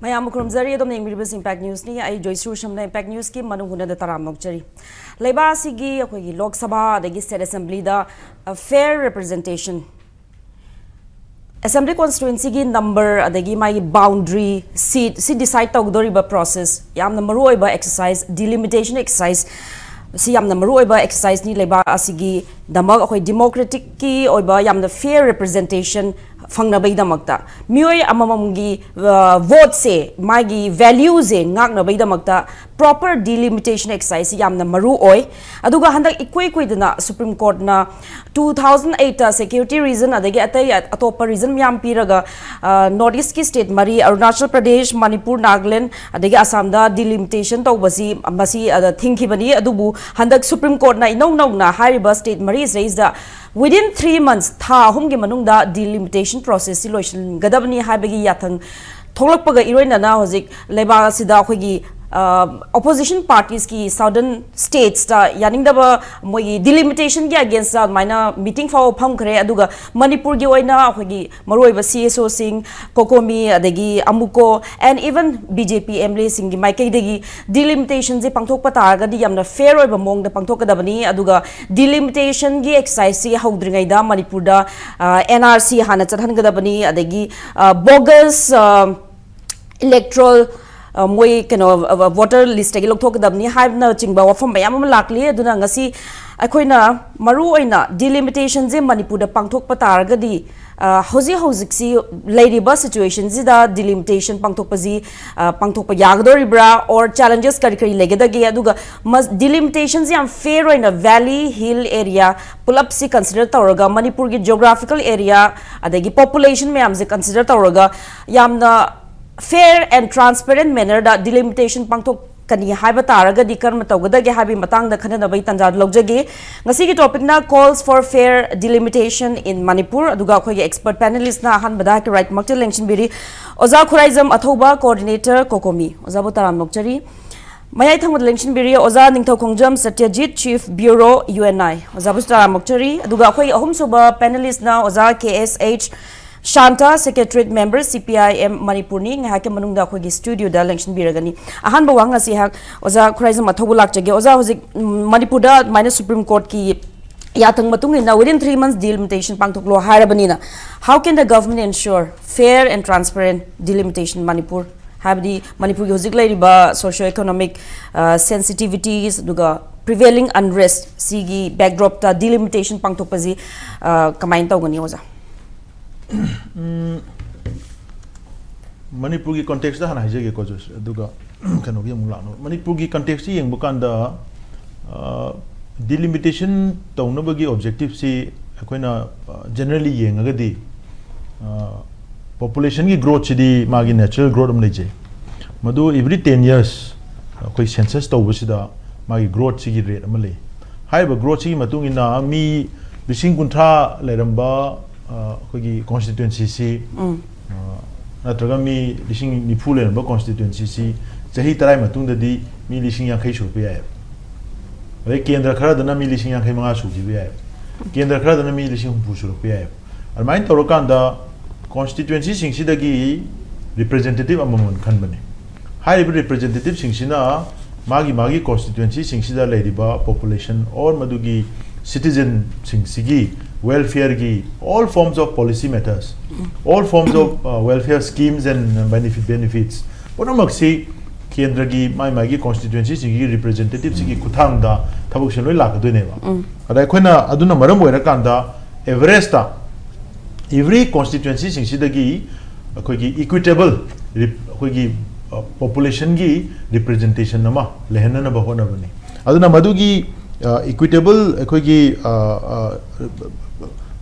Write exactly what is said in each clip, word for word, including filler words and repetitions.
ꯃꯌꯥꯝꯕꯨ ꯈꯨꯔꯨꯝꯖꯔꯤ꯫ ꯑꯗꯨꯝ ꯌꯦꯡꯕꯤꯔꯤꯕꯁꯤ ꯏꯝꯄꯦꯛ ꯅ꯭ꯌꯨꯁꯅꯤ꯫ ꯑꯩ ꯖꯣꯏꯁ꯭ꯔꯤ ꯁꯝꯅ ꯏꯝꯄꯦꯛ ꯅ꯭ꯌꯨꯁꯀꯤ ꯃꯅꯨꯡ ꯍꯨꯠꯅꯗ ꯇꯔꯥꯝꯅ ꯑꯣꯛꯆꯔꯤ꯫ ꯂꯩꯕꯥꯛ ꯑꯁꯤꯒꯤ ꯑꯩꯈꯣꯏꯒꯤ ꯂꯣꯛ ꯁꯚꯥ ꯑꯗꯒꯤ ꯁ꯭ꯇꯦꯠ ꯑꯦꯁꯦꯝꯕ꯭ꯂꯤꯗ, ꯑ, ꯐꯦꯌꯔ ꯔꯤꯄ꯭ꯔꯖꯦꯟꯇꯦꯁꯟ, ꯑꯦꯁꯦꯝꯕ꯭ꯂꯤ ꯀꯣꯟꯁꯇꯤꯇ꯭ꯋꯦꯟꯁꯤꯒꯤ ꯅꯝꯕꯔ ꯑꯗꯒꯤ ꯃꯥꯒꯤ ꯕꯥꯎꯟꯗ꯭ꯔꯤ, ꯁꯤꯠ, ꯁꯤ ꯗꯤꯁꯥꯏꯗ ꯇꯧꯒꯗꯧꯔꯤꯕ ꯄ꯭ꯔꯣꯁꯦꯁ, ꯌꯥꯝꯅ ꯃꯔꯨꯑꯣꯏꯕ ꯑꯦꯛꯁꯔꯁꯥꯏꯁ, ꯗꯤꯂꯤꯃꯤꯇꯦꯁꯟ ꯑꯦꯛꯁꯔꯁꯥꯏꯁ, ꯁꯤ ꯌꯥꯝꯅ ꯃꯔꯨꯑꯣꯏꯕ ꯑꯦꯛꯁꯔꯁꯥꯏꯁꯅꯤ꯫ ꯂꯩꯕꯥꯛ ꯑꯁꯤꯒꯤꯗꯃꯛ ꯑꯩꯈꯣꯏ ꯗꯤꯃꯣꯀ꯭ꯔꯦꯇꯤꯛꯀꯤ ꯑꯣꯏꯕ ꯌꯥꯝꯅ ꯐꯦꯌꯔ ꯔꯤꯄ꯭ꯔꯖꯦꯟꯇꯦꯁꯟ ꯐꯪꯅꯕꯒꯤꯗꯃꯛꯇ ꯃꯤꯑꯣꯏ ꯑꯃꯃꯝꯒꯤ, ꯑ, ꯚꯣꯠꯁꯦ, ꯃꯥꯒꯤ ꯚꯦꯂ꯭ꯌꯨꯁꯦ ꯉꯥꯛꯅꯕꯒꯤꯗꯃꯛꯇ ꯄ꯭ꯔꯣꯄꯔ ꯗꯤꯂꯤꯃꯤꯇꯦꯁꯟ ꯑꯦꯛꯁꯔꯁꯥꯏꯁꯁꯤ ꯌꯥꯝꯅ ꯃꯔꯨ ꯑꯣꯏ꯫ ꯑꯗꯨꯒ ꯍꯟꯗꯛ ꯏꯀꯨꯏ ꯀꯨꯏꯗꯅ ꯁꯨꯄ꯭ꯔꯤꯝ ꯀꯣꯔꯠꯅ ꯇꯨ ꯊꯥꯎꯖꯟ ꯑꯩꯠꯇ ꯁꯦꯀ꯭ꯌꯨꯔꯤꯇꯤ ꯔꯤꯖꯟ ꯑꯗꯒꯤ ꯑꯇꯩ ꯑꯇꯣꯞꯄ ꯔꯤꯖꯟ ꯃꯌꯥꯝ ꯄꯤꯔꯒ, ꯑ, ꯅꯣꯔꯠ ꯏꯁꯀꯤ ꯁ꯭ꯇꯦꯠ ꯃꯔꯤ, ꯑꯔꯨꯅꯥꯆꯜ ꯄ꯭ꯔꯗꯦꯁ, ꯃꯅꯤꯄꯨꯔ, ꯅꯥꯒꯥꯂꯦꯟ, ꯑꯗꯒꯤ ꯑꯁꯥꯝꯗ ꯗꯤꯂꯤꯃꯤꯇꯦꯁꯟ ꯇꯧꯕꯁꯤ, ꯃꯁꯤ, ꯑ, ꯊꯤꯡꯈꯤꯕꯅꯤ꯫ ꯑꯗꯨꯕꯨ ꯍꯟꯗꯛ ꯁꯨꯄ꯭ꯔꯤꯝ ꯀꯣꯔꯠꯅ ꯏꯅꯧ ꯅꯧꯅ ꯍꯥꯏꯔꯤꯕ ꯁ꯭ꯇꯦꯠ ꯃꯔꯤꯁꯤꯗꯩꯁꯤꯗ within three months, ꯊꯥ ꯑꯍꯨꯝꯒꯤ ꯃꯅꯨꯡꯗ ꯗꯤꯂꯤꯃꯤꯇꯦꯁꯟ ꯄ꯭ꯔꯣꯁꯦꯁꯁꯤ ꯂꯣꯏꯁꯤꯟꯒꯗꯕꯅꯤ ꯍꯥꯏꯕꯒꯤ ꯌꯥꯊꯪ ꯊꯣꯛꯂꯛꯄꯒ ꯏꯔꯣꯏꯅꯅ ꯍꯧꯖꯤꯛ ꯂꯩꯕꯥꯛ ꯑꯁꯤꯗ ꯑꯩꯈꯣꯏꯒꯤ, ꯑ, ꯑꯣꯄꯣꯖꯤꯁꯟ ꯄꯥꯔꯇꯤꯁꯀꯤ ꯁꯥꯎꯗꯔꯟ ꯁ꯭ꯇꯦꯠꯁꯇ ꯌꯥꯅꯤꯡꯗꯕ, ꯃꯣꯏꯒꯤ ꯗꯤꯂꯤꯃꯤꯇꯦꯁꯟꯒꯤ ꯑꯒꯦꯟꯁꯇ ꯑꯗꯨꯃꯥꯏꯅ ꯃꯤꯇꯤꯡ ꯐꯥꯎꯕ ꯐꯝꯈ꯭ꯔꯦ꯫ ꯑꯗꯨꯒ ꯃꯅꯤꯄꯨꯔꯒꯤ ꯑꯣꯏꯅ ꯑꯩꯈꯣꯏꯒꯤ ꯃꯔꯨꯑꯣꯏꯕ ꯁꯤ ꯑꯦꯁ ꯑꯣꯁꯤꯡ, ꯀꯣꯀꯣꯃꯤ, ꯑꯗꯒꯤ ꯑꯃꯨꯀꯣ, and even B J P M L ꯑꯦꯁꯤꯡꯒꯤ ꯃꯥꯏꯀꯩꯗꯒꯤ ꯗꯤꯂꯤꯃꯤꯇꯦꯁꯟꯁꯦ ꯄꯥꯡꯊꯣꯛꯄ ꯇꯥꯔꯒꯗꯤ ꯌꯥꯝꯅ ꯐꯦꯌꯔ ꯑꯣꯏꯕ ꯃꯑꯣꯡꯗ ꯄꯥꯡꯊꯣꯛꯀꯗꯕꯅꯤ꯫ ꯑꯗꯨꯒ ꯗꯤꯂꯤꯃꯤꯇꯦꯁꯟꯒꯤ ꯑꯦꯛꯁꯔꯁꯥꯏꯁꯁꯤ ꯍꯧꯗ꯭ꯔꯤꯉꯩꯗ ꯃꯅꯤꯄꯨꯔꯗ, ꯑ, ꯑꯦꯟ ꯑꯥꯔ ꯁꯤ ꯍꯥꯟꯅ ꯆꯠꯍꯟꯒꯗꯕꯅꯤ, ꯑꯗꯒꯤ, ꯑ, ꯕꯣꯒꯁ, ꯑ, ꯏꯂꯦꯛꯇ꯭ꯔꯣꯜ, ꯑ, ꯃꯣꯏ ꯀꯩꯅꯣ, ꯑ, ꯚꯣꯇꯔ ꯂꯤꯁꯇꯒꯤ ꯂꯧꯊꯣꯛꯀꯗꯕꯅꯤ ꯍꯥꯏꯕꯅꯆꯤꯡꯕ ꯋꯥꯐꯝ ꯃꯌꯥꯝ ꯑꯃ ꯂꯥꯛꯂꯤ꯫ ꯑꯗꯨꯅ ꯉꯁꯤ ꯑꯩꯈꯣꯏꯅ ꯃꯔꯨ ꯑꯣꯏꯅ ꯗꯤꯂꯤꯃꯤꯇꯦꯁꯟꯁꯦ ꯃꯅꯤꯄꯨꯔꯗ ꯄꯥꯡꯊꯣꯛꯄ ꯇꯥꯔꯒꯗꯤ, ꯑ, ꯍꯧꯖꯤꯛ ꯍꯧꯖꯤꯛꯁꯤ ꯂꯩꯔꯤꯕ ꯁꯤꯆꯨꯋꯦꯁꯟꯁꯤꯗ ꯗꯤꯂꯤꯃꯤꯇꯦꯁꯟ ꯄꯥꯡꯊꯣꯛꯄꯁꯤ, ꯑ, ꯄꯥꯡꯊꯣꯛꯄ ꯌꯥꯒꯗꯧꯔꯤꯕ꯭ꯔꯥ, or ꯆꯦꯂꯦꯟꯖꯦꯁ ꯀꯔꯤ ꯀꯔꯤ ꯂꯩꯒꯗꯒꯦ? ꯑꯗꯨꯒ ꯃꯁ-, ꯗꯤꯂꯤꯃꯤꯇꯦꯁꯟꯁꯤ ꯌꯥꯝ ꯐꯦꯌꯔ ꯑꯣꯏꯅ ꯚꯦꯂꯤ, ꯍꯤꯜ ꯑꯦꯔꯤꯌꯥ ꯄꯨꯂꯞꯁꯤ ꯀꯟꯁꯤꯗꯔ ꯇꯧꯔꯒ, ꯃꯅꯤꯄꯨꯔꯒꯤ ꯖꯤꯑꯣꯒ꯭ꯔꯥꯐꯤꯀꯦꯜ ꯑꯦꯔꯤꯌꯥ ꯑꯗꯒꯤ ꯄꯣꯄꯨꯂꯦꯁꯟ ꯃꯌꯥꯝꯁꯦ ꯀꯟꯁꯤꯗꯔ ꯇꯧꯔꯒ ꯌꯥꯝꯅ fair and transparent manner the delimitation ꯄꯥꯡꯊꯣꯛꯀꯅꯤ ꯍꯥꯏꯕ ꯇꯥꯔꯒꯗꯤ ꯀꯔꯝꯅ ꯇꯧꯒꯗꯒꯦ ꯍꯥꯏꯕꯒꯤ ꯃꯇꯥꯡꯗ ꯈꯟꯅꯅꯕꯒꯤ ꯇꯥꯟꯖꯥ ꯂꯧꯖꯒꯦ꯫ ꯉꯁꯤꯒꯤ ꯇꯣꯄꯤꯛꯅ Calls for Fair Delimitation in Manipur, ꯑꯗꯨꯒ ꯑꯩꯈꯣꯏꯒꯤ ꯑꯦꯛꯁꯄꯔꯠ ꯄꯦꯅꯦꯂꯤꯁꯅ ꯑꯍꯥꯟꯕꯗ ꯀꯣꯄꯤꯔꯥꯏꯠꯃꯛꯇ ꯂꯦꯡꯁꯤꯟꯕꯤꯔꯤ ꯑꯣꯖꯥ ꯈꯨꯔꯥꯏꯖꯝ ꯑꯊꯧꯕ, ꯀꯣꯑꯣꯔꯗꯤꯅꯦꯇꯔ, ꯀꯣꯀꯣꯃꯤ꯫ ꯑꯣꯖꯥꯕꯨ ꯇꯔꯥꯝꯅ ꯑꯣꯛꯆꯔꯤ꯫ ꯃꯌꯥꯏ ꯊꯪꯕꯗ ꯂꯦꯡꯁꯤꯟꯕꯤꯔꯤ ꯑꯣꯖꯥ Ningthoukhongjam Satyajit, chief bureau, U N I. ꯑꯣꯖꯥꯕꯨꯁꯨ ꯇꯔꯥꯝꯅ ꯑꯣꯛꯆꯔꯤ꯫ ꯑꯗꯨꯒ ꯑꯩꯈꯣꯏ ꯑꯍꯨꯝꯁꯨꯕ ꯄꯦꯅꯦꯂꯤꯁꯅ ꯑꯣꯖꯥ K S H Shanta, Secretariat Member, C P I M ꯃꯅꯤꯄꯨꯔꯅꯤ꯫ ꯉꯥꯏꯍꯥꯛꯀꯤ ꯃꯅꯨꯡꯗ ꯑꯩꯈꯣꯏꯒꯤ ꯁ꯭ꯇꯨꯗꯤꯑꯣꯗ ꯂꯦꯡꯁꯤꯟꯕꯤꯔꯒꯅꯤ꯫ ꯑꯍꯥꯟꯕ ꯋꯥꯍꯪ ꯑꯁꯤ ꯑꯩꯍꯥꯛ ꯑꯣꯖꯥ ꯈꯨꯔꯥꯏꯖꯝ ꯑꯊꯧꯕ ꯂꯥꯛꯆꯒꯦ꯫ ꯑꯣꯖꯥ, ꯍꯧꯖꯤꯛ, ꯎꯝ, ꯃꯅꯤꯄꯨꯔꯗ ꯑꯗꯨꯃꯥꯏꯅ ꯁꯨꯄ꯭ꯔꯤꯝ ꯀꯣꯔꯠꯀꯤ ꯌꯥꯊꯪ ꯃꯇꯨꯡ ꯏꯟꯅ within three months delimitation ꯄꯥꯡꯊꯣꯛꯂꯣ ꯍꯥꯏꯔꯕꯅꯤꯅ, how can the government ensure fair and transparent delimitation Manipur? ꯍꯥꯏꯕꯗꯤ ꯃꯅꯤꯄꯨꯔꯒꯤ ꯍꯧꯖꯤꯛ ꯂꯩꯔꯤꯕ socio economic, ꯑ, sensitivities, ꯑꯗꯨꯒ prevailing unrest ꯁꯤꯒꯤ backdropꯇ delimitation ꯄꯥꯡꯊꯣꯛꯄꯁꯤ, ꯑ, ꯀꯃꯥꯏꯅ ꯇꯧꯒꯅꯤ, ꯑꯣꯖꯥ? ꯎꯝ, ꯃꯅꯤꯄꯨꯔꯒꯤ contextꯇ ꯍꯥꯟꯅ ꯍꯥꯏꯖꯒꯦꯀꯣ, ꯖꯣꯁ, ꯑꯗꯨꯒ ꯀꯩꯅꯣꯒꯤ ꯑꯃꯨꯛ ꯂꯥꯛꯅꯕ꯫ ꯃꯅꯤꯄꯨꯔꯒꯤ contextꯁꯤ ꯌꯦꯡꯕ ꯀꯥꯟꯗ, ꯑ, delimitation ꯇꯧꯅꯕꯒꯤ objectiveꯁꯤ ꯑꯩꯈꯣꯏꯅ, ꯑ, generally ꯌꯦꯡꯉꯒꯗꯤ, ꯑ, populationꯒꯤ growthꯁꯤꯗꯤ ꯃꯥꯒꯤ natural growth ꯑꯃ ꯂꯩꯖꯩ꯫ ꯃꯗꯨ every ten years ꯑꯩꯈꯣꯏ census ꯇꯧꯕꯁꯤꯗ ꯃꯥꯒꯤ growthꯁꯤꯒꯤ rate ꯑꯃ ꯂꯩ꯫ ꯍꯥꯏꯔꯤꯕ growthꯁꯤꯒꯤ ꯃꯇꯨꯡ ꯏꯟꯅ ꯃꯤ ꯂꯤꯁꯤꯡ ꯀꯨꯟꯊ꯭ꯔꯥ ꯂꯩꯔꯝꯕ, ꯑ, ꯑꯩꯈꯣꯏꯒꯤ constituencyꯁꯤ, ꯑ, ꯅꯠꯇ꯭ꯔꯒ ꯃꯤ ꯂꯤꯁꯤꯡ ꯅꯤꯐꯨ ꯂꯩꯔꯝꯕ constituencyꯁꯤ ꯆꯍꯤ ꯇꯔꯥꯒꯤ ꯃꯇꯨꯡꯗꯗꯤ ꯃꯤ ꯂꯤꯁꯤꯡ ꯌꯥꯡꯈꯩ ꯁꯨꯔꯛꯄ ꯌꯥꯏꯑꯕ꯫ ꯑꯗꯩ ꯀꯦꯟꯗ꯭ꯔ ꯈꯔꯗꯅ ꯃꯤ ꯂꯤꯁꯤꯡ ꯌꯥꯡꯈꯩ ꯃꯉꯥ ꯁꯨꯈꯤꯕ ꯌꯥꯏꯑꯕ꯫ ꯀꯦꯟꯗ꯭ꯔ ꯈꯔꯗꯅ ꯃꯤ ꯂꯤꯁꯤꯡ ꯍꯨꯝꯐꯨ ꯁꯨꯔꯛꯄ ꯌꯥꯏꯑꯕ꯫ ꯑꯗꯨꯃꯥꯏꯅ ꯇꯧꯔꯀꯥꯟꯗ constituencyꯁꯤꯡꯁꯤꯗꯒꯤ representative ꯑꯃꯃꯝ ꯈꯟꯕꯅꯤ꯫ ꯍꯥꯏꯔꯤꯕ representativeꯁꯤꯡꯁꯤꯅ ꯃꯥꯒꯤ ꯃꯥꯒꯤ constituencyꯁꯤꯡꯁꯤꯗ ꯂꯩꯔꯤꯕ population or ꯃꯗꯨꯒꯤ citizenꯁꯤꯡꯁꯤꯒꯤ welfareꯒꯤ all forms of policy matters, all forms of, uh, welfare schemes and benefit, benefits ꯄꯨꯝꯅꯃꯛꯁꯤ ꯀꯦꯟꯗ꯭ꯔꯒꯤ ꯃꯥꯏ ꯃꯥꯒꯤ constituencyꯁꯤꯡꯒꯤ representativeꯁꯤꯡꯒꯤ ꯈꯨꯠꯊꯥꯡꯗ ꯊꯕꯛꯁꯦ ꯂꯣꯏ ꯂꯥꯛꯀꯗꯣꯏꯅꯦꯕ꯫ ꯑꯗ ꯑꯩꯈꯣꯏꯅ ꯑꯗꯨꯅ ꯃꯔꯝ ꯑꯣꯏꯔꯀꯥꯟꯗ averageꯇ every constituencyꯁꯤꯡꯁꯤꯗꯒꯤ ꯑꯩꯈꯣꯏꯒꯤ equitable rep-, ꯑꯩꯈꯣꯏꯒꯤ, ꯑ, populationꯒꯤ representation ꯑꯃ ꯂꯩꯍꯟꯅꯅꯕ ꯍꯣꯠꯅꯕꯅꯤ꯫ ꯑꯗꯨꯅ ꯃꯗꯨꯒꯤ, ꯑ, equitable ꯑꯩꯈꯣꯏꯒꯤ, ꯑ, ꯑ,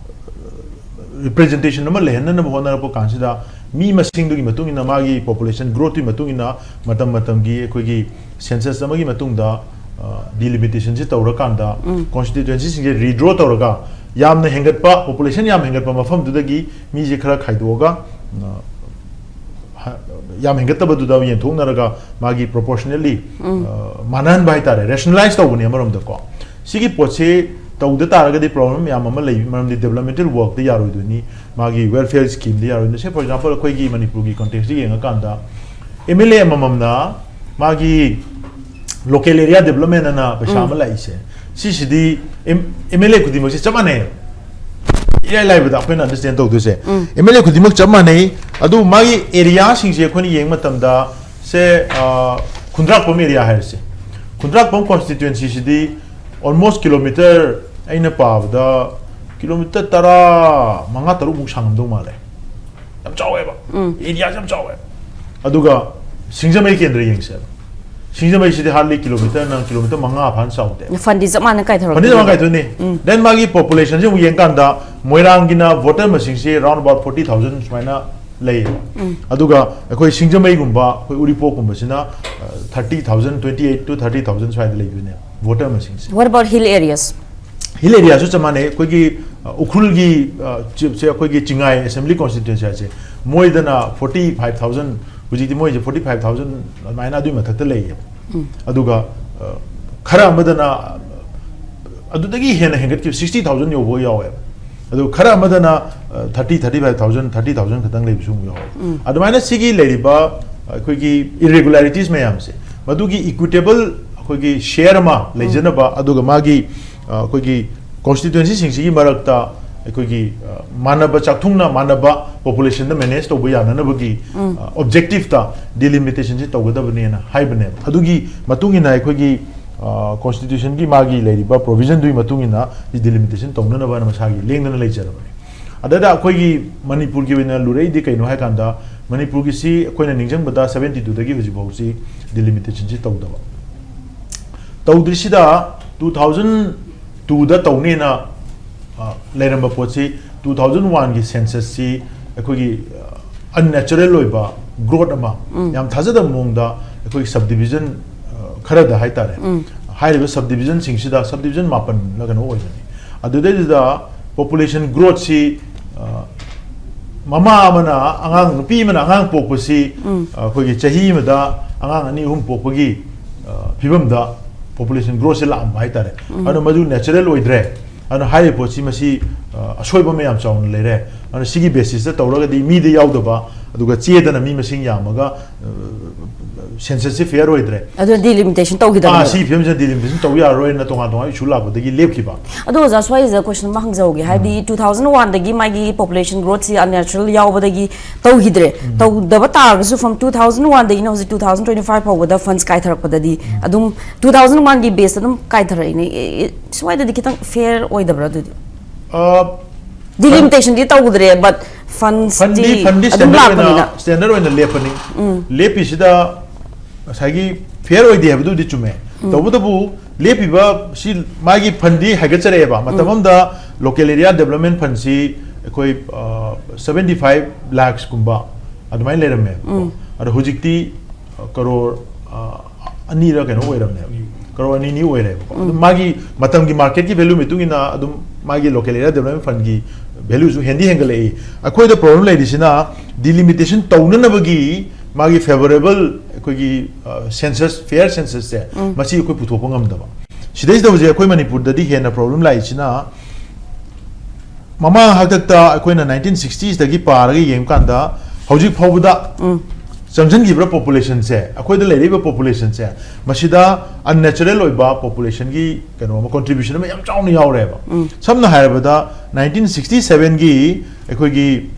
representation ꯑꯃ ꯂꯩꯍꯟꯅꯅꯕ ꯍꯣꯠꯅꯔꯛꯄ ꯀꯥꯟꯁꯤꯗ ꯃꯤ ꯃꯁꯤꯡꯗꯨꯒꯤ ꯃꯇꯨꯡ ꯏꯟꯅ, ꯃꯥꯒꯤ population growthꯇꯨꯒꯤ ꯃꯇꯨꯡ ꯏꯟꯅ ꯃꯇꯝ ꯃꯇꯝꯒꯤ ꯑꯩꯈꯣꯏꯒꯤ census ꯑꯃꯒꯤ ꯃꯇꯨꯡꯗ, ꯑ, delimitation ꯁꯤ ꯇꯧꯔꯀꯥꯟꯗ constituencyꯁꯤꯡꯁꯦ redraw ꯇꯧꯔꯒ ꯌꯥꯝꯅ ꯍꯦꯟꯒꯠꯄ, population ꯌꯥꯝ ꯍꯦꯟꯒꯠꯄ ꯃꯐꯝꯗꯨꯗꯒꯤ ꯃꯤꯁꯦ ꯈꯔ ꯈꯥꯏꯗꯣꯛꯑꯒ, ꯑ, ꯍ-, ꯌꯥꯝ ꯍꯦꯟꯒꯠꯇꯕꯗꯨꯗ ꯌꯦꯟꯊꯣꯛꯅꯔꯒ ꯃꯥꯒꯤ proportionally, ꯑ, ꯃꯥꯟꯅꯍꯟꯕ ꯍꯥꯏꯇꯥꯔꯦ, rationalize ꯇꯧꯕꯅꯦ ꯑꯃꯔꯣꯝꯗꯀꯣ꯫ ꯁꯤꯒꯤ ꯄꯣꯠꯁꯦ ꯇꯧꯗ ꯇꯥꯔꯒꯗꯤ ꯄ꯭ꯔꯣꯕ꯭ꯂꯦꯝ ꯌꯥꯝ ꯑꯃ ꯂꯩ꯫ ꯃꯔꯝꯗꯤ ꯗꯦꯕꯂꯞꯃꯦꯟꯇꯦꯜ ꯋꯥꯔꯛꯇ ꯌꯥꯔꯣꯏꯗꯣꯏꯅꯤ, ꯃꯥꯒꯤ ꯋꯦꯜꯐꯤꯌꯔ ꯁ꯭ꯀꯤꯝꯗ ꯌꯥꯔꯣꯏꯗꯣꯏꯅꯤ꯫ ꯁꯦ, ꯐꯣꯔ ꯑꯦꯛꯖꯥꯝꯄꯜ, ꯑꯩꯈꯣꯏꯒꯤ ꯃꯅꯤꯄꯨꯔꯒꯤ ꯀꯣꯟꯇꯦꯛꯁꯇ ꯌꯦꯡꯉꯀꯥꯟꯗ, ꯑꯦꯝ ꯑꯦꯜ ꯑꯦ ꯑꯃꯃꯝꯅ ꯃꯥꯒꯤ ꯂꯣꯀꯦꯜ ꯑꯦꯔꯤꯌꯥ ꯗꯦꯕꯂꯞꯃꯦꯟ ꯑꯅ ꯄꯩꯁꯥ ꯎꯝ꯫ ꯑꯃ ꯂꯥꯛꯏꯁꯦ, ꯁꯤꯁꯤꯗꯤ ꯑꯦꯝ ꯑꯦꯜ ꯑꯦ ꯈꯨꯗꯤꯡꯃꯛꯁꯦ ꯆꯞ ꯃꯥꯟꯅꯩ꯫ ꯏꯔꯥꯏ ꯂꯥꯏꯕꯗ ꯑꯩꯈꯣꯏꯅ ꯑꯟꯗꯔꯁꯇꯦꯟ ꯇꯧꯗꯣꯏꯁꯦ, ꯎꯝ꯫ ꯑꯦꯝ ꯑꯦꯜ ꯑꯦ ꯈꯨꯗꯤꯡꯃꯛ ꯆꯞ ꯃꯥꯟꯅꯩ꯫ ꯑꯗꯨ ꯃꯥꯒꯤ ꯑꯦꯔꯤꯌꯥꯁꯤꯡꯁꯦ ꯑꯩꯈꯣꯏꯅ ꯌꯦꯡꯕ ꯃꯇꯝꯗ, ꯁꯦ, ꯑ, ꯈꯨꯟꯗ꯭ꯔꯥꯛꯄꯝ ꯑꯦꯔꯤꯌꯥ ꯍꯥꯏꯔꯁꯦ, ꯈꯨꯟꯗ꯭ꯔꯥꯛꯄꯝ ꯀꯣꯟꯁꯇꯤꯇ꯭ꯋꯦꯟꯁꯤꯁꯤꯗꯤ ꯑꯣꯜꯃꯣꯁ ꯀꯤꯂꯣꯃꯤꯇꯔ, ꯑꯩꯅ ꯄꯥꯕꯗ ꯀꯤꯂꯣꯃꯤꯇꯔ ꯇꯔꯥ ꯃꯉꯥ ꯇꯔꯨꯛꯃꯨꯛ ꯁꯥꯡꯉꯝꯗꯧ ꯃꯥꯜꯂꯦ꯫ ꯌꯥꯝ ꯆꯥꯎꯋꯦꯕ꯫ ꯎꯝ꯫ ꯑꯦꯔꯤꯌꯥꯁꯦ ꯌꯥꯝ ꯆꯥꯎꯋꯦꯕ꯫ ꯑꯗꯨꯒ ꯁꯤꯡꯖꯃꯩ ꯀꯦꯟꯗ꯭ꯔ ꯌꯦꯡꯁꯦꯕ꯫ ꯁꯤꯡꯖꯃꯩꯁꯤꯗꯤ ꯍꯥꯔꯗꯂꯤ ꯀꯤꯂꯣꯃꯤꯇꯔ, ꯅꯪ ꯀꯤꯂꯣꯃꯤꯇꯔ ꯃꯉꯥ ꯐꯥꯅ ꯆꯥꯎꯗꯦ꯫ ꯐꯟꯗꯤ ꯆꯞ ꯃꯥꯟꯅ ꯀꯥꯏꯊꯣꯔꯛꯇꯣꯏꯅꯤ꯫ ꯐꯟꯗꯤ ꯆꯞ ꯃꯥꯟꯅ ꯀꯥꯏꯊꯣꯛꯏꯅꯤ꯫ ꯎꯝ꯫ ꯗꯦꯟ ꯃꯥꯒꯤ ꯄꯣꯄꯨꯂꯦꯁꯟꯁꯦ ꯑꯃꯨꯛ ꯌꯦꯡꯀꯥꯟꯗ, ꯃꯣꯏꯔꯥꯡꯒꯤꯅ ꯚꯣꯇꯔ ꯃꯁꯤꯡꯁꯦ ꯑꯔꯥꯎꯟ ꯑꯕꯥꯎꯠ ꯐꯣꯔꯇꯤ ꯊꯥꯎꯖꯟ ꯁꯨꯃꯥꯏꯅ ꯂꯩꯌꯦꯕ꯫ ꯎꯝ꯫ ꯑꯗꯨꯒ ꯑꯩꯈꯣꯏ ꯁꯤꯡꯖꯃꯩꯒꯨꯝꯕ, ꯑꯩꯈꯣꯏ ꯎꯔꯤꯄꯣꯛꯀꯨꯝꯕꯁꯤꯅ, ꯑ, thirty thousand, twenty eight to thirty thousand ꯁ꯭ꯋꯥꯏꯗ ꯂꯩꯗꯣꯏꯅꯦꯕ, ꯚꯣꯇꯔ ꯃꯁꯤꯡꯁꯦ꯫ What about hill areas? Hill ꯑꯦꯔꯤꯌꯥꯁꯨ ꯆꯞ ꯃꯥꯟꯅꯩ꯫ ꯑꯩꯈꯣꯏꯒꯤ, ꯑ, ꯎꯈ꯭ꯔꯨꯜꯒꯤ, ꯑ, ꯆꯤꯞꯁꯦ, ꯑꯩꯈꯣꯏꯒꯤ ꯆꯤꯡꯉꯥꯏ ꯑꯦꯁꯦꯝꯕ꯭ꯂꯤ ꯀꯣꯟꯁꯇꯤꯇ꯭ꯋꯦꯟꯁꯤ ꯍꯥꯏꯁꯦ, ꯃꯣꯏꯗꯅ ꯐꯣꯔꯇꯤ ꯐꯥꯏꯚ ꯊꯥꯎꯖꯟ, ꯍꯧꯖꯤꯛꯇꯤ ꯃꯣꯏꯁꯦ ꯐꯣꯔꯇꯤ ꯐꯥꯏꯚ ꯊꯥꯎꯖꯟ ꯑꯗꯨꯃꯥꯏꯅ ꯑꯗꯨꯒꯤ ꯃꯊꯛꯇ ꯂꯩꯌꯦꯕ꯫ ꯎꯝ꯫ ꯑꯗꯨꯒ, ꯑ, ꯈꯔ ꯑꯃꯗꯅ, ꯑ, ꯑꯗꯨꯗꯒꯤ ꯍꯦꯟꯅ ꯍꯦꯟꯒꯠꯈꯤꯕ, ꯁꯤꯛꯁꯇꯤ ꯊꯥꯎꯖꯟ ꯌꯧꯕ ꯌꯥꯎꯋꯦꯕ꯫ ꯑꯗꯨ ꯈꯔ ꯑꯃꯗꯅ, ꯑ, thirty, thirty five thousand, thirty thousand ꯈꯛꯇꯪ ꯂꯩꯕꯁꯨ ꯑꯃꯨꯛ ꯌꯥꯎꯋꯦ꯫ ꯎꯝ꯫ ꯑꯗꯨꯃꯥꯏꯅ ꯁꯤꯒꯤ ꯂꯩꯔꯤꯕ ꯑꯩꯈꯣꯏꯒꯤ ꯏꯔꯦꯒꯨꯂꯔꯤꯇꯤꯁ ꯃꯌꯥꯝꯁꯦ, ꯃꯗꯨꯒꯤ ꯏꯀ꯭ꯋꯤꯇꯦꯕꯜ ꯑꯩꯈꯣꯏꯒꯤ ꯁꯤꯌꯔ ꯑꯃ ꯎꯝ꯫ ꯂꯩꯖꯅꯕ, ꯑꯗꯨꯒ ꯃꯥꯒꯤ, ꯑ, ꯑꯩꯈꯣꯏꯒꯤ ꯀꯣꯟꯁꯇꯤꯇ꯭ꯋꯦꯟꯁꯤꯁꯤꯡꯁꯤꯒꯤ ꯃꯔꯛꯇ ꯑꯩꯈꯣꯏꯒꯤ, ꯑ, ꯃꯥꯟꯅꯕ ꯆꯥꯛꯊꯨꯡꯅ ꯃꯥꯟꯅꯕ ꯄꯣꯄꯨꯂꯦꯁꯟꯗ ꯃꯦꯅꯦꯖ ꯇꯧꯕ ꯌꯥꯅꯅꯕꯒꯤ, ꯎꯝ꯫ ꯑ, ꯑꯣꯕꯖꯦꯛꯇꯤꯞꯇ ꯗꯤꯂꯤꯃꯤꯇꯦꯁꯟꯁꯤ ꯇꯧꯒꯗꯕꯅꯦꯅ ꯍꯥꯏꯕꯅꯦꯕ꯫ ꯑꯗꯨꯒꯤ ꯃꯇꯨꯡ ꯏꯟꯅ ꯑꯩꯈꯣꯏꯒꯤ, ꯑ, ꯀꯣꯟꯁꯇꯤꯇ꯭ꯌꯨꯁꯟꯒꯤ ꯃꯥꯒꯤ ꯂꯩꯔꯤꯕ ꯄ꯭ꯔꯣꯕꯤꯖꯟꯗꯨꯒꯤ ꯃꯇꯨꯡ ꯏꯟꯅ ꯗꯤꯂꯤꯃꯤꯇꯦꯁꯟ ꯇꯧꯅꯅꯕꯅ ꯃꯁꯥꯒꯤ ꯂꯦꯡꯗꯅ ꯂꯩꯖꯔꯕꯅꯦ꯫ ꯑꯗꯨꯗ ꯑꯩꯈꯣꯏꯒꯤ ꯃꯅꯤꯄꯨꯔꯒꯤ ꯑꯣꯏꯅ ꯂꯨꯔꯛꯏꯗꯤ ꯀꯩꯅꯣ ꯍꯥꯏ ꯀꯥꯟꯗ, ꯃꯅꯤꯄꯨꯔꯒꯤꯁꯤ ꯑꯩꯈꯣꯏꯅ ꯅꯤꯡꯁꯤꯡꯕꯗ ꯁꯕꯦꯟꯇꯤ ꯇꯨꯗꯒꯤ ꯍꯧꯖꯤꯛ ꯐꯥꯎꯁꯤ ꯗꯤꯂꯤꯃꯤꯇꯦꯁꯟꯁꯤ ꯇꯧꯗꯕ꯫ ꯇꯧꯗ꯭ꯔꯤꯁꯤꯗ ꯇꯨ ꯊꯥꯎꯖꯟ ꯇꯨꯗ ꯇꯧꯅꯦꯅ, ꯑ, ꯂꯩꯔꯝꯕ ꯄꯣꯠꯁꯤ ꯇꯨ ꯊꯥꯎꯖꯟ ꯋꯥꯟꯒꯤ ꯁꯦꯟꯁꯁꯁꯤ ꯑꯩꯈꯣꯏꯒꯤ, ꯑ, ꯑꯟꯅꯦꯆꯔꯦꯜ ꯑꯣꯏꯕ ꯒ꯭ꯔꯣꯠ ꯑꯃ, ꯎꯝ꯫ ꯌꯥꯝ ꯊꯥꯖꯗꯕ ꯃꯑꯣꯡꯗ ꯑꯩꯈꯣꯏꯒꯤ ꯁꯕ ꯗꯤꯕꯤꯖꯟ, ꯑ, ꯈꯔꯗ ꯍꯥꯏꯇꯥꯔꯦ꯫ ꯎꯝ꯫ ꯍꯥꯏꯔꯤꯕ ꯁꯕ ꯗꯤꯕꯤꯖꯟꯁꯤꯡꯁꯤꯗ, ꯁꯕ ꯗꯤꯕꯤꯖꯟ ꯃꯥꯄꯟꯂ ꯀꯩꯅꯣ ꯑꯣꯏꯕꯅꯤ꯫ ꯑꯗꯨꯗꯩꯗꯨꯗ ꯄꯣꯄꯨꯂꯦꯁꯟ ꯒ꯭ꯔꯣꯠꯁꯤ, ꯑ, ꯃꯃꯥ ꯑꯃꯅ ꯑꯉꯥꯡ, ꯅꯨꯄꯤ ꯑꯃꯅ ꯑꯉꯥꯡ ꯄꯣꯛꯄꯁꯤ, ꯎꯝ꯫ ꯑ, ꯑꯩꯈꯣꯏꯒꯤ ꯆꯍꯤ ꯑꯃꯗ ꯑꯉꯥꯡ ꯑꯅꯤ ꯑꯍꯨꯝ ꯄꯣꯛꯄꯒꯤ, ꯑ, ꯐꯤꯕꯝꯗ ꯄꯣꯄꯨꯂꯦꯁꯟ ꯒ꯭ꯔꯣꯠꯁꯦ ꯂꯥꯛꯑꯝꯕ ꯍꯥꯏꯇꯥꯔꯦ꯫ ꯑꯗꯨꯅ ꯃꯗꯨ ꯅꯦꯆꯔꯦꯜ ꯑꯣꯏꯗ꯭ꯔꯦ꯫ ꯑꯗꯨꯅ ꯍꯥꯏꯔꯤꯕ ꯄꯣꯠꯁꯤ ꯃꯁꯤ, ꯑ, ꯑꯁꯣꯏꯕ ꯑꯃ ꯌꯥꯝ ꯆꯥꯎꯅ ꯂꯩꯔꯦ꯫ ꯑꯗꯨꯅ ꯁꯤꯒꯤ ꯕꯦꯁꯤꯁꯇ ꯇꯧꯔꯒꯗꯤ ꯃꯤꯗ ꯌꯥꯎꯗꯕ, ꯑꯗꯨꯒ ꯆꯦꯗꯅ ꯃꯤ ꯃꯁꯤꯡ ꯌꯥꯝꯃꯒ, ꯑ, ꯁꯦꯟꯁꯁꯁꯤ ꯐꯤꯌꯔ ꯑꯣꯏꯗ꯭ꯔꯦ꯫ ꯑꯗꯨꯅ ꯗꯤꯂꯤꯃꯤꯇꯦꯁꯟ ꯇꯧꯈꯤꯗꯕ ꯑꯥ, ꯁꯤ ꯐꯤꯕꯝꯁꯤꯗ ꯗꯤꯂꯤꯃꯤꯇꯦꯁꯟ ꯇꯧ ꯌꯥꯔꯔꯣꯏꯅ ꯇꯣꯉꯥꯟ ꯇꯣꯉꯥꯟ ꯏꯁꯨ ꯂꯥꯛꯄꯗꯒꯤ ꯂꯦꯞꯈꯤꯕ꯫ ꯑꯗꯣ ꯑꯣꯖꯥ, ꯁ꯭ꯋꯥꯏꯁꯤꯗ ꯀꯣꯏꯁꯟ ꯑꯃ ꯍꯪꯖꯍꯧꯒꯦ꯫ ꯍꯥꯏꯗꯤ, ꯇꯨ ꯊꯥꯎꯖꯟ ꯋꯥꯟꯗꯒꯤ ꯃꯥꯒꯤ ꯄꯣꯄꯨꯂꯦꯁꯟ ꯒ꯭ꯔꯣꯠꯁꯤ ꯑꯟꯅꯦꯆꯔꯦꯜ ꯌꯥꯎꯕꯗꯒꯤ ꯇꯧꯈꯤꯗ꯭ꯔꯦ꯫ ꯇꯧꯗꯕ ꯇꯥꯔꯒꯁꯨ, from two thousand one ꯗꯒꯤꯅ ꯍꯧꯖꯤꯛ two thousand twenty five ꯐꯥꯎꯕꯗ ꯐꯟꯁ ꯀꯥꯏꯊꯔꯛꯄꯗꯗꯤ, ꯑꯗꯨꯝ two thousand one ꯒꯤ ꯕꯦꯁ ꯑꯗꯨꯝ ꯀꯥꯏꯊꯔꯛꯏꯅꯦ꯫ ꯑꯦ, ꯑꯦ, ꯁ꯭ꯋꯥꯏꯗꯗꯤ ꯈꯤꯇꯪ ꯐꯦꯌꯔ ꯑꯣꯏꯗꯕ꯭ꯔꯥ ꯑꯗꯨꯗꯤ? ꯑ, ꯗꯤꯂꯤꯃꯤꯇꯦꯁꯟꯗꯤ ꯇꯧꯗ꯭ꯔꯦ, but ꯐꯟꯁꯇꯤ ꯐꯟꯗꯤ ꯑꯗꯨꯝ ꯐꯟꯗꯤ ꯁ꯭ꯇꯦꯟꯗꯔꯗ ꯂꯥꯛꯄꯅꯤꯅ꯫ ꯑꯣꯏꯅ, ꯁ꯭ꯇꯦꯟꯗꯔꯗ ꯑꯣꯏꯅ ꯂꯦꯞꯄꯅꯤ꯫ ꯂꯦꯞꯄꯤꯁꯤꯗ ꯉꯁꯥꯏꯒꯤ ꯐꯦꯌꯔ ꯑꯣꯏꯗꯦ ꯍꯥꯏꯕꯗꯨꯗꯤ ꯆꯨꯝꯃꯦ꯫ ꯇꯧꯕꯇꯕꯨ ꯂꯦꯞꯄꯤꯕ ꯁꯤ ꯃꯥꯒꯤ ꯐꯟꯗꯤ ꯍꯥꯏꯒꯠꯆꯔꯛꯑꯦꯕ꯫ ꯃꯇꯝ ꯑꯃꯗ ꯂꯣꯀꯦꯜ ꯑꯦꯔꯤꯌꯥ ꯗꯦꯕꯂꯞꯃꯦꯟ ꯐꯟꯁꯤ ꯑꯩꯈꯣꯏ, ꯑ, seventy five lakhs ꯀꯨꯝꯕ ꯑꯗꯨꯃꯥꯏꯅ ꯂꯩꯔꯝꯃꯦꯕꯀꯣ꯫ ꯑꯗꯣ ꯍꯧꯖꯤꯛꯇꯤ, ꯑ, ꯀꯔꯣꯔ, ꯑ, ꯑꯅꯤꯔ ꯀꯩꯅꯣ ꯑꯣꯏꯔꯝꯅꯦꯕ꯫ ꯀꯔꯣꯔ ꯑꯅꯤ ꯑꯅꯤ ꯑꯣꯏꯔꯦꯕꯀꯣ꯫ ꯑꯗꯨꯝ ꯃꯥꯒꯤ ꯃꯇꯝꯒꯤ ꯃꯥꯔꯀꯦꯠꯀꯤ ꯚꯦꯂꯨ ꯃꯇꯨꯡ ꯏꯟꯅ ꯑꯗꯨꯝ ꯃꯥꯒꯤ ꯂꯣꯀꯦꯜ ꯑꯦꯔꯤꯌꯥ ꯗꯦꯕꯂꯞꯃꯦꯟ ꯐꯟꯒꯤ ꯚꯦꯂꯨꯁꯨ ꯍꯦꯟꯗꯤ ꯍꯦꯟꯒꯠꯂꯛꯏ꯫ ꯑꯩꯈꯣꯏꯗ ꯄ꯭ꯔꯣꯕ꯭ꯂꯦꯝ ꯂꯩꯔꯤꯁꯤꯅ ꯗꯤꯂꯤꯃꯤꯇꯦꯁꯟ ꯇꯧꯅꯅꯕꯒꯤ ꯃꯥꯒꯤ ꯐꯦꯕꯔꯦꯕꯜ ꯑꯩꯈꯣꯏꯒꯤ, ꯑ, ꯁꯦꯟꯁꯁ, ꯐꯦꯌꯔ ꯁꯦꯟꯁꯁꯁꯦ ꯃꯁꯤ ꯑꯩꯈꯣꯏ ꯄꯨꯊꯣꯛꯄ ꯉꯝꯗꯕ꯫ ꯁꯤꯗꯩꯁꯤꯗ ꯍꯧꯖꯤꯛ ꯑꯩꯈꯣꯏ ꯃꯅꯤꯄꯨꯔꯗꯗꯤ ꯍꯦꯟꯅ ꯄ꯭ꯔꯣꯕ꯭ꯂꯦꯝ ꯂꯥꯛꯏꯁꯤꯅ ꯃꯃꯥꯡ ꯍꯥꯛꯇꯛꯇ ꯑꯩꯈꯣꯏꯅ ꯅꯥꯏꯟꯇꯤꯟ ꯁꯤꯛꯁꯇꯤꯁꯇꯒꯤ ꯄꯥꯔꯒ ꯌꯦꯡꯕ ꯀꯥꯟꯗ ꯍꯧꯖꯤꯛ ꯐꯥꯎꯕꯗ ꯆꯪꯁꯤꯟꯈꯤꯕ꯭ꯔꯥ ꯄꯣꯄꯨꯂꯦꯁꯟꯁꯦ, ꯑꯩꯈꯣꯏꯗ ꯂꯩꯔꯤꯕ ꯄꯣꯄꯨꯂꯦꯁꯟꯁꯦ, ꯃꯁꯤꯗ ꯑꯟꯅꯦꯆꯔꯦꯜ ꯑꯣꯏꯕ ꯄꯣꯄꯨꯂꯦꯁꯟꯒꯤ ꯀꯩꯅꯣ ꯑꯃ, ꯀꯣꯟꯇ꯭ꯔꯤꯕ꯭ꯌꯨꯁꯟ ꯑꯃ ꯌꯥꯝ ꯆꯥꯎꯅ ꯌꯥꯎꯔꯦꯕ꯫ ꯁꯝꯅ ꯍꯥꯏꯔꯕꯗ, ꯅꯥꯏꯟꯇꯤꯟ ꯁꯤꯛꯁꯇꯤ ꯁꯚꯦꯟꯒꯤ ꯑꯩꯈꯣꯏꯒꯤ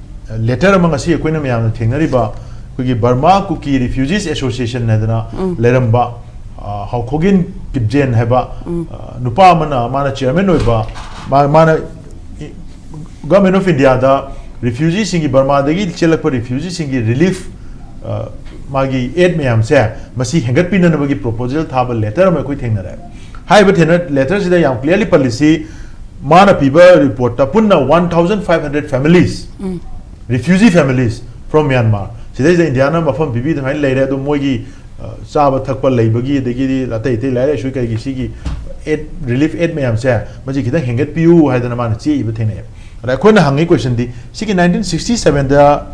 ꯂꯦꯇꯔ ꯑꯃ, ꯉꯁꯤ ꯑꯩꯈꯣꯏꯅ ꯃꯌꯥꯝꯅ ꯊꯦꯡꯅꯔꯤꯕ ꯑꯩꯈꯣꯏꯒꯤ ꯕꯔꯃꯥ ꯀꯨꯀꯤ ꯔꯤꯐ꯭ꯌꯨꯖꯤꯁ ꯑꯦꯁꯣꯁꯤꯌꯦꯁꯟ ꯍꯥꯏꯗꯅ ꯂꯩꯔꯝꯕ, ꯑ, ꯍꯥꯎꯈꯣꯒꯤꯟ ꯀꯤꯞꯖꯦꯟ ꯍꯥꯏꯕ, ꯑ, ꯅꯨꯄꯥ ꯑꯃꯅ, ꯃꯥꯅ ꯆꯤꯌꯔꯃꯦꯟ ꯑꯣꯏꯕ, ꯃꯥ-, ꯃꯥꯅ ꯒꯚꯔꯟꯃꯦꯟ ꯑꯣꯐ ꯏꯟꯗꯤꯌꯥꯗ ꯔꯤꯐ꯭ꯌꯨꯖꯤꯁꯤꯡꯒꯤ, ꯕꯔꯃꯥꯗꯒꯤ ꯆꯦꯜꯂꯛꯄ ꯔꯤꯐ꯭ꯌꯨꯖꯤꯁꯤꯡꯒꯤ ꯔꯤꯂꯤꯐ, ꯑ, ꯃꯥꯒꯤ ꯑꯦꯗ ꯃꯌꯥꯝꯁꯦ ꯃꯁꯤ ꯍꯦꯟꯒꯠꯄꯤꯅꯅꯕꯒꯤ ꯄ꯭ꯔꯣꯄꯣꯖꯦꯜ ꯊꯥꯕ ꯂꯦꯇꯔ ꯑꯃ ꯑꯩꯈꯣꯏ ꯊꯦꯡꯅꯔꯦ꯫ ꯍꯥꯏꯔꯤꯕ ꯊꯦꯡꯅ-, ꯂꯦꯇꯔꯁꯤꯗ ꯌꯥꯝ ꯀ꯭ꯂꯤꯌꯔꯂꯤ ꯄꯜꯂꯤꯁꯤ, ꯃꯥꯅ ꯄꯤꯕ ꯔꯤꯄꯣꯔꯠꯇ ꯄꯨꯟꯅ one thousand five hundred families, refugee families from Myanmar, ꯁꯤꯗꯩꯁꯤꯗ ꯏꯟꯗꯤꯌꯥꯅ ꯃꯐꯝ ꯄꯤꯕꯤ ꯑꯗꯨꯃꯥꯏꯅ ꯂꯩꯔꯦ꯫ ꯑꯗꯣ ꯃꯣꯏꯒꯤ, ꯑ, ꯆꯥꯕ ꯊꯛꯄ ꯂꯩꯕꯒꯤ, ꯑꯗꯒꯤꯗꯤ ꯑꯇꯩ ꯑꯇꯩ ꯂꯥꯏꯔꯤꯛ ꯂꯥꯏꯁꯨ ꯀꯩꯒꯤ ꯁꯤꯒꯤ ꯑꯦꯗ, ꯔꯤꯂꯤꯐ ꯑꯦꯗ ꯃꯌꯥꯝꯁꯦ ꯃꯁꯤ ꯈꯤꯇꯪ ꯍꯦꯟꯒꯠꯄꯤꯌꯨ ꯍꯥꯏꯗꯅ ꯃꯥꯅ ꯆꯦ ꯏꯕ ꯊꯦꯡꯅꯩ꯫ ꯑꯗ ꯑꯩꯈꯣꯏꯅ ꯍꯪꯉꯤ ꯀꯣꯏꯁꯟꯗꯤ, ꯁꯤꯒꯤ ꯅꯥꯏꯟꯇꯤꯟ ꯁꯤꯛꯁꯇꯤ ꯁꯚꯦꯟꯗ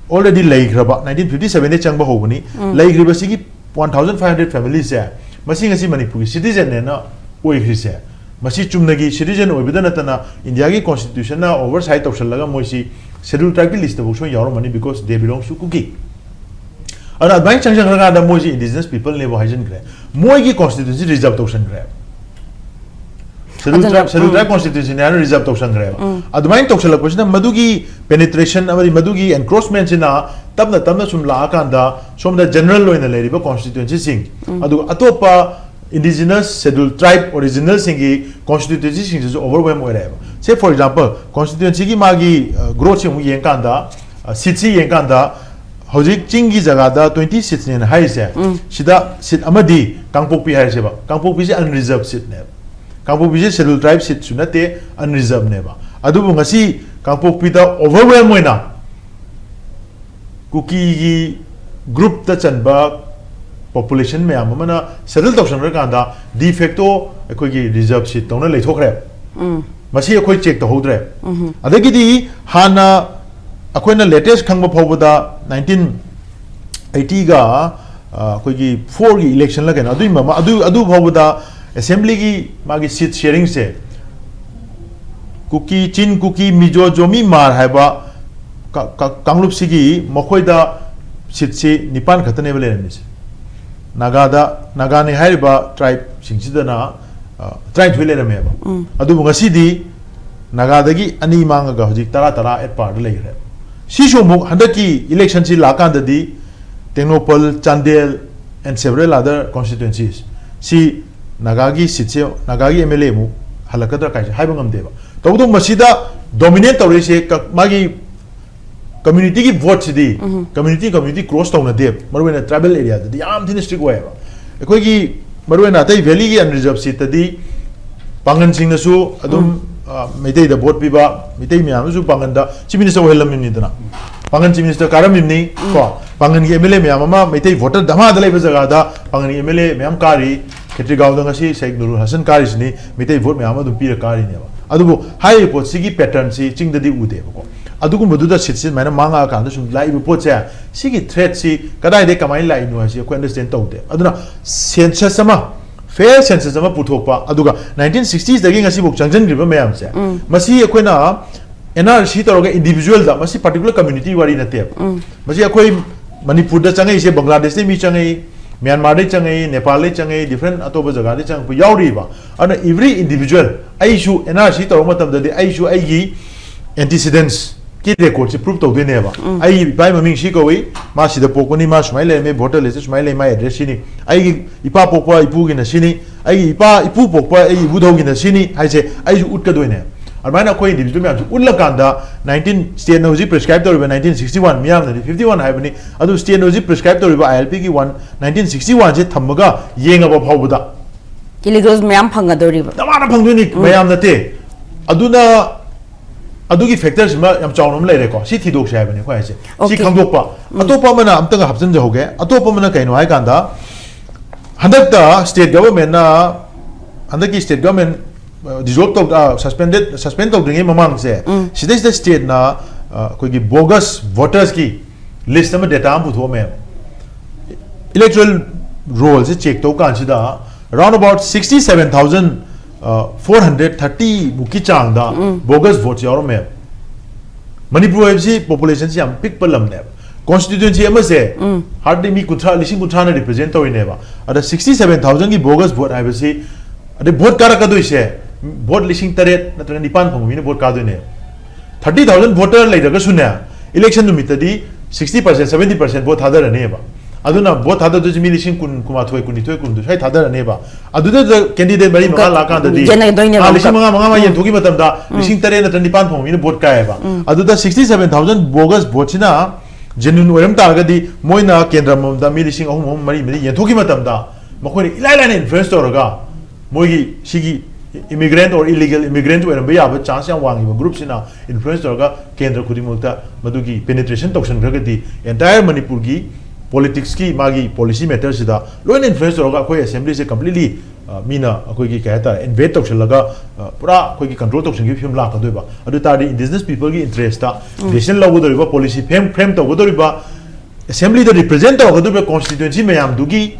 already ꯂꯩꯈ꯭ꯔꯕ, ꯅꯥꯏꯟꯇꯤꯟ ꯐꯤꯐꯇꯤ ꯁꯚꯦꯟꯗ ꯆꯪꯕ ꯍꯧꯕꯅꯤ, ꯂꯩꯈ꯭ꯔꯤꯕ ꯁꯤꯒꯤ one thousand five hundred families ꯁꯦ ꯃꯁꯤ ꯉꯁꯤ ꯃꯅꯤꯄꯨꯔꯒꯤ citizenꯅꯦꯅ ꯑꯣꯏꯈ꯭ꯔꯤꯁꯦ, ꯃꯁꯤ ꯆꯨꯝꯅꯒꯤ citizen ꯑꯣꯏꯕꯗ ꯅꯠꯇꯅ ꯏꯟꯗꯤꯌꯥꯒꯤ constitutionꯅ oversight ꯇꯧꯁꯜꯂꯒ ꯃꯣꯏꯁꯤ schedule tribeꯀꯤ listꯇꯐꯥꯎ ꯁꯣꯏꯅ ꯌꯥꯎꯔꯝꯃꯅꯤ, because they belongs to Kuki. ꯑꯗꯨꯅ ꯑꯗꯨꯃꯥꯏꯅ ꯆꯪꯁꯟꯈ꯭ꯔꯀꯥꯟꯗ ꯃꯣꯏꯁꯤ indigenous peopleꯅꯦꯕꯨ ꯍꯥꯏꯖꯤꯟꯈ꯭ꯔꯦ, ꯃꯣꯏꯒꯤ constituency reserve ꯇꯧꯁꯟꯈ꯭ꯔꯦ, schedule tribe, schedule tribe constituencyꯅꯦ ꯍꯥꯏꯅ reserve ꯇꯧꯁꯟꯈ꯭ꯔꯦꯕ꯫ ꯑꯗꯨꯃꯥꯏꯅ ꯇꯧꯁꯜꯂꯛꯄꯁꯤꯅ ꯃꯗꯨꯒꯤ penetration ꯑꯃꯗꯤ ꯃꯗꯨꯒꯤ encroachmentꯁꯤꯅ ꯇꯞꯅ ꯇꯞꯅ ꯁꯨꯝ ꯂꯥꯛꯑꯀꯥꯟꯗ ꯁꯣꯝꯗ general ꯑꯣꯏꯅ ꯂꯩꯔꯤꯕ constituencyꯁꯤꯡ, ꯑꯗꯨꯒ ꯑꯇꯣꯞꯄ indigenous schedule tribe originalꯁꯤꯡꯒꯤ constituencyꯁꯤꯡꯁꯤꯁꯨ overwhelm ꯑꯣꯏꯔꯛꯑꯦꯕ꯫ Say for example, constituencyꯒꯤ ꯃꯥꯒꯤ growthꯁꯤ ꯑꯃꯨꯛ ꯌꯦꯡꯀꯥꯟꯗ, seatꯁꯤ ꯌꯦꯡꯀꯥꯟꯗ ꯍꯧꯖꯤꯛ ꯆꯤꯡꯒꯤ ꯖꯒꯥꯗ twenty seatsꯅꯦꯅ ꯍꯥꯏꯔꯤꯁꯦ, ꯁꯤꯗ seat ꯑꯃꯗꯤ ꯀꯥꯡꯄꯣꯛꯄꯤ ꯍꯥꯏꯔꯁꯦꯕ, ꯀꯥꯡꯄꯣꯛꯄꯤꯁꯦ unreserved seatꯅꯦꯕ꯫ ꯀꯥꯡꯄꯣꯛꯄꯤꯁꯦ schedule tribe seatꯁꯨ ꯅꯠꯇꯦ, unreservedꯅꯦꯕ꯫ ꯑꯗꯨꯕꯨ ꯉꯁꯤ ꯀꯥꯡꯄꯣꯛꯄꯤꯗ overwhelm ꯑꯣꯏꯅ ꯀꯨꯀꯤꯒꯤ groupꯇ ꯆꯟꯕ population ꯃꯌꯥꯝ ꯑꯃꯅ settle ꯇꯧꯁꯟꯈ꯭ꯔꯀꯥꯟꯗ de facto ꯑꯩꯈꯣꯏꯒꯤ reserve seat ꯇꯧꯅ ꯂꯩꯊꯣꯛꯈ꯭ꯔꯦ꯫ ꯃꯁꯤ ꯑꯩꯈꯣꯏ check ꯇꯧꯍꯧꯗ꯭ꯔꯦ꯫ ꯑꯗꯒꯤꯗꯤ ꯍꯥꯟꯅ ꯑꯩꯈꯣꯏꯅ latest ꯈꯪꯕ ꯐꯥꯎꯕꯗ nineteen eightyꯒ ꯑꯩꯈꯣꯏꯒꯤ fourꯒꯤ electionꯂ ꯀꯩꯅꯣ, ꯑꯗꯨꯒꯤ ꯃꯃꯥ ꯑꯗꯨ ꯑꯗꯨ ꯐꯥꯎꯕꯗ assemblyꯒꯤ ꯃꯥꯒꯤ seat sharingꯁꯦ ꯀꯨꯀꯤ, ꯆꯤꯟ, ꯀꯨꯀꯤ, ꯃꯤꯖꯣ, ꯖꯣꯃꯤ, ꯃꯥꯔ ꯍꯥꯏꯕ ꯀꯥꯡꯂꯨꯞꯁꯤꯒꯤ ꯃꯈꯣꯏꯗ seatꯁꯤ ꯅꯤꯄꯥꯟ ꯈꯛꯇꯅꯦꯕ ꯂꯩꯔꯝꯃꯤꯁꯦ꯫ ꯅꯥꯒꯥꯗ, ꯅꯥꯒꯥꯅꯤ ꯍꯥꯏꯔꯤꯕ tribeꯁꯤꯡꯁꯤꯗꯅ ꯇꯔꯥꯅꯤꯊꯣꯏ ꯂꯩꯔꯝꯃꯦꯕ꯫ ꯑꯗꯨꯕꯨ ꯉꯁꯤꯗꯤ ꯅꯥꯒꯥꯗꯒꯤ ꯑꯅꯤ ꯃꯥꯡꯉꯒ ꯍꯧꯖꯤꯛ ꯇꯔꯥ, ꯇꯔꯥ at parꯗ ꯂꯩꯈ꯭ꯔꯦꯕ꯫ ꯁꯤꯁꯨ ꯑꯃꯨꯛ ꯍꯟꯗꯛꯀꯤ electionꯁꯤ ꯂꯥꯛꯀꯥꯟꯗꯗꯤ Tengnoupal, Chandel and several other constituencies ꯁꯤ ꯅꯥꯒꯥꯒꯤ seatꯁꯦ, ꯅꯥꯒꯥꯒꯤ MLA ꯑꯃꯨꯛ ꯍꯜꯂꯛꯀꯗ꯭ꯔꯥ ꯀꯥꯏꯁꯦ ꯍꯥꯏꯕ ꯉꯝꯗꯦꯕ꯫ ꯇꯧꯕꯇꯕꯨ ꯃꯁꯤꯗ dominate ꯇꯧꯔꯛꯏꯁꯦ ꯃꯥꯒꯤ communityꯒꯤ voteꯁꯤꯗꯤ community community cross ꯇꯧꯅꯗꯦꯕ꯫ ꯃꯔꯨꯑꯣꯏꯅ tribal areaꯗꯗꯤ ꯌꯥꯝ ꯊꯤꯅ strict ꯑꯣꯏꯌꯦꯕ꯫ ꯑꯩꯈꯣꯏꯒꯤ ꯃꯔꯨꯑꯣꯏꯅ ꯑꯇꯩ valleyꯒꯤ unreserved seatꯇꯗꯤ ꯄꯥꯡꯒꯟꯁꯤꯡꯅꯁꯨ ꯑꯗꯨꯝ ꯃꯩꯇꯩꯗ vote ꯄꯤꯕ, ꯃꯩꯇꯩ ꯃꯌꯥꯝꯅꯁꯨ ꯄꯥꯡꯒꯟꯗ chief minister ꯑꯣꯏꯍꯜꯂꯝꯃꯤꯕꯅꯤꯗꯅ, ꯄꯥꯡꯒꯟ chief minister ꯀꯥꯔꯝꯃꯤꯕꯅꯤ꯫ ꯀꯣ, ꯄꯥꯡꯒꯟꯒꯤ MLA ꯃꯌꯥꯝ ꯑꯃ ꯃꯩꯇꯩ voter ꯙꯃꯥꯗ ꯂꯩꯕ ꯖꯒꯥꯗ ꯄꯥꯡꯒꯟꯒꯤ MLA ꯃꯌꯥꯝ ꯀꯥꯔꯤ꯫ ꯈꯦꯇ꯭ꯔꯤꯒꯥꯎꯗ ꯉꯁꯤ ꯁꯦꯛ ꯅꯨꯔꯨꯜ ꯍꯁꯟ ꯀꯥꯔꯤꯁꯤꯅꯤ, ꯃꯩꯇꯩ vote ꯃꯌꯥꯝ ꯑꯗꯨꯝ ꯄꯤꯔ ꯀꯥꯔꯤꯅꯦꯕ꯫ ꯑꯗꯨꯕꯨ ꯍꯥꯏꯔꯤꯕ ꯄꯣꯠꯁꯤꯒꯤ patternꯁꯤ ꯆꯤꯡꯗꯗꯤ ꯎꯗꯦꯕꯀꯣ꯫ ꯑꯗꯨꯒꯨꯝꯕꯗꯨꯗ ꯁꯤꯠꯁꯤ ꯑꯗꯨꯃꯥꯏꯅ ꯃꯥꯡꯉꯛꯑꯀꯥꯟꯗ ꯁꯨꯝ ꯂꯥꯛꯏꯕ ꯄꯣꯠꯁꯦ, ꯁꯤꯒꯤ ꯊ꯭ꯔꯦꯠꯁꯤ ꯀꯗꯥꯏꯗꯒꯤ ꯀꯃꯥꯏꯅ ꯂꯥꯛꯏꯅꯣ ꯍꯥꯏꯁꯤ ꯑꯩꯈꯣꯏ ꯑꯟꯗꯔꯁ꯭ꯇꯦꯟ ꯇꯧꯗꯦ꯫ ꯑꯗꯨꯅ ꯁꯦꯟꯁꯁ ꯑꯃ, ꯐꯦꯌꯔ ꯁꯦꯟꯁꯁ ꯑꯃ ꯄꯨꯊꯣꯛꯄ, ꯑꯗꯨꯒ ꯅꯥꯏꯟꯇꯤꯟ ꯁꯤꯛꯁꯇꯤꯁꯇꯒꯤ ꯉꯁꯤꯐꯥꯎ ꯆꯪꯁꯤꯟꯈ꯭ꯔꯤꯕ ꯃꯌꯥꯝꯁꯦ, ꯃꯁꯤ ꯑꯩꯈꯣꯏꯅ ꯑꯦꯟ ꯑꯥꯔ ꯁꯤ ꯇꯧꯔꯒ ꯏꯟꯗꯤꯕꯤꯖꯨꯋꯦꯜꯗ, ꯃꯁꯤ ꯄꯥꯔꯇꯤꯀꯨꯂꯔ ꯀꯝꯃ꯭ꯌꯨꯅꯤꯇꯤ ꯋꯥꯔꯤ ꯅꯠꯇꯦꯕ꯫ ꯃꯁꯤ ꯑꯩꯈꯣꯏ ꯃꯅꯤꯄꯨꯔꯗ ꯆꯪꯉꯛꯏꯁꯦ ꯕꯪꯒ꯭ꯂꯥꯗꯦꯁꯇꯩ ꯃꯤ ꯆꯪꯉꯛꯏ, ꯃ꯭ꯌꯥꯟꯃꯥꯔꯗꯩ ꯆꯪꯉꯛꯏ, ꯅꯦꯄꯥꯜꯗꯩ ꯆꯪꯉꯛꯏ, ꯗꯤꯐ꯭ꯔꯦꯟ ꯑꯇꯣꯞꯄ ꯖꯒꯥꯗꯩ ꯆꯪꯉꯛꯄ ꯌꯥꯎꯔꯤꯕ꯫ ꯑꯗꯨꯅ every individual, ꯑꯩꯁꯨ ꯑꯦꯟ ꯑꯥꯔ ꯁꯤ ꯇꯧꯔꯛꯄ ꯃꯇꯝꯗꯗꯤ ꯑꯩꯁꯨ ꯑꯩꯒꯤ ꯑꯦꯟꯇꯤꯁꯤꯗꯦꯟꯁꯀꯤ ꯔꯦꯀꯣꯔꯠꯁꯦ ꯄ꯭ꯔꯨꯞ ꯇꯧꯗꯣꯏꯅꯦꯕ꯫ ꯑꯩꯒꯤ ꯏꯄꯥ ꯃꯃꯤꯡ ꯁꯤ ꯀꯧꯏ, ꯃꯥ ꯁꯤꯗ ꯄꯣꯛꯄꯅꯤ, ꯃꯥ ꯁꯨꯃꯥꯏꯅ ꯂꯩꯔꯝꯃꯤ, ꯚꯣꯇꯔ ꯂꯤꯁꯇ ꯁꯨꯃꯥꯏꯅ ꯂꯩ, ꯃꯥ ꯑꯦꯗ꯭ꯔꯦꯁ ꯁꯤꯅꯤ, ꯑꯩꯒꯤ ꯏꯄꯥ ꯄꯣꯛꯄ ꯏꯄꯨꯒꯤꯅ ꯁꯤꯅꯤ, ꯑꯩꯒꯤ ꯏꯄꯥ ꯏꯄꯨ ꯄꯣꯛꯄ ꯑꯩꯒꯤ ꯏꯕꯨꯙꯧꯒꯤꯅ ꯁꯤꯅꯤ ꯍꯥꯏꯁꯦ ꯑꯩꯁꯨ ꯎꯠꯀꯗꯣꯏꯅꯦ꯫ ꯑꯗꯨꯃꯥꯏꯅ ꯑꯩꯈꯣꯏ ꯏꯟꯗꯤꯕꯤꯖꯨꯋꯦꯜ ꯃꯌꯥꯝꯁꯦ ꯎꯠꯂꯀꯥꯟꯗ ꯅꯥꯏꯟꯇꯤꯟ, ꯁ꯭ꯇꯦꯠꯅ ꯍꯧꯖꯤꯛ ꯄ꯭ꯔꯤꯁꯀ꯭ꯔꯥꯏꯕ ꯇꯧꯔꯤꯕ ꯅꯥꯏꯟꯇꯤꯟ ꯁꯤꯛꯁꯇꯤ ꯋꯥꯟ, ꯃꯤꯌꯥꯝꯅꯗꯤ ꯐꯤꯐꯇꯤ ꯋꯥꯟ ꯍꯥꯏꯕꯅꯤ, ꯑꯗꯨ ꯁ꯭ꯇꯦꯠꯅ ꯍꯧꯖꯤꯛ ꯄ꯭ꯔꯤꯁꯀ꯭ꯔꯥꯏꯕ ꯇꯧꯔꯤꯕ ꯑꯥꯏ ꯑꯦꯜ ꯄꯤꯒꯤ ꯋꯥꯟ, ꯅꯥꯏꯟꯇꯤꯟ ꯁꯤꯛꯁꯇꯤ ꯋꯥꯟꯁꯦ ꯊꯝꯃꯒ ꯌꯦꯡꯉꯕ ꯐꯥꯎꯕꯗ ꯏꯂꯤꯒꯜꯁ ꯃꯌꯥꯝ ꯐꯪꯒꯗꯧꯔꯤꯕ꯫ ꯗꯃꯥꯅ ꯐꯪꯗꯣꯏꯅꯤ, ꯃꯌꯥꯝ ꯅꯠꯇꯦ꯫ ꯑꯗꯨꯅ ꯑꯗꯨꯒꯤ ꯐꯦꯛꯇꯔꯁꯤꯃ ꯌꯥꯝ ꯆꯥꯎꯅ ꯑꯃ ꯂꯩꯔꯦꯀꯣ꯫ ꯁꯤ ꯊꯤꯗꯣꯛꯁꯦ ꯍꯥꯏꯕꯅꯤ ꯑꯩꯈꯣꯏ ꯍꯥꯏꯁꯦ꯫ ꯁꯤ Okay. ꯈꯪꯗꯣꯛꯄ꯫ ꯑꯇꯣꯞꯄ ꯑꯃꯅ ꯑꯝꯇꯒ ꯍꯥꯞꯆꯤꯟꯖꯍꯧꯒꯦ꯫ ꯑꯇꯣꯞꯄ ꯑꯃꯅ ꯀꯩꯅꯣ ꯍꯥꯏꯀꯥꯟꯗ, ꯍꯟꯗꯛꯇ ꯁ꯭ꯇꯦꯠ ꯒꯚꯔꯟꯃꯦꯟꯠꯅ, ꯍꯟꯗꯛꯀꯤ ꯁ꯭ꯇꯦꯠ ꯒꯚꯔꯟꯃꯦꯟꯠ ꯗꯤꯖꯣꯜꯕ ꯇꯧ, ꯁꯁꯄꯦꯟꯗꯦꯗ, ꯁꯁꯄꯦꯟ ꯇꯧꯗ꯭ꯔꯤꯉꯩ ꯃꯃꯥꯡꯁꯦ, ꯁꯤꯗꯩꯁꯤꯗ ꯁ꯭ꯇꯦꯠꯅ, ꯑ, ꯑꯩꯈꯣꯏꯒꯤ ꯕꯣꯒꯁ ꯚꯣꯇꯔꯁꯀꯤ ꯂꯤꯁ ꯑꯃ, ꯗꯦꯇꯥ ꯑꯃ ꯄꯨꯊꯣꯛꯑꯝꯃꯦ꯫ ꯏꯂꯦꯛꯇꯣꯔꯦꯜ ꯔꯣꯜꯁꯦ ꯆꯦꯛ ꯇꯧ ꯀꯥꯟꯁꯤꯗ, round about sixty seven thousand four hundred thirty ꯃꯨꯛꯀꯤ ꯆꯥꯡꯗ ꯕꯣꯒꯁ ꯚꯣꯠꯁꯦ ꯌꯥꯎꯔꯝꯃꯦꯕ꯫ ꯃꯅꯤꯄꯨꯔ ꯍꯥꯏꯕꯁꯤ ꯄꯣꯄꯨꯂꯦꯁꯟꯁꯤ ꯌꯥꯝ ꯄꯤꯛꯄ ꯂꯝꯅꯦꯕ꯫ ꯀꯣꯟꯁꯇꯤꯇ꯭ꯌꯨꯑꯦꯟꯁꯤ ꯑꯃꯁꯦ ꯍꯥꯔꯗꯂꯤ ꯃꯤ ꯀꯨꯟꯊ꯭ꯔꯥ, ꯂꯤꯁꯤꯡ ꯀꯨꯟꯊ꯭ꯔꯥꯅ ꯔꯤꯄ꯭ꯔꯖꯦꯟ ꯇꯧꯔꯤꯅꯦꯕ꯫ ꯑꯗ ꯁꯤꯛꯁꯇꯤ ꯁꯚꯦꯟ ꯊꯥꯎꯖꯟꯒꯤ ꯕꯣꯒꯁ ꯚꯣꯠ ꯍꯥꯏꯕꯁꯤ, ꯑꯗꯩ ꯚꯣꯠ ꯀꯥꯔꯛꯀꯗꯣꯏꯁꯦ, ꯚꯣꯠ ꯂꯤꯁꯤꯡ ꯇꯔꯦꯠ ꯅꯠꯇ꯭ꯔꯒ ꯅꯤꯄꯥꯟ ꯐꯪꯕ ꯃꯤꯅ ꯚꯣꯠ ꯀꯥꯗꯣꯏꯅꯦꯕ꯫ ꯊꯥꯔꯇꯤ ꯊꯥꯎꯖꯟ ꯚꯣꯇꯔ ꯂꯩꯔꯒꯁꯨꯅꯦ, ꯏꯂꯦꯛꯁꯟ ꯅꯨꯃꯤꯠꯇꯗꯤ sixty percent, seventy percent vote ꯊꯥꯗꯔꯅꯦꯕ꯫ ꯑꯗꯨꯅ ꯚꯣꯠ ꯊꯥꯗꯗꯣꯏꯁꯦ ꯃꯤ ꯂꯤꯁꯤꯡ ꯀꯨꯟ, ꯀꯨꯟꯃꯥꯊꯣꯏ, ꯀꯨꯟꯅꯤꯊꯣꯏ, ꯀꯨꯟꯍꯨꯝꯗꯣꯏ ꯁ꯭ꯋꯥꯏ ꯊꯥꯗꯔꯅꯦꯕ꯫ ꯑꯗꯨꯗ ꯀꯦꯟꯗꯤꯗꯦꯠ ꯃꯔꯤ ꯃꯉꯥ ꯂꯥꯛꯀꯥꯟꯗꯗꯤ, ꯌꯦꯟꯅꯗꯣꯏꯅꯦꯕ ꯑꯥ, ꯂꯤꯁꯤꯡ ꯑꯃꯨꯛꯀ꯫ ꯃꯉꯥ, ꯃꯉꯥ, ꯃꯉꯥ ꯎꯝ꯫ ꯌꯦꯟꯊꯣꯛꯈꯤꯕ ꯃꯇꯝꯗ ꯂꯤꯁꯤꯡ ꯇꯔꯦꯠ ꯅꯠꯇ꯭ꯔꯒ ꯅꯤꯄꯥꯟ ꯐꯪꯕ ꯃꯤꯅ ꯚꯣꯠ ꯀꯥꯏꯌꯦꯕ꯫ ꯑꯗꯨꯗ ꯁꯤꯛꯁꯇꯤ ꯁꯚꯦꯟ ꯊꯥꯎꯖꯟ ꯕꯣꯒꯁ ꯚꯣꯠꯁꯤꯅ ꯖꯦꯅ꯭ꯌꯨꯟ ꯑꯣꯏꯔꯝ ꯇꯥꯔꯒꯗꯤ, ꯃꯣꯏꯅ ꯀꯦꯟꯗ꯭ꯔ ꯑꯃꯃꯝꯗ ꯃꯤ ꯂꯤꯁꯤꯡ ꯑꯍꯨꯝ, ꯑꯍꯨꯝ, ꯃꯔꯤ, ꯃꯔꯤ ꯌꯦꯟꯊꯣꯛꯈꯤꯕ ꯃꯇꯝꯗ, ꯃꯈꯣꯏꯅ ꯏꯂꯥꯏ ꯂꯥꯏꯅ ꯏꯟꯐ꯭ꯂꯨꯌꯦꯟꯁ ꯇꯧꯔꯒ ꯃꯣꯏꯒꯤ ꯁꯤꯒꯤ immigrant or illegal immigrant ꯑꯣꯏꯔꯝꯕ ꯌꯥꯕ ꯆꯥꯟꯁ ꯌꯥꯝ ꯋꯥꯡꯉꯤꯕ ꯒ꯭ꯔꯨꯞꯁꯤꯅ ꯏꯟꯐ꯭ꯂꯨꯌꯦꯟꯁ ꯇꯧꯔꯒ ꯀꯦꯟꯗ꯭ꯔ ꯈꯨꯗꯤꯡꯃꯛꯇ ꯃꯗꯨꯒꯤ ꯄꯦꯅꯤꯇ꯭ꯔꯦꯁꯟ ꯇꯧꯁꯟꯈ꯭ꯔꯒꯗꯤ, ꯑꯦꯟꯇꯥꯌꯔ ꯃꯅꯤꯄꯨꯔꯒꯤ ꯄꯣꯂꯤꯇꯤꯛꯁꯀꯤ ꯃꯥꯒꯤ ꯄꯣꯂꯤꯁꯤ ꯃꯦꯇꯔꯁꯤꯗ ꯂꯣꯏꯅ ꯏꯟꯐ꯭ꯂꯨꯌꯦꯟꯁ ꯇꯧꯔꯒ ꯑꯩꯈꯣꯏ ꯑꯦꯁꯦꯝꯕ꯭ꯂꯤꯁꯦ ꯀꯝꯄ꯭ꯂꯤꯠꯂꯤ ꯑ, ꯃꯤꯅ ꯑꯩꯈꯣꯏꯒꯤ ꯀꯩ ꯍꯥꯏꯇꯥꯔꯦ, ꯏꯟꯚꯦꯗ ꯇꯧꯁꯤꯜꯂꯒ, ꯑ, ꯄꯨꯔꯥ ꯑꯩꯈꯣꯏꯒꯤ ꯀꯟꯇ꯭ꯔꯣꯜ ꯇꯧꯁꯤꯟꯈꯤꯕ ꯐꯤꯕꯝ ꯂꯥꯛꯀꯗꯣꯏꯕ꯫ ꯑꯗꯨ ꯇꯥꯔꯗꯤ ꯏꯟꯗꯤꯖꯤꯅꯁ ꯄꯤꯄꯜꯒꯤ ꯏꯟꯇꯔꯦꯁꯇ ꯗꯤꯁꯤꯖꯟ ꯂꯧꯒꯗꯧꯔꯤꯕ, ꯄꯣꯂꯤꯁꯤ ꯐ꯭ꯔꯦꯝ ꯐ꯭ꯔꯦꯝ ꯇꯧꯒꯗꯧꯔꯤꯕ, ꯑꯦꯁꯦꯝꯕ꯭ꯂꯤꯗ ꯔꯤꯄ꯭ꯔꯖꯦꯟ ꯇꯧꯒꯗꯧꯔꯤꯕ ꯀꯣꯟꯁꯇꯤꯇ꯭ꯋꯦꯟꯁꯤ ꯃꯌꯥꯝꯗꯨꯒꯤ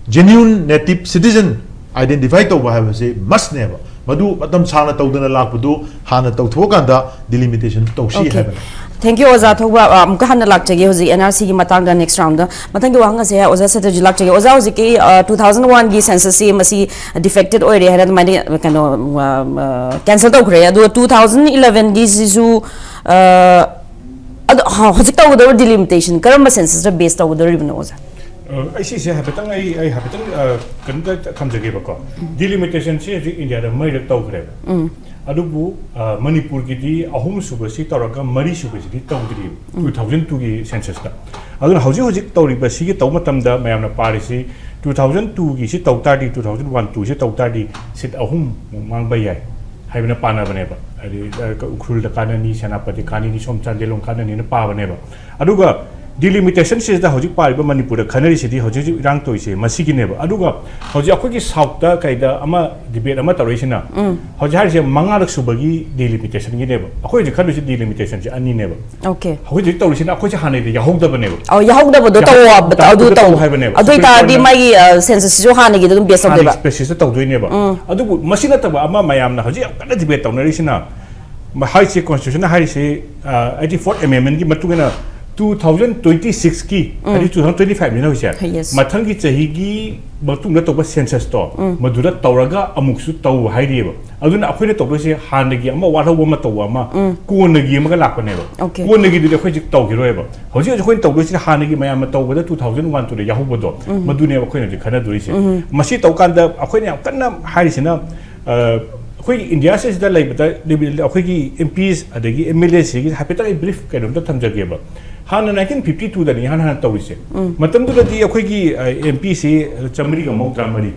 ꯖꯦꯅ꯭ꯌꯨꯟ ꯅꯦꯇꯤꯞ ꯁꯤꯇꯤꯖꯟ ꯑꯥꯏꯗꯦꯟꯇꯤꯐꯥꯏ ꯇꯧꯕ ꯍꯥꯏꯕꯁꯤ ꯃꯁꯅꯦꯕ꯫ ꯃꯗꯨ ꯃꯇꯝ ꯁꯥꯡꯅ ꯇꯧꯗꯅ ꯂꯥꯛꯄꯗꯨ ꯍꯥꯟꯅ ꯇꯧꯊꯣꯛꯑꯀꯥꯟꯗ ꯗꯤꯂꯤꯃꯤꯇꯦꯁꯟ ꯇꯧꯁꯤ ꯍꯥꯏꯕꯅꯤ꯫ ꯊꯦꯡꯛ ꯌꯨ ꯑꯣꯖꯥ ꯊꯧꯕ꯫ ꯑ, ꯑꯃꯨꯛꯀ ꯍꯟꯅ ꯂꯥꯛꯆꯒꯦ ꯍꯧꯖꯤꯛ ꯑꯦꯟ ꯑꯥꯔ ꯁꯤꯒꯤ ꯃꯇꯥꯡꯗ ꯅꯦꯛꯁ ꯔꯥꯎꯟꯗ꯫ ꯃꯊꯪꯒꯤ ꯋꯥꯍꯪ ꯑꯁꯦ ꯑꯣꯖꯥ ꯁꯇꯔꯖꯤ ꯂꯥꯛꯆꯒꯦ꯫ ꯑꯣꯖꯥ, ꯍꯧꯖꯤꯛꯀꯤ, ꯑ, ꯇꯨ ꯊꯥꯎꯖꯟ ꯋꯥꯟꯒꯤ ꯁꯦꯟꯁꯁꯁꯤ ꯃꯁꯤ ꯗꯤꯐꯦꯛꯇꯦꯠ ꯑꯣꯏꯔꯦ ꯍꯥꯏꯅ ꯑꯗꯨꯃꯥꯏꯅ ꯀꯩꯅꯣ, ꯑ, ꯑ, ꯀꯦꯟꯁꯦꯜ ꯇꯧꯈ꯭ꯔꯦ꯫ ꯑꯗꯨꯒ ꯇꯨ ꯊꯥꯎꯖꯟ ꯏꯂꯚꯦꯟꯒꯤꯁꯤꯁꯨ, ꯑ, ꯑꯗꯣ ꯍ-, ꯍꯧꯖꯤꯛ ꯇꯧꯒꯗꯧꯔꯤꯕ ꯗꯤꯂꯤꯃꯤꯇꯦꯁꯟ ꯀꯔꯝꯕ ꯁꯦꯟꯁꯁꯇ ꯕꯦꯁ ꯇꯧꯒꯗꯧꯔꯤꯕꯅꯣ ꯑꯣꯖꯥ? ꯑ, ꯑꯩ ꯁꯤꯁꯦ ꯍꯥꯏꯐꯦꯠꯇꯪ ꯑꯩ ꯑꯩ ꯍꯥꯏꯐꯦꯠꯇꯪ, ꯑ, ꯀꯩꯅꯣꯝꯇ ꯊꯝꯖꯒꯦꯕꯀꯣ꯫ ꯗꯤꯂꯤꯃꯤꯇꯦꯁꯟꯁꯤ ꯍꯧꯖꯤꯛ ꯏꯟꯗꯤꯌꯥꯗ ꯃꯔꯤꯔꯛ ꯇꯧꯈ꯭ꯔꯦꯕ꯫ ꯑꯗꯨꯕꯨ, ꯑ, ꯃꯅꯤꯄꯨꯔꯒꯤꯗꯤ ꯑꯍꯨꯝ ꯁꯨꯕꯁꯤ ꯇꯧꯔꯒ ꯃꯔꯤ ꯁꯨꯕꯁꯤꯗꯤ ꯇꯧꯗ꯭ꯔꯤꯕ, ꯇꯨ ꯊꯥꯎꯖꯟ ꯇꯨꯒꯤ ꯁꯦꯟꯁꯁꯇ꯫ ꯑꯗꯨꯅ ꯍꯧꯖꯤꯛ ꯍꯧꯖꯤꯛ ꯇꯧꯔꯤꯕ ꯁꯤꯒꯤ ꯇꯧꯕ ꯃꯇꯝꯗ ꯃꯌꯥꯝꯅ ꯄꯥꯔꯤꯁꯤ, ꯇꯨ ꯊꯥꯎꯖꯟ ꯇꯨꯒꯤꯁꯤ ꯇꯧ ꯇꯥꯔꯗꯤ ꯇꯨ ꯊꯥꯎꯖꯟ ꯋꯥꯟ ꯇꯨꯁꯤ ꯇꯧ ꯇꯥꯔꯗꯤ ꯁꯤꯠ ꯑꯍꯨꯝꯃꯨꯛ ꯃꯥꯡꯕ ꯌꯥꯏ ꯍꯥꯏꯕꯅ ꯄꯥꯅꯕꯅꯦꯕ꯫ ꯍꯥꯏꯗꯤ, ꯑ, ꯎꯈ꯭ꯔꯨꯜꯗ ꯀꯥꯟꯅꯅꯤ, ꯁꯦꯅꯥꯄꯇꯤ ꯀꯥꯟꯅꯅꯤ, ꯁꯣꯝ ꯆꯥꯟꯗꯦꯜꯂꯣꯝ ꯀꯥꯟꯅꯅꯤꯅ ꯄꯥꯕꯅꯦꯕ꯫ ꯑꯗꯨꯒ ꯗꯤꯂꯤꯃꯤꯇꯦꯁꯟꯁꯤꯗ ꯍꯧꯖꯤꯛ ꯄꯥꯔꯤꯕ ꯃꯅꯤꯄꯨꯔꯗ ꯈꯟꯅꯔꯤꯁꯤꯗꯤ ꯍꯧꯖꯤꯛ ꯍꯧꯖꯤꯛ ꯏꯔꯥꯡ ꯇꯧꯔꯤꯁꯦ ꯃꯁꯤꯒꯤꯅꯦꯕ꯫ ꯑꯗꯨꯒ ꯍꯧꯖꯤꯛ ꯑꯩꯈꯣꯏꯒꯤ ꯁꯥꯎꯠꯇ ꯀꯩꯗ ꯑꯃ ꯗꯤꯕꯦꯠ ꯑꯃ ꯇꯧꯔꯛꯏꯁꯤꯅ, ꯍꯧꯖꯤꯛ ꯍꯥꯏꯔꯤꯁꯦ ꯃꯉꯥꯔꯛ ꯁꯨꯕꯒꯤ ꯗꯤꯂꯤꯃꯤꯇꯦꯁꯟꯒꯤꯅꯦꯕ꯫ ꯑꯩꯈꯣꯏ ꯍꯧꯖꯤꯛ ꯈꯜꯂꯤꯁꯤ ꯗꯤꯂꯤꯃꯤꯇꯦꯁꯟꯁꯦ ꯑꯅꯤꯅꯦꯕ꯫ ꯑꯣꯀꯦ꯫ ꯍꯧꯖꯤꯛ ꯍꯧꯖꯤꯛ ꯇꯧꯔꯤꯁꯤꯅ ꯑꯩꯈꯣꯏꯁꯦ ꯍꯥꯟꯅꯩꯗ ꯌꯥꯍꯧꯗꯕꯅꯦꯕ꯫ ꯑꯧ, ꯌꯥꯍꯧꯗꯕꯗꯣ ꯌꯥꯍꯧ- ꯇꯧꯑꯣ꯫ ꯌꯥꯍꯧꯗꯕꯗꯣ ꯑꯗꯨ ꯇꯧ ꯇꯧ ꯍꯥꯏꯕꯅꯦꯕ꯫ ꯑꯗꯨ ꯑꯣꯏꯇꯥꯔꯗꯤ Supreme Courtꯅ ꯃꯥꯒꯤ, ꯑ, ꯁꯦꯟꯁꯁꯁꯤꯁꯨ ꯍꯥꯟꯅꯒꯤꯗ ꯑꯗꯨꯝ ꯕꯦꯁ ꯇꯧꯗꯣꯏꯕ꯫ ꯍꯥꯟꯅꯒꯤ ꯁ꯭ꯄꯦꯁꯤꯁꯇ ꯇꯧꯗꯣꯏꯅꯦꯕ꯫ ꯑꯗꯨꯕꯨ ꯃꯁꯤ ꯅꯠꯇꯕ ꯑꯃ ꯃꯌꯥꯝꯅ ꯍꯧꯖꯤꯛ ꯌꯥꯝ ꯀꯟꯅ ꯗꯤꯕꯦꯠ ꯇꯧꯅꯔꯤꯁꯤꯅ, ꯃ-, ꯍꯥꯏꯔꯤꯁꯦ, ꯀꯣꯟꯁꯇꯤꯇ꯭ꯌꯨꯁꯟꯅ ꯍꯥꯏꯔꯤꯁꯦ, ꯑ, ꯑꯩꯠꯇꯤ ꯐꯣꯔꯠ ꯑꯦꯃꯦꯟꯃꯦꯟꯒꯤ ꯃꯇꯨꯡ ꯏꯟꯅ ꯇꯨ ꯊꯥꯎꯖꯟ ꯇ꯭ꯋꯦꯟꯇꯤ ꯁꯤꯛꯁꯀꯤ, ꯍꯥꯏꯗꯤ ꯇꯨ ꯊꯥꯎꯖꯟ ꯇ꯭ꯋꯦꯟꯇꯤ ꯐꯥꯏꯚꯅꯤꯅ ꯍꯧꯖꯤꯛ, Yes. ꯃꯊꯪꯒꯤ ꯆꯍꯤꯒꯤ ꯃꯇꯨꯡꯗ ꯇꯧꯕ ꯁꯦꯟꯁꯁꯇꯣ, ꯃꯗꯨꯗ ꯇꯧꯔꯒ ꯑꯃꯨꯛꯁꯨ ꯇꯧ ꯍꯥꯏꯔꯤꯑꯕ꯫ ꯑꯗꯨꯅ ꯑꯩꯈꯣꯏꯅ ꯇꯧꯗꯣꯏꯁꯦ ꯍꯥꯟꯅꯒꯤ ꯑꯃ ꯋꯥꯠꯍꯧꯕ ꯑꯃ ꯇꯧꯕ ꯑꯃ, ꯀꯣꯟꯅꯒꯤ ꯑꯃꯒ ꯂꯥꯛꯄꯅꯦꯕ꯫ Okay. ꯀꯣꯟꯅꯒꯤꯗꯨꯗꯤ ꯑꯩꯈꯣꯏ ꯍꯧꯖꯤꯛ ꯇꯧꯈꯤꯔꯣꯏꯕ꯫ ꯍꯧꯖꯤꯛ ꯍꯧꯖꯤꯛ ꯑꯩꯈꯣꯏꯅ ꯇꯧꯗꯣꯏꯁꯤꯅ ꯍꯥꯟꯅꯒꯤ ꯃꯌꯥꯝꯅ ꯇꯧꯕꯗ ꯇꯨ ꯊꯥꯎꯖꯟ ꯋꯥꯟ ꯇꯨꯗ ꯌꯥꯎꯍꯧꯕꯗꯣ, ꯃꯗꯨꯅꯦꯕ ꯑꯩꯈꯣꯏꯅ ꯍꯧꯖꯤꯛ ꯈꯟꯅꯗꯣꯏꯁꯦ꯫ ꯃꯁꯤ ꯇꯧꯀꯥꯟꯗ ꯑꯩꯈꯣꯏꯅ ꯌꯥꯝ ꯀꯟꯅ ꯍꯥꯏꯔꯤꯁꯤꯅ, ꯑ, ꯑꯩꯈꯣꯏꯒꯤ ꯏꯟꯗꯤꯌꯥꯁꯤꯗ ꯂꯩꯕꯗ ꯑꯩꯈꯣꯏꯒꯤ ꯑꯦꯝ ꯄꯤꯁ ꯑꯗꯒꯤ ꯑꯦꯝ ꯑꯦꯜ ꯑꯦꯁꯤꯒꯤ ꯍꯥꯏꯐꯦꯠꯇꯪ ꯑꯩ ꯕ꯭ꯔꯤꯐ ꯀꯩꯅꯣꯝꯇ ꯊꯝꯖꯒꯦꯕ꯫ ꯍꯥꯟꯅ ꯅꯥꯏꯟꯇꯤꯟ ꯐꯤꯐꯇꯤ ꯇꯨꯗꯅꯤ ꯏꯍꯥꯟ ꯍꯥꯟꯅ ꯇꯧꯔꯤꯁꯦ꯫ ꯃꯇꯝꯗꯨꯗꯗꯤ ꯑꯩꯈꯣꯏꯒꯤ, ꯑ, ꯑꯦꯝ ꯄꯤꯁꯤ ꯆꯥꯃꯔꯤꯒ ꯃꯧꯗ꯭ꯔꯥ ꯃꯔꯤ,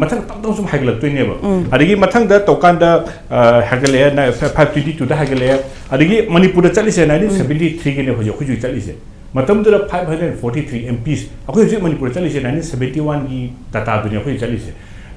ꯃꯊꯪ ꯇꯞ ꯇꯞꯅ ꯁꯨꯝ ꯍꯥꯏꯒꯠꯂꯛꯇꯣꯏꯅꯦꯕ꯫ ꯑꯗꯒꯤ ꯃꯊꯪꯗ ꯇꯧꯀꯥꯟꯗ, ꯑ, ꯍꯥꯏꯒꯠꯂꯛꯑꯦ, ꯅ-, ꯐꯥꯏꯚ ꯇ꯭ꯋꯦꯟꯇꯤ ꯇꯨꯗ ꯍꯥꯏꯒꯠꯂꯛꯑꯦ꯫ ꯑꯗꯒꯤ ꯃꯅꯤꯄꯨꯔꯗ ꯆꯠꯂꯤꯁꯦ ꯅꯥꯏꯟꯇꯤꯟ ꯁꯕꯦꯟꯇꯤ ꯊ꯭ꯔꯤꯒꯤꯅꯦ ꯍꯧꯖꯤꯛ ꯑꯩꯈꯣꯏ ꯍꯧꯖꯤꯛ ꯆꯠꯂꯤꯁꯦ꯫ ꯃꯇꯝꯗꯨꯗ five hundred forty three M piece, ꯑꯩꯈꯣꯏ ꯍꯧꯖꯤꯛ ꯃꯅꯤꯄꯨꯔꯗ ꯆꯠꯂꯤꯁꯦ ꯅꯥꯏꯟꯇꯤꯟ ꯁꯕꯦꯟꯇꯤ ꯋꯥꯟꯒꯤ ꯗꯇꯥꯗꯨꯅꯤ ꯑꯩꯈꯣꯏ ꯆꯠꯂꯤꯁꯦ꯫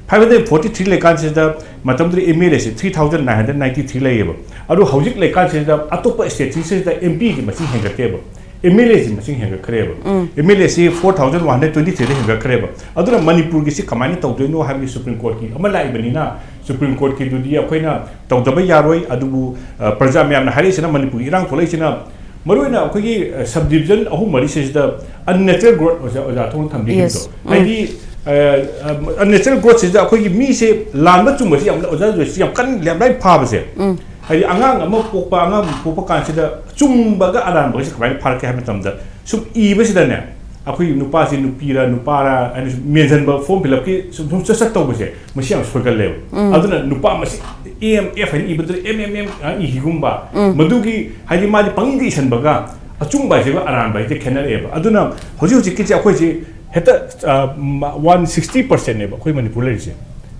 Five hundred forty three ꯂꯩꯀꯥꯟꯁꯤꯗ ꯃꯇꯝꯗꯨꯗ M L AC three thousand nine hundred ninety three ꯂꯩꯌꯦꯕ꯫ ꯑꯗꯨ ꯍꯧꯖꯤꯛ ꯂꯩꯀꯥꯟꯁꯤꯗ ꯑꯇꯣꯞꯄ ꯁ꯭ꯇꯦꯠꯁꯤꯡꯁꯤꯗ ꯑꯦꯝ ꯄꯤꯒꯤ ꯃꯁꯤꯡ ꯍꯦꯟꯒꯠꯇꯦꯕ, ꯑꯦꯝ ꯑꯦꯜ ꯑꯦꯁꯤ ꯃꯁꯤꯡ ꯍꯦꯟꯒꯠꯈ꯭ꯔꯦꯕ꯫ ꯑꯦꯝ ꯑꯦꯜ ꯑꯦꯁꯤ four thousand one hundred twenty three ꯗ ꯍꯦꯟꯒꯠꯈ꯭ꯔꯦꯕ꯫ ꯑꯗꯨꯅ ꯃꯅꯤꯄꯨꯔꯒꯤꯁꯤ ꯀꯃꯥꯏꯅ ꯇꯧꯗꯣꯏꯅꯣ ꯍꯥꯏꯕꯒꯤ ꯁꯨꯄ꯭ꯔꯤꯝ ꯀꯣꯔꯠꯀꯤ ꯑꯃ ꯂꯥꯛꯏꯕꯅꯤꯅ, ꯁꯨꯄ꯭ꯔꯤꯝ ꯀꯣꯔꯠꯀꯤꯗꯨꯗꯤ ꯑꯩꯈꯣꯏꯅ ꯇꯧꯗꯕ ꯌꯥꯔꯣꯏ꯫ ꯑꯗꯨꯕꯨ ꯑ, ꯄ꯭ꯔꯖꯥ ꯃꯌꯥꯝꯅ ꯍꯥꯏꯔꯛꯏꯁꯤꯅ, ꯃꯅꯤꯄꯨꯔꯒꯤ ꯏꯔꯥꯡ ꯊꯣꯛꯂꯛꯏꯁꯤꯅ ꯃꯔꯨꯑꯣꯏꯅ ꯑꯩꯈꯣꯏꯒꯤ, ꯑ, ꯁꯕ ꯗꯤꯕꯤꯖꯟ ꯑꯍꯨꯝ ꯃꯔꯤꯁꯤꯗ unnatural growth, ꯑꯣꯖꯥ, ꯑꯣꯖꯥ ꯊꯣꯡ ꯊꯝꯕꯤꯈꯤꯕꯗꯣ꯫ Yes. ꯎꯝ꯫ ꯍꯥꯏꯗꯤ, ꯑ, ꯑ, unnatural growth ꯁꯤꯗ ꯑꯩꯈꯣꯏꯒꯤ ꯃꯤꯁꯦ ꯂꯥꯟꯕ ꯆꯨꯝꯕꯁꯤ ꯌꯥꯝ, ꯑꯣꯖꯥ ꯖꯣꯏꯁꯤ ꯌꯥꯝ ꯀꯟꯅ ꯌꯥꯝ ꯂꯥꯏꯅ ꯐꯥꯕꯁꯦ꯫ ꯎꯝ꯫ ꯍꯥꯏꯗꯤ ꯑꯉꯥꯡ ꯑꯃ ꯄꯣꯛꯄ, ꯑꯉꯥꯡ ꯄꯣꯛꯄ ꯀꯥꯟꯁꯤꯗ ꯆꯨꯝꯕꯒ ꯑꯔꯥꯟꯕꯒꯁꯦ ꯀꯃꯥꯏꯅ ꯐꯥꯔꯛꯀꯦ ꯍꯥꯏꯕ ꯃꯇꯝꯗ, ꯁꯨꯝ ꯏꯕꯁꯤꯗꯅꯦ, ꯑꯩꯈꯣꯏꯒꯤ ꯅꯨꯄꯥꯁꯤ ꯅꯨꯄꯤꯔ ꯅꯨꯄꯥꯔ ꯍꯥꯏꯅ ꯁꯨꯝ ꯃꯦꯟꯁꯤꯟꯕ, ꯐꯣꯔꯝ ꯐꯤꯜ ꯑꯞꯀꯤ ꯁꯨꯝ, ꯁꯨꯝ ꯆꯠ ꯆꯠ ꯇꯧꯕꯁꯦ, ꯃꯁꯤ ꯌꯥꯝ ꯁꯣꯏꯒꯜꯂꯦꯕ꯫ ꯎꯝ꯫ ꯑꯗꯨꯅ ꯅꯨꯄꯥ ꯃꯁꯤ ꯑꯦꯝ ꯑꯦꯐ ꯍꯥꯏꯅ ꯏꯕꯗꯨꯗ ꯑꯦꯝ ꯑꯦꯝ ꯑꯦꯝ ꯏꯈꯤꯒꯨꯝꯕ, ꯎꯝ꯫ ꯃꯗꯨꯒꯤ ꯍꯥꯏꯗꯤ ꯃꯥꯗꯤ ꯄꯪꯏꯗ ꯏꯁꯟꯕꯒ ꯑꯆꯨꯝꯕ ꯍꯥꯏꯁꯤꯒ ꯑꯔꯥꯟꯕ ꯍꯥꯏꯁꯦ ꯈꯦꯠꯅꯔꯛꯑꯦꯕ꯫ ꯑꯗꯨꯅ ꯍꯧꯖꯤꯛ ꯍꯧꯖꯤꯛꯀꯤꯁꯦ ꯑꯩꯈꯣꯏꯁꯦ ꯍꯦꯛꯇ, ꯑ, ꯃ-, one sixty percent ꯅꯦꯕ ꯑꯩꯈꯣꯏ ꯃꯅꯤꯄꯨꯔ ꯂꯩꯔꯤꯁꯦ꯫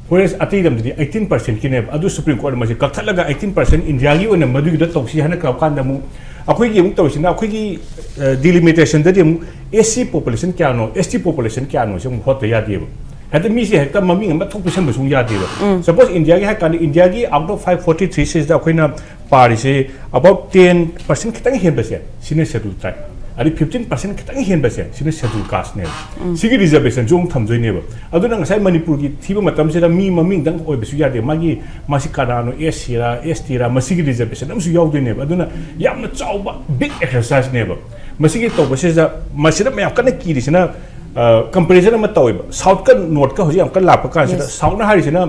Whereas ꯑꯇꯩ ꯂꯝꯗꯗꯤ eighteen percent ꯀꯤꯅꯦꯕ꯫ ꯑꯗꯨ ꯁꯨꯄ꯭ꯔꯤꯝ ꯀꯣꯔꯠꯅ ꯃꯁꯤ ꯀꯛꯊꯠꯂꯒ eighteen percent ꯏꯟꯗꯤꯌꯥꯒꯤ ꯑꯣꯏꯅ ꯃꯗꯨꯒꯤꯗ ꯇꯧꯁꯤ ꯍꯥꯏꯅ ꯀꯧꯔꯀꯥꯟꯗ ꯑꯃꯨꯛ ꯑꯩꯈꯣꯏꯒꯤ ꯑꯃꯨꯛ ꯇꯧꯔꯤꯁꯤꯅ ꯑꯩꯈꯣꯏꯒꯤ, ꯑ, ꯗꯤꯂꯤꯃꯤꯇꯦꯁꯟꯗꯗꯤ ꯑꯃꯨꯛ ꯑꯦꯁ ꯁꯤ ꯄꯣꯄꯨꯂꯦꯁꯟ ꯀꯌꯥꯅꯣ, ꯑꯦꯁ ꯇꯤ ꯄꯣꯄꯨꯂꯦꯁꯟ ꯀꯌꯥꯅꯣꯁꯦ ꯑꯃꯨꯛ ꯍꯣꯠꯇ ꯌꯥꯗꯦꯕ꯫ ꯍꯦꯛꯇ ꯃꯤꯁꯦ ꯍꯦꯛꯇ ꯃꯃꯤꯡ ꯑꯃ ꯊꯣꯛ ꯄꯤꯁꯟꯕꯁꯨ ꯑꯃꯨꯛ ꯌꯥꯗꯦꯕ꯫ ꯎꯝ꯫ Suppose ꯏꯟꯗꯤꯌꯥꯒꯤ ꯍꯥꯏ ꯀꯥꯟꯗ ꯏꯟꯗꯤꯌꯥꯒꯤ out of five forty three ꯁꯤꯁꯤꯗ ꯑꯩꯈꯣꯏꯅ ꯄꯥꯔꯤꯁꯦ about ten percent ꯈꯤꯇꯪ ꯍꯦꯟꯕꯁꯦ, ꯁꯤꯅ ꯁꯦꯗꯨꯜ ꯇ꯭ꯔꯥꯏꯕ꯫ ꯑꯗꯩ fifteen percent ꯈꯤꯇꯪ ꯍꯦꯟꯕꯁꯦ, ꯁꯤꯅ ꯁꯦꯗꯨꯜ ꯀꯥꯁꯅꯦꯕ꯫ ꯎꯝ꯫ ꯁꯤꯒꯤ ꯔꯤꯖꯔꯕꯦꯁꯟꯁꯨ ꯑꯃꯨꯛ ꯊꯝꯗꯣꯏꯅꯦꯕ꯫ ꯑꯗꯨꯅ ꯉꯁꯥꯏ ꯃꯅꯤꯄꯨꯔꯒꯤ ꯊꯤꯕ ꯃꯇꯝꯁꯤꯗ ꯃꯤ ꯃꯃꯤꯡꯗꯪ ꯑꯣꯏꯕꯁꯨ ꯌꯥꯗꯦ꯫ ꯃꯥꯒꯤ, ꯃꯥꯁꯤ ꯀꯅꯥꯅꯣ, ꯑꯦꯁ ꯁꯤꯔꯥ, ꯑꯦꯁ ꯇꯤꯔꯥ, ꯃꯁꯤꯒꯤ ꯔꯤꯖꯔꯕꯦꯁꯟ ꯑꯃꯁꯨ ꯌꯥꯎꯗꯣꯏꯅꯦꯕ꯫ ꯑꯗꯨꯅ ꯌꯥꯝꯅ ꯆꯥꯎꯕ big exercise ꯅꯦꯕ꯫ ꯃꯁꯤꯒꯤ ꯇꯧꯕꯁꯤꯗ, ꯃꯁꯤꯗ ꯃꯌꯥꯝ ꯀꯟꯅ ꯀꯤꯔꯤꯁꯤꯅ, ꯑ, ꯀꯝꯄꯦꯔꯤꯖꯟ ꯑꯃ ꯇꯧꯋꯦꯕ꯫ ꯁꯥꯎꯠꯀ ꯅꯣꯔꯠꯀ ꯍꯧꯖꯤꯛ ꯌꯥꯝ ꯀꯟꯅ ꯂꯥꯛꯄ ꯀꯥꯟꯁꯤꯗ, Yes. ꯁꯥꯎꯠꯅ ꯍꯥꯏꯔꯤꯁꯤꯅ,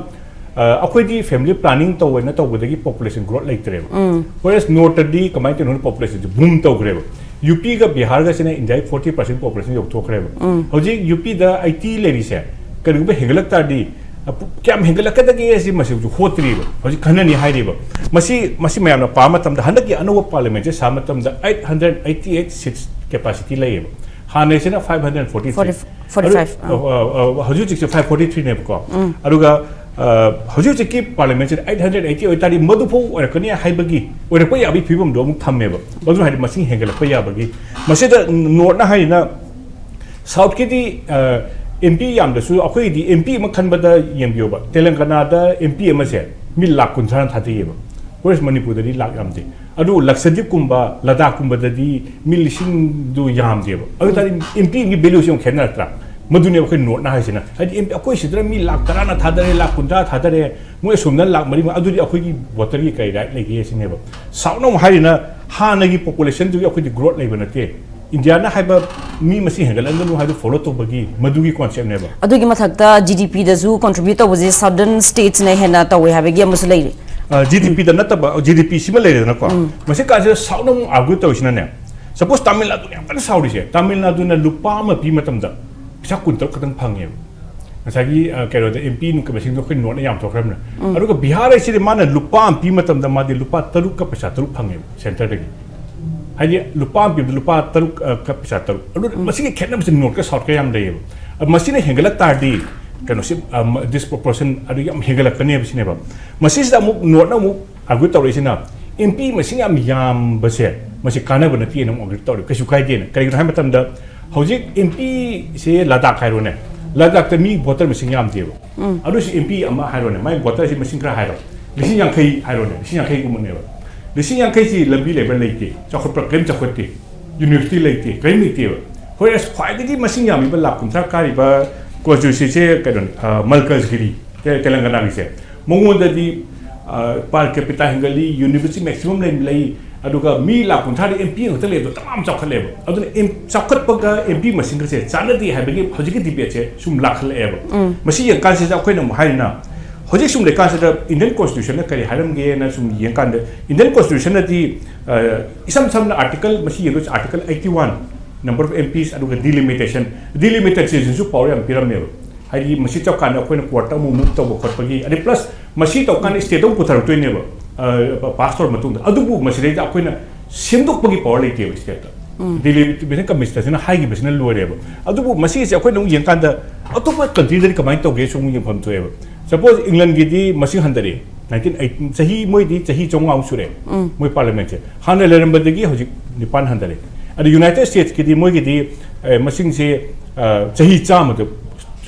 ꯑ, ꯑꯩꯈꯣꯏꯗꯤ ꯐꯦꯃꯤꯂꯤ ꯄ꯭ꯂꯥꯅꯤꯡ ꯇꯧꯋꯦꯅ ꯇꯧꯕꯗꯒꯤ ꯄꯣꯄꯨꯂꯦꯁꯟ ꯒ꯭ꯔꯣꯠ ꯂꯩꯇ꯭ꯔꯦꯕ꯫ ꯎꯝ꯫ Whereas ꯅꯣꯔꯠꯇꯗꯤ ꯀꯃꯥꯏꯅ ꯇꯧꯔꯤꯅꯣ, ꯄꯣꯄꯨꯂꯦꯁꯟꯁꯦ ꯕꯨꯝ ꯇꯧꯈ꯭ꯔꯦꯕ꯫ ꯌꯨ ꯄꯤꯒ ꯕꯤꯍꯥꯔꯒꯁꯤꯅ ꯏꯟꯗꯤꯌꯥꯒꯤ forty percent ꯄꯣꯄꯨꯂꯦꯁꯟ ꯌꯧꯊꯣꯛꯈ꯭ꯔꯦꯕ꯫ ꯎꯝ꯫ ꯍꯧꯖꯤꯛ ꯌꯨ ꯄꯤꯗ eighty ꯂꯩꯔꯤꯁꯦ, ꯀꯔꯤꯒꯨꯝꯕ ꯍꯦꯟꯒꯠꯂꯛ ꯇꯥꯔꯗꯤ, ꯑ, ꯄꯨ-, ꯀꯌꯥꯝ ꯍꯦꯟꯒꯠꯂꯛꯀꯗꯒꯦ ꯁꯤ ꯃꯁꯤ ꯍꯧꯖꯤꯛ ꯍꯣꯠꯇ꯭ꯔꯤꯕ, ꯍꯧꯖꯤꯛ ꯈꯟꯅꯅꯤ ꯍꯥꯏꯔꯤꯕ꯫ ꯃꯁꯤ, ꯃꯁꯤ ꯃꯌꯥꯝꯅ ꯄꯥꯕ ꯃꯇꯝꯗ, ꯍꯟꯗꯛꯀꯤ ꯑꯅꯧꯕ ꯄꯥꯔꯂꯤꯌꯥꯃꯦꯟꯁꯦ ꯁꯥꯕ ꯃꯇꯝꯗ eight hundred eighty eight seats capacity ꯂꯩꯌꯦꯕ꯫ ꯍꯥꯟꯅꯩꯁꯤꯅ five hundred forty three꯫ Forty, forty five, ꯑꯗꯨ, ꯑ, ꯑ, ꯑ, ꯍꯧꯖꯤꯛ ꯍꯧꯖꯤꯛꯁꯦ five forty three ꯅꯦꯕꯀꯣ꯫ ꯎꯝ꯫ ꯑꯗꯨꯒ, ꯑ, ꯍꯧꯖꯤꯛ ꯍꯧꯖꯤꯛꯀꯤ ꯄꯥꯔꯂꯤꯌꯥꯃꯦꯟꯁꯤꯗ eight hundred eighty ꯑꯣꯏꯇꯥꯔꯗꯤ ꯃꯗꯨꯐꯥꯎ ꯑꯣꯏꯔꯛꯀꯅꯤ ꯍꯥꯏꯕꯒꯤ, ꯑꯣꯏꯔꯛꯄ ꯌꯥꯕꯒꯤ ꯐꯤꯕꯝꯗꯣ ꯑꯃꯨꯛ ꯊꯝꯃꯦꯕ꯫ ꯃꯗꯨ ꯍꯥꯏꯗꯤ ꯃꯁꯤꯡ ꯍꯦꯟꯒꯠꯂꯛꯄ ꯌꯥꯕꯒꯤ꯫ ꯃꯁꯤꯗ ꯅꯣꯔꯠꯅ ꯍꯥꯏꯔꯤꯅ ꯁꯥꯎꯠꯀꯤꯗꯤ, ꯑ, ꯑꯦꯝ ꯄꯤ ꯌꯥꯝꯗꯁꯨ ꯑꯩꯈꯣꯏꯒꯤꯗꯤ ꯑꯦꯝ ꯄꯤ ꯑꯃ ꯈꯟꯕꯗ ꯌꯦꯡꯕꯤꯌꯣꯕ, ꯇꯦꯂꯪꯒꯅꯥꯗ ꯑꯦꯝ ꯄꯤ ꯑꯃꯁꯦ ꯃꯤ ꯂꯥꯛ ꯀꯨꯟꯊ꯭ꯔꯥꯅ ꯊꯥꯗꯩꯌꯦꯕ, ꯋꯦꯔꯁ ꯃꯅꯤꯄꯨꯔꯗꯗꯤ ꯂꯥꯛ ꯌꯥꯝꯗꯦ꯫ ꯑꯗꯨ ꯂꯛꯁꯗꯤꯞꯀꯨꯝꯕ ꯂꯗꯥꯛꯀꯨꯝꯕꯗꯗꯤ ꯃꯤ ꯂꯤꯁꯤꯡꯗꯨ ꯌꯥꯝꯗꯦꯕ꯫ ꯑꯗꯨ ꯇꯥꯔꯗꯤ ꯑꯦꯝ ꯄꯤ ꯑꯃꯒꯤ ꯚꯦꯂꯨꯁꯦ ꯑꯃꯨꯛ ꯈꯦꯠꯅꯔꯛꯇ꯭ꯔꯥ? ꯃꯗꯨꯅꯦ ꯑꯩꯈꯣꯏ ꯅꯣꯔꯠꯅ ꯍꯥꯏꯁꯤꯅ꯫ ꯍꯥꯏꯗꯤ ꯑꯩꯈꯣꯏ ꯁꯤꯗꯅ ꯃꯤ ꯂꯥꯛ ꯇꯔꯥꯅ ꯊꯥꯗꯔꯦ, ꯂꯥꯛ ꯀꯨꯟꯊ꯭ꯔꯥ ꯊꯥꯗꯔꯦ, ꯃꯣꯏ ꯑꯁꯣꯝꯗ ꯂꯥꯛ ꯃꯔꯤ ꯃꯉꯥ, ꯑꯗꯨꯗꯤ ꯑꯩꯈꯣꯏꯒꯤ ꯚꯣꯇꯔꯒꯤ ꯀꯔꯤ ꯔꯥꯏꯠ ꯂꯩꯒꯦ ꯁꯤꯅꯦꯕ꯫ ꯁꯥꯎꯠꯅ ꯑꯃꯨꯛ ꯍꯥꯏꯔꯤꯅ ꯍꯥꯟꯅꯒꯤ ꯄꯣꯄꯨꯂꯦꯁꯟꯗꯨꯒꯤ ꯑꯩꯈꯣꯏꯗꯤ ꯒ꯭ꯔꯣꯠ ꯂꯩꯕ ꯅꯠꯇꯦ꯫ ꯏꯟꯗꯤꯌꯥꯅ ꯍꯥꯏꯕ ꯃꯤ ꯃꯁꯤꯡ ꯍꯦꯟꯒꯠꯍꯟꯒꯅꯨ ꯍꯥꯏꯗꯨ ꯐꯣꯂꯣ ꯇꯧꯕꯒꯤ ꯃꯗꯨꯒꯤ ꯀꯣꯟꯁꯦꯞꯅꯦꯕ꯫ ꯑꯗꯨꯒꯤ ꯃꯊꯛꯇ ꯖꯤ ꯗꯤ ꯄꯤꯗꯁꯨ ꯀꯣꯟꯇ꯭ꯔꯤꯕ꯭ꯌꯨꯠ ꯇꯧꯕꯁꯦ ꯁꯥꯎꯗꯔꯟ ꯁ꯭ꯇꯦꯠꯁꯅ ꯍꯦꯟꯅ ꯇꯧꯋꯦ ꯍꯥꯏꯕꯒꯤ ꯑꯃꯁꯨ ꯂꯩꯔꯤ꯫ ꯖꯤ ꯗꯤ ꯄꯤꯗ ꯅꯠꯇꯕ, ꯖꯤ ꯗꯤ ꯄꯤ ꯁꯤꯃ ꯂꯩꯔꯦꯗꯅꯀꯣ꯫ ꯃꯁꯤ ꯀꯥꯟꯁꯤꯗ ꯁꯥꯎꯠꯅ ꯑꯃꯨꯛ ꯑꯥꯔꯒ꯭ꯌꯨ ꯇꯧꯔꯤꯁꯤꯅꯅꯦ, ꯁꯄꯣꯁ ꯇꯥꯃꯤꯜ ꯅꯥꯗꯨꯅ ꯌꯥꯝ ꯀꯟꯅ ꯁꯥꯎꯔꯤꯁꯦ, ꯇꯥꯃꯤꯜ ꯅꯥꯗꯨꯅ ꯂꯨꯄꯥ ꯑꯃ ꯄꯤ ꯃꯇꯝꯗ ꯄꯩꯁꯥ ꯀꯨꯟ ꯇꯔꯨꯛ ꯈꯛꯇꯪ ꯐꯪꯉꯦꯕ꯫ ꯉꯁꯥꯏꯒꯤ, ꯑ, ꯀꯩꯅꯣꯗ ꯑꯦꯝ ꯄꯤ ꯃꯁꯤꯡꯗꯣ ꯑꯩꯈꯣꯏ ꯅꯣꯔꯠꯅ ꯌꯥꯝ ꯊꯣꯛꯈ꯭ꯔꯕꯅꯤꯅ꯫ ꯑꯗꯨꯒ ꯕꯤꯍꯥꯔ ꯍꯥꯏꯁꯤꯗꯤ ꯃꯥꯅ ꯂꯨꯄꯥ ꯑꯃ ꯄꯤ ꯃꯇꯝꯗ ꯃꯥꯗꯤ ꯂꯨꯄꯥ ꯇꯔꯨꯛꯀ ꯄꯩꯁꯥ ꯇꯔꯨꯛ ꯐꯪꯉꯦꯕ ꯁꯦꯟꯇꯔꯗꯒꯤ꯫ ꯍꯥꯏꯗꯤ ꯂꯨꯄꯥ ꯑꯃ ꯄꯤꯕꯗ ꯂꯨꯄꯥ ꯇꯔꯨꯛ, ꯑ, ꯀ ꯄꯩꯁꯥ ꯇꯔꯨꯛ꯫ ꯑꯗꯨ ꯃꯁꯤꯒꯤ ꯈꯦꯠꯅꯕꯁꯤ ꯅꯣꯔꯠꯀ ꯁꯥꯎꯠꯀ ꯌꯥꯝ ꯂꯩꯌꯦꯕ꯫ ꯑ, ꯃꯁꯤꯅ ꯍꯦꯟꯒꯠꯂꯛ ꯇꯥꯔꯗꯤ ꯀꯩꯅꯣꯁꯤ, ꯑ, ꯃ-, ꯗꯤꯁꯄ꯭ꯔꯣꯄꯣꯔꯁꯟ ꯑꯗꯨ ꯌꯥꯝ ꯍꯦꯟꯒꯠꯂꯛꯀꯅꯦꯕ ꯁꯤꯅꯦꯕ꯫ ꯃꯁꯤꯁꯤꯗ ꯑꯃꯨꯛ ꯅꯣꯔꯠꯅ ꯑꯃꯨꯛ ꯑꯥꯔꯒ꯭ꯌꯨ ꯇꯧꯔꯛꯏꯁꯤꯅ ꯑꯦꯝ ꯄꯤ ꯃꯁꯤꯡ ꯌꯥꯝ ꯌꯥꯝꯕꯁꯦ ꯃꯁꯤ ꯀꯥꯟꯅꯕ ꯅꯠꯇꯦꯅ ꯑꯃꯨꯛ ꯑꯥꯔꯒ꯭ꯌꯨ ꯇꯧꯔꯦ꯫ ꯀꯩꯁꯨ ꯀꯥꯏꯗꯦꯅ꯫ ꯀꯩꯒꯤꯅꯣ ꯍꯥꯏꯕ ꯃꯇꯝꯗ ꯍꯧꯖꯤꯛ ꯑꯦꯝ ꯄꯤꯁꯦ ꯂꯗꯥꯛ ꯍꯥꯏꯔꯣꯅꯦ, ꯂꯗꯥꯛꯇ ꯃꯤ ꯚꯣꯇꯔ ꯃꯁꯤꯡ ꯌꯥꯝꯗꯦꯕ꯫ ꯑꯗꯨꯁꯨ ꯑꯦꯝ ꯄꯤ ꯑꯃ ꯍꯥꯏꯔꯣꯅꯦ, ꯃꯥꯏ ꯚꯣꯇꯔꯁꯤ ꯃꯁꯤꯡ ꯈꯔ ꯍꯥꯏꯔꯣ, ꯂꯤꯁꯤꯡ ꯌꯥꯡꯈꯩ ꯍꯥꯏꯔꯣꯅꯦ, ꯂꯤꯁꯤꯡ ꯌꯥꯡꯈꯩꯒꯨꯝꯕꯅꯦꯕ꯫ ꯂꯤꯁꯤꯡ ꯌꯥꯡꯈꯩꯁꯤ ꯂꯝꯕꯤ ꯂꯩꯕ꯭ꯔꯥ? ꯂꯩꯇꯦ꯫ ꯆꯥꯎꯈꯠꯄ꯭ꯔꯥ? ꯀꯔꯤꯝ ꯆꯥꯎꯈꯠꯇꯦ꯫ ꯌꯨꯅꯤꯚꯔꯁꯤꯇꯤ ꯂꯩꯇꯦ, ꯀꯔꯤꯝ ꯂꯩꯇꯦꯕ꯫ ꯍꯣꯏ, ꯑꯁ, ꯈ꯭ꯋꯥꯏꯗꯒꯤ ꯃꯁꯤꯡ ꯌꯥꯝꯃꯤꯕ ꯂꯥꯛ ꯀꯨꯟꯊ꯭ꯔꯥ ꯀꯥꯔꯤꯕ ꯀꯣꯟꯁꯇꯤꯇ꯭ꯋꯦꯟꯁꯤꯁꯦ ꯀꯩꯅꯣꯅꯤ, ꯑ, ꯃꯜꯀꯖꯒꯤꯔꯤ, ꯇꯦ-, ꯇꯦꯂꯪꯒꯅꯥꯒꯤꯁꯦ꯫ ꯃꯉꯣꯟꯗꯗꯤ, ꯑ, per capita ꯍꯦꯟꯒꯠꯂꯤ, ꯌꯨꯅꯤꯚꯔꯁꯤꯇꯤ ꯃꯦꯛꯁꯤꯃꯝ ꯂꯩ, ꯂꯩ, ꯑꯗꯨꯒ ꯃꯤ ꯂꯥꯛ ꯀꯨꯟꯊ꯭ꯔꯥꯗ ꯑꯦꯝ ꯄꯤ ꯉꯛꯇ ꯂꯩꯕꯗꯣ ꯇꯃꯥꯝ ꯆꯥꯎꯈꯠꯂꯦꯕ꯫ ꯑꯗꯨꯅ ꯑꯦꯝ-, ꯆꯥꯎꯈꯠꯄꯒ ꯑꯦꯝ ꯄꯤ ꯃꯁꯤꯡꯒꯁꯦ ꯆꯥꯟꯅꯗꯦ ꯍꯥꯏꯕꯒꯤ ꯍꯧꯖꯤꯛꯀꯤ ꯗꯤꯕꯦꯠꯁꯦ ꯁꯨꯝ ꯂꯥꯛꯈꯠꯂꯛꯑꯦꯕ꯫ ꯃꯁꯤ ꯌꯦꯡꯀꯥꯟꯁꯤꯗ ꯑꯩꯈꯣꯏꯅ ꯑꯃꯨꯛ ꯍꯥꯏꯔꯤꯅ, ꯍꯧꯖꯤꯛ ꯁꯨꯝ ꯂꯩꯀꯥꯟꯁꯤꯗ ꯏꯟꯗꯤꯌꯟ ꯀꯣꯟꯁꯇꯤꯇ꯭ꯌꯨꯁꯟꯅ ꯀꯔꯤ ꯍꯥꯏꯔꯝꯒꯦꯅ ꯁꯨꯝ ꯌꯦꯡꯀꯥꯟꯗ, ꯏꯟꯗꯤꯌꯟ ꯀꯣꯟꯁꯇꯤꯇ꯭ꯌꯨꯁꯟꯅꯗꯤ, ꯑ, ꯏꯁꯝ ꯁꯝꯅ ꯑꯥꯔꯇꯤꯀꯜ, ꯃꯁꯤ ꯌꯦꯡꯗꯣꯏꯁꯦ article eighty one, number of M Ps, ꯑꯗꯨꯒ ꯗꯤꯂꯤꯃꯤꯇꯦꯁꯟ, ꯗꯤꯂꯤꯃꯤꯇꯦꯁꯟꯁꯤꯁꯨ ꯄꯥꯋꯔ ꯌꯥꯝ ꯄꯤꯔꯝꯃꯦꯕ꯫ ꯍꯥꯏꯗꯤ ꯃꯁꯤ ꯆꯞ ꯀꯥꯟꯗ ꯑꯩꯈꯣꯏꯅ ꯀꯣꯔꯠꯇ ꯑꯃꯨꯛ ꯃꯨꯚ ꯇꯧꯕ ꯈꯣꯠꯄꯒꯤ, ꯑꯗꯩ ꯄ꯭ꯂꯁ ꯃꯁꯤ ꯇꯧꯀꯥꯟꯗ ꯁ꯭ꯇꯦꯠ ꯑꯃꯨꯛ ꯄꯨꯊꯔꯛꯇꯣꯏꯅꯦꯕ, ꯑ, ꯄꯥꯁ ꯇꯧꯔ ꯃꯇꯨꯡꯗ꯫ ꯑꯗꯨꯕꯨ ꯃꯁꯤꯗꯩꯗ ꯑꯩꯈꯣꯏꯅ ꯁꯦꯝꯗꯣꯛꯄꯒꯤ ꯄꯥꯋꯔ ꯂꯩꯇꯦꯕ ꯁ꯭ꯇꯦꯠꯇ꯫ ꯗꯤꯂꯤꯃꯤꯇꯦꯁꯟ ꯀꯃꯤꯁꯅꯔꯁꯤꯅ ꯍꯥꯏꯈꯤꯕꯁꯤꯅ ꯂꯣꯏꯔꯦꯕ꯫ ꯑꯗꯨꯕꯨ ꯃꯁꯤꯁꯦ ꯑꯩꯈꯣꯏꯅ ꯑꯃꯨꯛ ꯌꯦꯡꯀꯥꯟꯗ ꯑꯇꯣꯞꯄ ꯀꯟꯇ꯭ꯔꯤꯗꯗꯤ ꯀꯃꯥꯏꯅ ꯇꯧꯒꯦꯁꯨ ꯑꯃꯨꯛ ꯌꯦꯡꯐꯝ ꯊꯣꯛꯑꯦꯕ꯫ ꯁꯄꯣꯁ ꯏꯪꯂꯟꯒꯤꯗꯤ ꯃꯁꯤꯡ ꯍꯟꯊꯔꯛꯑꯦ, ꯅꯥꯏꯟꯇꯤꯟ ꯑꯩꯠ, ꯆꯍꯤ, ꯃꯣꯏꯗꯤ ꯆꯍꯤ ꯆꯥꯝꯃꯉꯥꯃꯨꯛ ꯁꯨꯔꯦ ꯃꯣꯏ ꯄꯥꯔꯂꯤꯌꯥꯃꯦꯟꯁꯦ꯫ ꯍꯥꯟꯅ ꯂꯩꯔꯝꯕꯗꯒꯤ ꯍꯧꯖꯤꯛ ꯅꯤꯄꯥꯟ ꯍꯟꯊꯔꯦ꯫ ꯑꯗ ꯌꯨꯅꯥꯏꯇꯦꯗ ꯁ꯭ꯇꯦꯠꯁꯀꯤꯗꯤ ꯃꯣꯏꯒꯤꯗꯤ, ꯑꯦ, ꯃꯁꯤꯡꯁꯦ, ꯑ, ꯆꯍꯤ ꯆꯥꯝꯃꯗ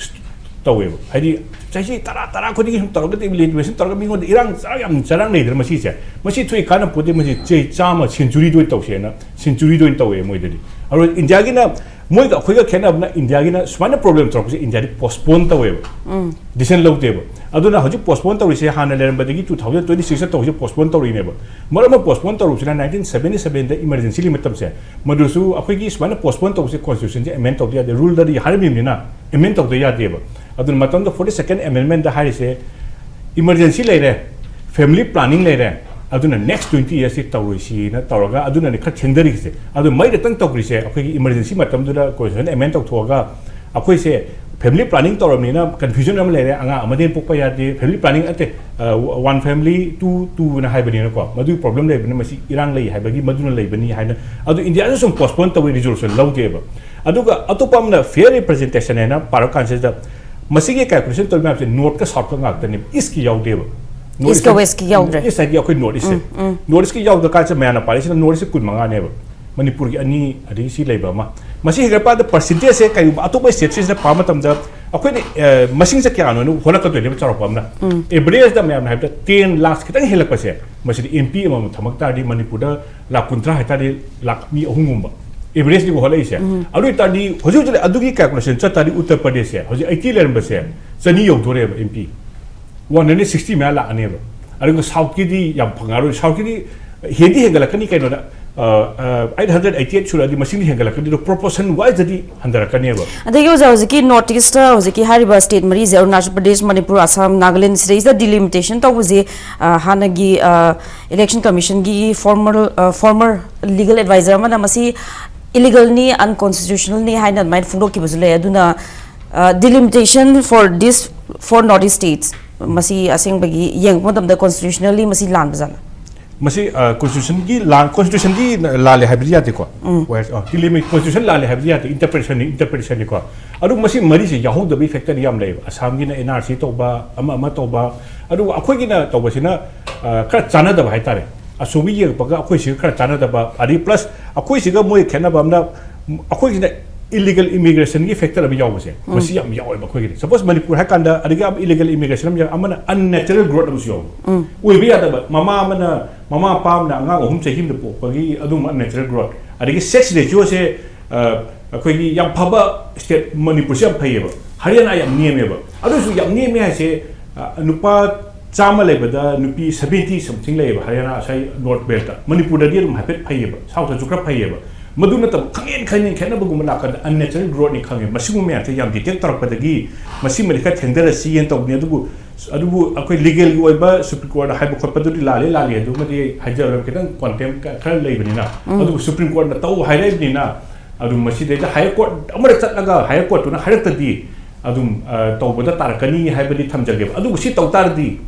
ꯇꯧꯋꯦꯕ꯫ ꯍꯥꯏꯗꯤ ꯆꯍꯤ ꯇꯔꯥ ꯇꯔꯥ ꯈꯨꯗꯤꯡꯒꯤ ꯁꯨꯝ ꯇꯧꯔꯒ ꯗꯤꯂꯤꯃꯤꯇꯦꯁꯟ ꯇꯧꯔꯒ ꯃꯤꯉꯣꯟꯗ ꯏꯔꯥꯡ ꯆꯔꯥꯡ ꯌꯥꯝ ꯆꯔꯥꯡ ꯂꯩꯗꯅ, ꯃꯁꯤꯁꯦ, ꯃꯁꯤ ꯊꯣꯛꯏ ꯀꯥꯟꯅ ꯄꯣꯠꯇꯦ꯫ ꯃꯁꯤ ꯆꯍꯤ ꯆꯥꯝꯃ, ꯁꯦꯟꯆꯨꯔꯤꯗ ꯑꯣꯏꯅ ꯇꯧꯁꯦꯅ, ꯁꯦꯟꯆꯨꯔꯤꯗ ꯑꯣꯏꯅ ꯇꯧꯋꯦ ꯃꯣꯏꯗꯗꯤ꯫ ꯑꯗꯨꯒ ꯏꯟꯗꯤꯌꯥꯒꯤꯅ, ꯃꯣꯏꯒ ꯑꯩꯈꯣꯏꯒ ꯈꯦꯠꯅꯕꯅ, ꯏꯟꯗꯤꯌꯥꯒꯤꯅ ꯁꯨꯃꯥꯏꯅ ꯄ꯭ꯔꯣꯕ꯭ꯂꯦꯝ ꯇꯧꯔꯛꯄꯁꯦ ꯏꯟꯗꯤꯌꯥꯗꯤ ꯄꯣꯁꯄꯣꯟ ꯇꯧꯋꯦꯕ, ꯗꯤꯁꯤꯖꯟ ꯂꯧꯗꯦꯕ꯫ ꯑꯗꯨꯅ ꯍꯧꯖꯤꯛ ꯄꯣꯁꯄꯣꯟ ꯇꯧꯔꯤꯁꯦ, ꯍꯥꯟꯅ ꯂꯩꯔꯝꯕꯗꯒꯤ ꯇꯨ ꯊꯥꯎꯖꯟ ꯇ꯭ꯋꯦꯟꯇꯤ ꯁꯤꯛꯁꯇ ꯇꯧꯁꯦ ꯄꯣꯁꯄꯣꯟ ꯇꯧꯔꯤꯅꯦꯕ꯫ ꯃꯔꯝ ꯑꯃ ꯄꯣꯁꯄꯣꯟ ꯇꯧꯔꯨꯕꯁꯤꯅ ꯅꯥꯏꯟꯇꯤꯟ ꯁꯕꯦꯟꯇꯤ ꯁꯕꯦꯟꯗ ꯏꯃꯔꯖꯦꯟꯁꯤꯒꯤ ꯃꯇꯝꯁꯦ, ꯃꯗꯨꯁꯨ ꯑꯩꯈꯣꯏꯒꯤ ꯁꯨꯃꯥꯏꯅ ꯄꯣꯁꯄꯣꯟ ꯇꯧꯕꯁꯦ ꯀꯣꯟꯁꯇꯤꯇ꯭ꯌꯨꯁꯟꯁꯦ ꯑꯦꯃꯦꯟ ꯇꯧꯗ ꯌꯥꯗꯦ, ꯔꯨꯜꯗꯗꯤ ꯍꯥꯏꯔꯝꯃꯤꯕꯅꯤꯅ ꯑꯦꯃꯦꯟ ꯇꯧꯗ ꯌꯥꯗꯦꯕ꯫ ꯑꯗꯨꯅ ꯃꯇꯝꯗ ꯐꯣꯔꯇꯤ ꯁꯦꯀꯦꯟ ꯑꯦꯃꯦꯟꯃꯦꯟꯗ ꯍꯥꯏꯔꯤꯁꯦ, ꯏꯃꯔꯖꯦꯟꯁꯤ ꯂꯩꯔꯦ, ꯐꯦꯃꯤꯂꯤ ꯄ꯭ꯂꯥꯅꯤꯡ ꯂꯩꯔꯦ, ꯑꯗꯨꯅ ꯅꯦꯛꯁ ꯇ꯭ꯋꯦꯟꯇꯤ ꯏꯌꯔꯁꯁꯤ ꯇꯧꯔꯣꯏꯁꯤꯅ ꯇꯧꯔꯒ ꯑꯗꯨꯅꯅꯦ ꯈꯔ ꯊꯦꯡꯊꯔꯤꯁꯦ꯫ ꯑꯗꯨ ꯃꯩꯗꯇꯪ ꯇꯧꯈ꯭ꯔꯤꯁꯦ ꯑꯩꯈꯣꯏꯒꯤ ꯏꯃꯔꯖꯦꯟꯁꯤ ꯃꯇꯝꯗꯨꯗ ꯀꯣꯟꯁꯇꯤꯇ꯭ꯌꯨꯁꯟ ꯑꯦꯃꯦꯟ ꯇꯧꯊꯣꯛꯑꯒ ꯑꯩꯈꯣꯏꯁꯦ ꯐꯦꯃꯤꯂꯤ ꯄ꯭ꯂꯥꯅꯤꯡ ꯇꯧꯔꯕꯅꯤꯅ ꯀꯟꯐ꯭ꯌꯨꯖꯟ ꯑꯃ ꯂꯩꯔꯦ, ꯑꯉꯥꯡ ꯑꯃꯗꯒꯤ ꯄꯣꯛꯄ ꯌꯥꯗꯦ, ꯐꯦꯃꯤꯂꯤ ꯄ꯭ꯂꯥꯅꯤꯡ ꯅꯠꯇꯦ, ꯋꯥꯟ ꯐꯦꯃꯤꯂꯤ ꯇꯨ ꯇꯨꯅ ꯍꯥꯏꯕꯅꯤꯅꯀꯣ, ꯃꯗꯨꯒꯤ ꯄ꯭ꯔꯣꯕ꯭ꯂꯦꯝ ꯂꯩꯕꯅꯤ, ꯃꯁꯤ ꯏꯔꯥꯡ ꯂꯩ ꯍꯥꯏꯕꯒꯤ ꯃꯗꯨꯅ ꯂꯩꯕꯅꯤ ꯍꯥꯏꯅ꯫ ꯑꯗꯨ ꯏꯟꯗꯤꯌꯥꯗ ꯁꯨꯝ ꯄꯣꯁꯄꯣꯟ ꯇꯧꯋꯤ, ꯔꯤꯖꯣꯂꯨꯁꯟ ꯂꯧꯗꯦꯕ꯫ ꯑꯗꯨꯒ ꯑꯇꯣꯞꯄ ꯑꯃꯅ ꯐꯤꯌꯔ ꯔꯤꯄ꯭ꯔꯖꯦꯟꯇꯦꯁꯟ ꯍꯥꯏꯅ ꯄꯥꯔꯛ ꯀꯥꯟꯁꯤꯗ, ꯃꯁꯤꯒꯤ ꯀꯦꯜꯀꯨꯂꯦꯁꯟ ꯇꯧꯔꯤꯕ ꯃꯌꯥꯝꯁꯦ ꯅꯣꯔꯠꯀ ꯁꯥꯎꯠꯀ ꯉꯥꯛꯇꯅꯦꯕ, ꯏꯁꯀꯤ ꯌꯥꯎꯗꯦꯕ꯫ ꯏꯁꯀ ꯋꯦꯁꯀꯤ ꯌꯥꯎꯗ꯭ꯔꯦ꯫ ꯏꯁ ꯍꯥꯏꯗꯤ ꯑꯩꯈꯣꯏ ꯅꯣꯔꯠ ꯏꯁꯁꯦ꯫ ꯅꯣꯔꯠ ꯏꯁꯀꯤ ꯌꯥꯎꯗ ꯀꯥꯟꯁꯤꯗ ꯃꯌꯥꯝꯅ ꯄꯥꯔꯤꯁꯤꯅ ꯅꯣꯔꯠ ꯏꯁꯁꯦ ꯀꯨꯟ ꯃꯉꯥꯅꯦꯕ, ꯃꯅꯤꯄꯨꯔꯒꯤ ꯑꯅꯤ, ꯑꯗꯒꯤ ꯁꯤ ꯂꯩꯕ ꯑꯃ꯫ ꯃꯁꯤ ꯍꯦꯟꯒꯠꯄꯗ ꯄꯔꯁꯦꯟꯇꯦꯖꯁꯦ ꯀꯩꯒꯨꯝꯕ ꯑꯇꯣꯞꯄ ꯁ꯭ꯇꯦꯠꯁꯤꯡꯁꯤꯗ ꯄꯥꯕ ꯃꯇꯝꯗ ꯑꯩꯈꯣꯏꯅ, ꯑ, ꯃꯁꯤꯡꯁꯦ ꯀꯌꯥꯅꯣꯅ ꯍꯣꯜꯂꯛꯀꯗꯣꯏꯅꯦꯕ, ꯆꯥꯎꯔꯥꯛꯄ ꯑꯃꯅ꯫ ꯑꯦꯚꯔꯦꯖꯇ ꯃꯌꯥꯝꯅ ꯍꯥꯏꯕꯗ ꯇꯦꯟ ꯂꯥꯛꯁ ꯈꯤꯇꯪ ꯍꯦꯜꯂꯛꯄꯁꯦ, ꯃꯁꯤꯗꯤ ꯑꯦꯝ ꯄꯤ ꯑꯃꯃꯝ ꯊꯝꯃꯛ ꯇꯥꯔꯗꯤ ꯃꯅꯤꯄꯨꯔꯗ ꯂꯥꯛ ꯀꯨꯟꯊ꯭ꯔꯥ ꯍꯥꯏꯇꯥꯔꯗꯤ ꯂꯥꯛ ꯃꯤ ꯑꯍꯨꯝꯒꯨꯝꯕ ꯑꯦꯚꯔꯦꯖꯅꯤꯀꯣ ꯍꯣꯜꯂꯛꯏꯁꯦ꯫ ꯑꯗꯨ ꯑꯣꯏꯇꯥꯔꯗꯤ ꯍꯧꯖꯤꯛ ꯍꯧꯖꯤꯛ ꯑꯗꯨꯒꯤ ꯀꯦꯜꯀꯨꯂꯦꯁꯟ ꯆꯠ ꯇꯥꯔꯗꯤ ꯎꯠꯇꯔ ꯄ꯭ꯔꯗꯦꯁꯁꯦ ꯍꯧꯖꯤꯛ ꯑꯩꯠꯇꯤ ꯂꯩꯔꯝꯕꯁꯦ ꯆꯅꯤ ꯌꯧꯗꯣꯔꯦꯕ M P. One hundred sixty ꯃꯌꯥ ꯂꯥꯛꯑꯅꯦꯕ꯫ ꯑꯗꯨꯒ ꯁꯥꯎꯠꯀꯤꯗꯤ ꯌꯥꯝ ꯐꯪꯉꯔꯣꯏ꯫ ꯁꯥꯎꯠꯀꯤꯗꯤ ꯍꯦꯟꯗꯤ ꯍꯦꯟꯒꯠꯂꯛꯀꯅꯤ ꯀꯩꯅꯣꯗ, ꯑꯩꯠ ꯍꯟꯗ꯭ꯔꯦꯠ ꯑꯩꯠꯇꯤ ꯑꯩꯠ ꯁꯨꯔꯛꯑꯗꯤ ꯃꯁꯤꯡꯗꯤ ꯍꯦꯟꯒꯠꯂꯛꯀꯅꯤ, ꯑꯗꯣ ꯄ꯭ꯔꯣꯄꯣꯔꯁꯟ ꯋꯥꯏꯖꯇꯗꯤ ꯍꯟꯊꯔꯛꯀꯅꯦꯕ꯫ ꯑꯗꯒꯤ ꯑꯣꯖꯥ, ꯍꯧꯖꯤꯛꯀꯤ ꯅꯣꯔꯠ ꯏꯁꯇ ꯍꯧꯖꯤꯛꯀꯤ ꯍꯥꯏꯔꯤꯕ ꯁ꯭ꯇꯦꯠ ꯃꯔꯤꯁꯦ, ꯑꯔꯨꯅꯥꯆꯜ ꯄ꯭ꯔꯗꯦꯁ, ꯃꯅꯤꯄꯨꯔ, ꯑꯁꯥꯝ, ꯅꯥꯒꯥꯂꯦꯟ, ꯁꯤꯗꯩꯁꯤꯗ ꯗꯤꯂꯤꯃꯤꯇꯦꯁꯟ ꯇꯧꯕꯁꯦ, ꯑ, ꯍꯥꯟꯅꯒꯤ, ꯑ, ꯏꯂꯦꯛꯁꯟ ꯀꯃꯤꯁꯟꯒꯤ ꯐꯣꯔꯃꯔ, ꯑ, ꯐꯣꯔꯃꯔ ꯂꯤꯒꯜ ꯑꯦꯗꯚꯥꯏꯖꯔ ꯑꯃꯅ ꯃꯁꯤ ꯏꯂꯤꯒꯜꯅꯤ, ꯑꯟꯀꯣꯟꯁꯇꯤꯇ꯭ꯌꯨꯁꯅꯦꯜꯅꯤ ꯍꯥꯏꯅ ꯑꯗꯨꯃꯥꯏꯅ ꯐꯣꯡꯗꯣꯛꯈꯤꯕꯁꯨ ꯂꯩ꯫ ꯑꯗꯨꯅ, ꯑ, delimitation for this, for North East states, ꯃꯁꯤ ꯑꯁꯦꯡꯕꯒꯤ ꯌꯦꯡꯕ ꯃꯇꯝꯗ ꯀꯣꯟꯁꯇꯤꯇ꯭ꯌꯨꯁꯅꯦꯜꯂꯤ ꯃꯁꯤ ꯂꯥꯟꯕ ꯖꯥꯠꯂ? ꯃꯁꯤ, ꯑ, ꯀꯣꯟꯁꯇꯤꯇ꯭ꯌꯨꯁꯟꯒꯤ ꯂꯥꯟ-, ꯀꯣꯟꯁꯇꯤꯇ꯭ꯌꯨꯁꯟꯒꯤ ꯂꯥꯜꯂꯦ ꯍꯥꯏꯕꯗꯤ ꯌꯥꯗꯦꯀꯣ꯫ ꯋꯦꯁ-, ꯑ, ꯗꯤꯂꯤꯃꯤ-, ꯀꯣꯟꯁꯇꯤꯇ꯭ꯌꯨꯁꯟ ꯂꯥꯜꯂꯦ ꯍꯥꯏꯕꯗꯤ ꯌꯥꯗꯦ, ꯏꯟꯇꯔꯄ꯭ꯔꯤꯇꯦꯁꯟꯅꯤ, ꯏꯟꯇꯔꯄ꯭ꯔꯤꯇꯦꯁꯟꯅꯤꯀꯣ꯫ ꯑꯗꯨ ꯃꯁꯤ ꯃꯔꯤꯁꯦ ꯌꯥꯎꯍꯧꯗꯕꯒꯤ ꯐꯦꯛꯇꯔ ꯌꯥꯝ ꯂꯩꯌꯦꯕ꯫ ꯑꯁꯥꯝꯒꯤꯅ ꯑꯦꯟ ꯑꯥꯔ ꯁꯤ ꯇꯧꯕ, ꯑꯃ ꯑꯃ ꯇꯧꯕ, ꯑꯗꯨꯒ ꯑꯩꯈꯣꯏꯒꯤꯅ ꯇꯧꯕꯁꯤꯅ, ꯑ, ꯈꯔ ꯆꯥꯟꯅꯗꯕ ꯍꯥꯏꯇꯥꯔꯦ꯫ ꯑꯁꯣꯝꯒꯤ ꯌꯦꯡꯉꯛꯄꯒ ꯑꯩꯈꯣꯏꯁꯤꯒ ꯈꯔ ꯆꯥꯟꯅꯗꯕ, ꯑꯗꯩ ꯄ꯭ꯂꯁ ꯑꯩꯈꯣꯏꯁꯤꯒ ꯃꯣꯏ ꯈꯦꯠꯅꯕ ꯑꯃꯅ, ꯑꯩꯈꯣꯏꯁꯤꯅ illegal immigration ꯒꯤ factor ꯑꯃ ꯌꯥꯎꯕꯁꯦ, ꯃꯁꯤ ꯌꯥꯝ ꯌꯥꯎꯋꯦꯕ ꯑꯩꯈꯣꯏꯒꯤꯗꯤ꯫ Suppose ꯃꯅꯤꯄꯨꯔ ꯍꯥꯏ ꯀꯥꯟꯗ, ꯑꯗꯒꯤ ꯑꯃ illegal immigration ꯑꯃ ꯌꯥꯎ, ꯑꯃꯅ unnatural growth ꯑꯃꯁꯨ ꯌꯥꯎꯕ꯫ ꯑꯣꯏꯕ ꯌꯥꯗꯕ, ꯃꯃꯥ ꯑꯃꯅ, ꯃꯃꯥ ꯃꯄꯥ ꯑꯃꯅ ꯑꯉꯥꯡ ꯑꯍꯨꯝ ꯆꯍꯤ ꯑꯃꯗ ꯄꯣꯛꯄꯒꯤ ꯑꯗꯨꯒꯨꯝꯕ unnatural growth, ꯑꯗꯒꯤ sex ratio ꯁꯦ, ꯑ, ꯑꯩꯈꯣꯏꯒꯤ ꯌꯥꯝ ꯐꯕ state ꯃꯅꯤꯄꯨꯔꯁꯦ ꯌꯥꯝ ꯐꯩꯌꯦꯕ, ꯍꯔꯤꯌꯥꯅꯥ ꯌꯥꯝ ꯅꯦꯝꯃꯦꯕ꯫ ꯑꯗꯨꯁꯨ ꯌꯥꯝ ꯅꯦꯝꯃꯦ ꯍꯥꯏꯁꯦ, ꯑ, ꯅꯨꯄꯥ ꯆꯥꯝꯃ ꯂꯩꯕꯗ ꯅꯨꯄꯤ seventy something ꯂꯩꯌꯦꯕ ꯍꯔꯤꯌꯥꯅꯥ ꯑꯁꯥꯏ North Belt ꯇ꯫ ꯃꯅꯤꯄꯨꯔꯗꯗꯤ ꯑꯗꯨꯝ ꯍꯥꯏꯐꯦꯠ ꯐꯩꯌꯦꯕ, South ꯇꯁꯨ ꯈꯔ ꯐꯩꯌꯦꯕ꯫ ꯃꯗꯨ ꯅꯠꯇꯕ ꯈꯪꯍꯦꯟ ꯈꯪꯍꯦꯟ ꯈꯦꯠꯅꯕꯒꯨꯝꯕ ꯂꯥꯛꯀꯥꯟꯗ unnatural growth ꯅꯤ ꯈꯪꯉꯦ꯫ ꯃꯁꯤꯒꯨꯝꯕ ꯃꯌꯥꯝꯁꯦ ꯌꯥꯝ detect ꯇꯧꯔꯛꯄꯗꯒꯤ ꯃꯁꯤꯃꯗꯤ ꯈꯔ ꯊꯦꯡꯊꯔꯁꯤ ꯍꯥꯏꯅ ꯇꯧꯕꯅꯤ꯫ ꯑꯗꯨꯕꯨ, ꯑꯗꯨꯕꯨ ꯑꯩꯈꯣꯏ legal ꯒꯤ ꯑꯣꯏꯕ Supreme Court ꯅ ꯍꯥꯏꯕ ꯈꯣꯠꯄꯗꯨꯗꯤ ꯂꯥꯜꯂꯦ, ꯂꯥꯜꯂꯦ, ꯑꯗꯨꯃꯗꯤ ꯑꯩ ꯍꯥꯏꯖꯔꯔꯣꯏ, ꯈꯤꯇꯪ contempt ꯈꯔ ꯂꯩꯕꯅꯤꯅ꯫ ꯑꯗꯨꯕꯨ Supreme Court ꯅ ꯇꯧ ꯍꯥꯏꯔꯛꯏꯕꯅꯤꯅ, ꯑꯗꯨꯝ ꯃꯁꯤꯗꯩꯗ higher court ꯑꯃꯗ ꯆꯠꯂꯒ higher court ꯇꯨꯅ ꯍꯥꯏꯔꯛꯇꯗꯤ ꯑꯗꯨꯝ, ꯑ, ꯇꯧꯕꯗ ꯇꯥꯔꯛꯀꯅꯤ ꯍꯥꯏꯕꯗꯤ ꯊꯝꯖꯒꯦꯕ꯫ ꯑꯗꯨꯕꯨ ꯁꯤ ꯇꯧ ꯇꯥꯔꯗꯤ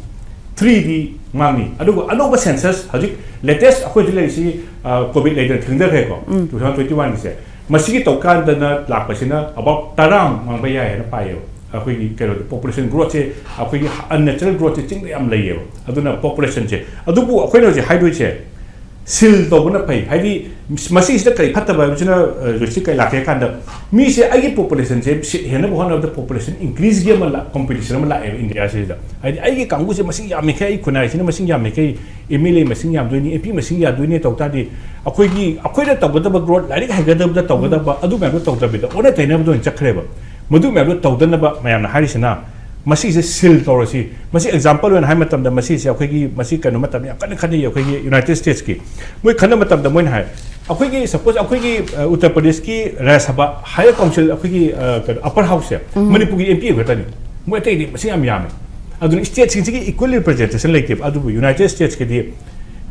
three ꯗꯤ ꯃꯥꯡꯅꯤ꯫ ꯑꯗꯨꯒ ꯑꯅꯧꯕ census ꯍꯧꯖꯤꯛ latest ꯑꯩꯈꯣꯏꯗ ꯂꯩꯔꯤꯁꯤ, ꯑ, COVID ꯂꯩꯗꯅ ꯊꯦꯡꯊꯈ꯭ꯔꯦꯀꯣ, two thousand twenty one ꯒꯤꯁꯦ꯫ ꯃꯁꯤꯒꯤ ꯇꯧꯀꯥꯟꯗꯅ ꯂꯥꯛꯄꯁꯤꯅ about ꯇꯔꯥꯃꯨꯛ ꯃꯥꯡꯕ ꯌꯥꯏ ꯍꯥꯏꯅ ꯄꯥꯏꯌꯦꯕ꯫ ꯑꯩꯈꯣꯏꯒꯤ ꯀꯩꯅꯣꯗ population growth ꯁꯦ, ꯑꯩꯈꯣꯏꯒꯤ unnatural growth ꯁꯦ ꯆꯤꯡꯗ ꯌꯥꯝ ꯂꯩꯌꯦꯕ꯫ ꯑꯗꯨꯅ population ꯁꯦ, ꯑꯗꯨꯕꯨ ꯑꯩꯈꯣꯏꯅ ꯍꯧꯖꯤꯛ ꯍꯥꯏꯗꯣꯏꯁꯦ seal ꯇꯧꯕꯅ ꯐꯩ꯫ ꯍꯥꯏꯗꯤ ꯃꯁꯤꯁꯤꯗ ꯀꯔꯤ ꯐꯠꯇꯕ ꯍꯥꯏꯕꯁꯤꯅ, ꯑ, ꯍꯧꯖꯤꯛꯁꯤ ꯀꯔꯤ ꯂꯥꯛꯀꯦ ꯍꯥꯏ ꯀꯥꯟꯗ, ꯃꯤꯁꯦ ꯑꯩꯒꯤ population ꯁꯦ seat ꯍꯦꯟꯅꯕ ꯍꯣꯠꯅꯕꯗ population increase ꯒꯤ ꯑꯃ ꯂꯥꯛ-, competition ꯑꯃ ꯂꯥꯛꯑꯦꯕ India ꯁꯤꯗ꯫ ꯍꯥꯏꯗꯤ ꯑꯩꯒꯤ ꯀꯥꯡꯕꯨꯁꯦ ꯃꯁꯤꯡ ꯌꯥꯝꯃꯤꯈꯩ, ꯑꯩ ꯈꯨꯟꯅꯥꯏꯁꯤꯅ ꯃꯁꯤꯡ ꯌꯥꯝꯃꯤꯈꯩ, M L A ꯃꯁꯤꯡ ꯌꯥꯝꯗꯣꯏꯅꯤ, M P ꯃꯁꯤꯡ ꯌꯥꯝꯗꯣꯏꯅꯤ ꯇꯧ ꯇꯥꯔꯗꯤ, ꯑꯩꯈꯣꯏꯒꯤ, ꯑꯩꯈꯣꯏꯅ ꯇꯧꯒꯗꯕ growth, ꯂꯥꯏꯔꯤꯛ ꯍꯩꯒꯗꯕꯗ ꯇꯧꯒꯗꯕ, ꯑꯗꯨ ꯃꯌꯥꯝꯗꯣ ꯇꯧꯗꯕꯤꯗ ꯑꯣꯟꯅ ꯇꯩꯅꯕꯗ ꯑꯣꯏꯅ ꯆꯠꯈ꯭ꯔꯦꯕ꯫ ꯃꯗꯨ ꯃꯌꯥꯝꯗꯣ ꯇꯧꯗꯅꯕ ꯃꯌꯥꯝꯅ ꯍꯥꯏꯔꯤꯁꯤꯅ, ꯃꯁꯤꯁꯦ seal ꯇꯧꯔꯁꯤ꯫ ꯃꯁꯤ example ꯑꯣꯏꯅ ꯍꯥꯏ ꯃꯇꯝꯗ, ꯃꯁꯤꯁꯦ ꯑꯩꯈꯣꯏꯒꯤ, ꯃꯁꯤ ꯀꯩꯅꯣ ꯃꯇꯝꯗ ꯌꯥꯝ ꯀꯟꯅ ꯈꯟꯅꯩ ꯑꯩꯈꯣꯏꯒꯤ United States ꯀꯤ꯫ ꯃꯣꯏ ꯈꯟꯅꯕ ꯃꯇꯝꯗ ꯃꯣꯏꯅ ꯍꯥꯏ, ꯑꯩꯈꯣꯏꯒꯤ, suppose ꯑꯩꯈꯣꯏꯒꯤ, ꯑ, ꯎꯠꯇꯔ ꯄ꯭ꯔꯗꯦꯁꯀꯤ ꯔꯥꯖ꯭ꯌ ꯁꯚꯥ, higher council, ꯑꯩꯈꯣꯏꯒꯤ, ꯑ, ꯀꯩꯅꯣ, upper house ꯁꯦ ꯃꯅꯤꯄꯨꯔꯒꯤ M P ꯑꯃꯈꯛꯇꯅꯤ꯫ ꯃꯣꯏ ꯑꯇꯩꯗꯤ ꯃꯁꯤꯡ ꯌꯥꯝ ꯌꯥꯝꯃꯦ꯫ ꯑꯗꯨꯅ state ꯁꯤꯡꯁꯤꯒꯤ equal representation ꯂꯩꯇꯦꯕ꯫ ꯑꯗꯨꯕꯨ United States ꯀꯤꯗꯤ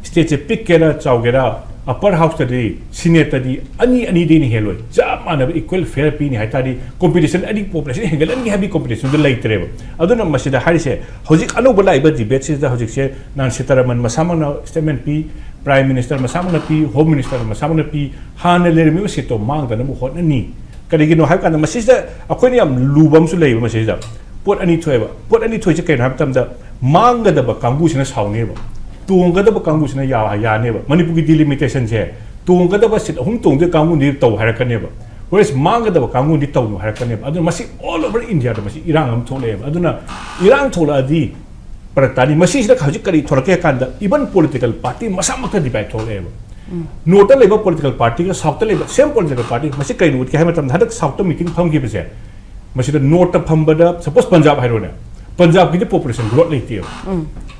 state ꯁꯦ ꯄꯤꯛꯀꯦꯔꯥ ꯆꯥꯎꯒꯦꯔꯥ, upper house ꯇꯗꯤ, Senate ꯇꯗꯤ ꯑꯅꯤ, ꯑꯅꯤꯗꯩꯅ ꯍꯦꯜꯂꯣꯏ꯫ ꯆꯞ ꯃꯥꯟꯅꯕ equal fair ꯄꯤꯅꯤ ꯍꯥꯏ ꯇꯥꯔꯗꯤ, competition ꯑꯅꯤ, population ꯍꯦꯟꯒꯠꯍꯟꯒꯦ ꯍꯥꯏꯕꯒꯤ competition ꯗꯨ ꯂꯩꯇ꯭ꯔꯦꯕ꯫ ꯑꯗꯨꯅ ꯃꯁꯤꯗ ꯍꯥꯏꯔꯤꯁꯦ, ꯍꯧꯖꯤꯛ ꯑꯅꯧꯕ ꯂꯥꯛꯏꯕ debate ꯁꯤꯗ ꯍꯧꯖꯤꯛꯁꯦ ꯅꯔꯃꯂꯥ ꯁꯤꯇꯥꯔꯥꯃꯟ ꯃꯁꯥꯃꯛꯅ statement ꯄꯤ, Prime Minister ꯃꯁꯥꯃꯛꯅ ꯄꯤ, Home Minister ꯃꯁꯥꯃꯛꯅ ꯄꯤ, ꯍꯥꯟꯅ ꯂꯩꯔꯝꯃꯤꯕ seat ꯇꯣ ꯃꯥꯡꯗꯅꯕ ꯍꯣꯠꯅꯅꯤ꯫ ꯀꯔꯤꯒꯤꯅꯣ ꯍꯥꯏꯕ ꯀꯥꯟꯗ, ꯃꯁꯤꯁꯤꯗ ꯑꯩꯈꯣꯏꯅ ꯌꯥꯝ ꯂꯨꯕ ꯑꯃꯁꯨ ꯂꯩꯕ꯫ ꯃꯁꯤꯁꯤꯗ ꯄꯣꯠ ꯑꯅꯤ ꯊꯣꯛꯑꯦꯕ꯫ ꯄꯣꯠ ꯑꯅꯤ ꯊꯣꯛꯏꯁꯦ ꯀꯩꯅꯣ ꯍꯥꯏꯕ ꯃꯇꯝꯗ, ꯃꯥꯡꯒꯗꯕ ꯀꯥꯡꯕꯨꯁꯤꯅ ꯁꯥꯎꯅꯦꯕ, ꯇꯣꯡꯒꯗꯕ ꯀꯥꯡꯕꯨꯁꯤꯅ ꯌꯥ-, ꯌꯥꯅꯦꯕ꯫ ꯃꯅꯤꯄꯨꯔꯒꯤ delimitation ꯁꯦ, ꯇꯣꯡꯒꯗꯕ seat ꯑꯍꯨꯝ ꯇꯣꯡꯗꯣꯏ ꯀꯥꯡꯕꯨꯗꯤ ꯇꯧ ꯍꯥꯏꯔꯛꯀꯅꯦꯕ꯫ ꯍꯣꯏ, ꯃꯥꯡꯒꯗꯕ ꯀꯥꯡꯕꯨꯗꯤ ꯇꯧꯅꯨ ꯍꯥꯏꯔꯛꯀꯅꯦꯕ꯫ ꯑꯗꯨꯅ ꯃꯁꯤ all over India ꯗ ꯃꯁꯤ ꯏꯔꯥꯡ ꯑꯃ ꯊꯣꯛꯂꯛꯑꯦꯕ꯫ ꯑꯗꯨꯅ ꯏꯔꯥꯡ ꯊꯣꯛꯂꯛꯑꯗꯤ ꯐꯔꯛ ꯇꯥꯅꯤ꯫ ꯃꯁꯤꯁꯤꯗ ꯍꯧꯖꯤꯛ ꯀꯔꯤ ꯊꯣꯛꯂꯛꯀꯦ ꯍꯥꯏ ꯀꯥꯟꯗ, even political party ꯃꯁꯥꯃꯛꯇ divide ꯊꯣꯛꯂꯛꯑꯦꯕ꯫ North ꯇ ꯂꯩꯕ political party ꯒ South ꯇ ꯂꯩꯕ same political party, ꯃꯁꯤ ꯀꯩꯅꯣ ꯎꯠꯀꯦ ꯍꯥꯏꯕ ꯃꯇꯝꯗ, ꯍꯟꯗꯛ South ꯇ meeting ꯐꯝꯈꯤꯕꯁꯦ, ꯃꯁꯤꯗ North ꯇ ꯐꯝꯕꯗ, suppose ꯄꯟꯖꯥꯕ ꯍꯥꯏꯔꯣꯅꯦ, ꯄꯟꯖꯥꯕꯀꯤꯗꯤ population growth ꯂꯩꯇꯦꯕ꯫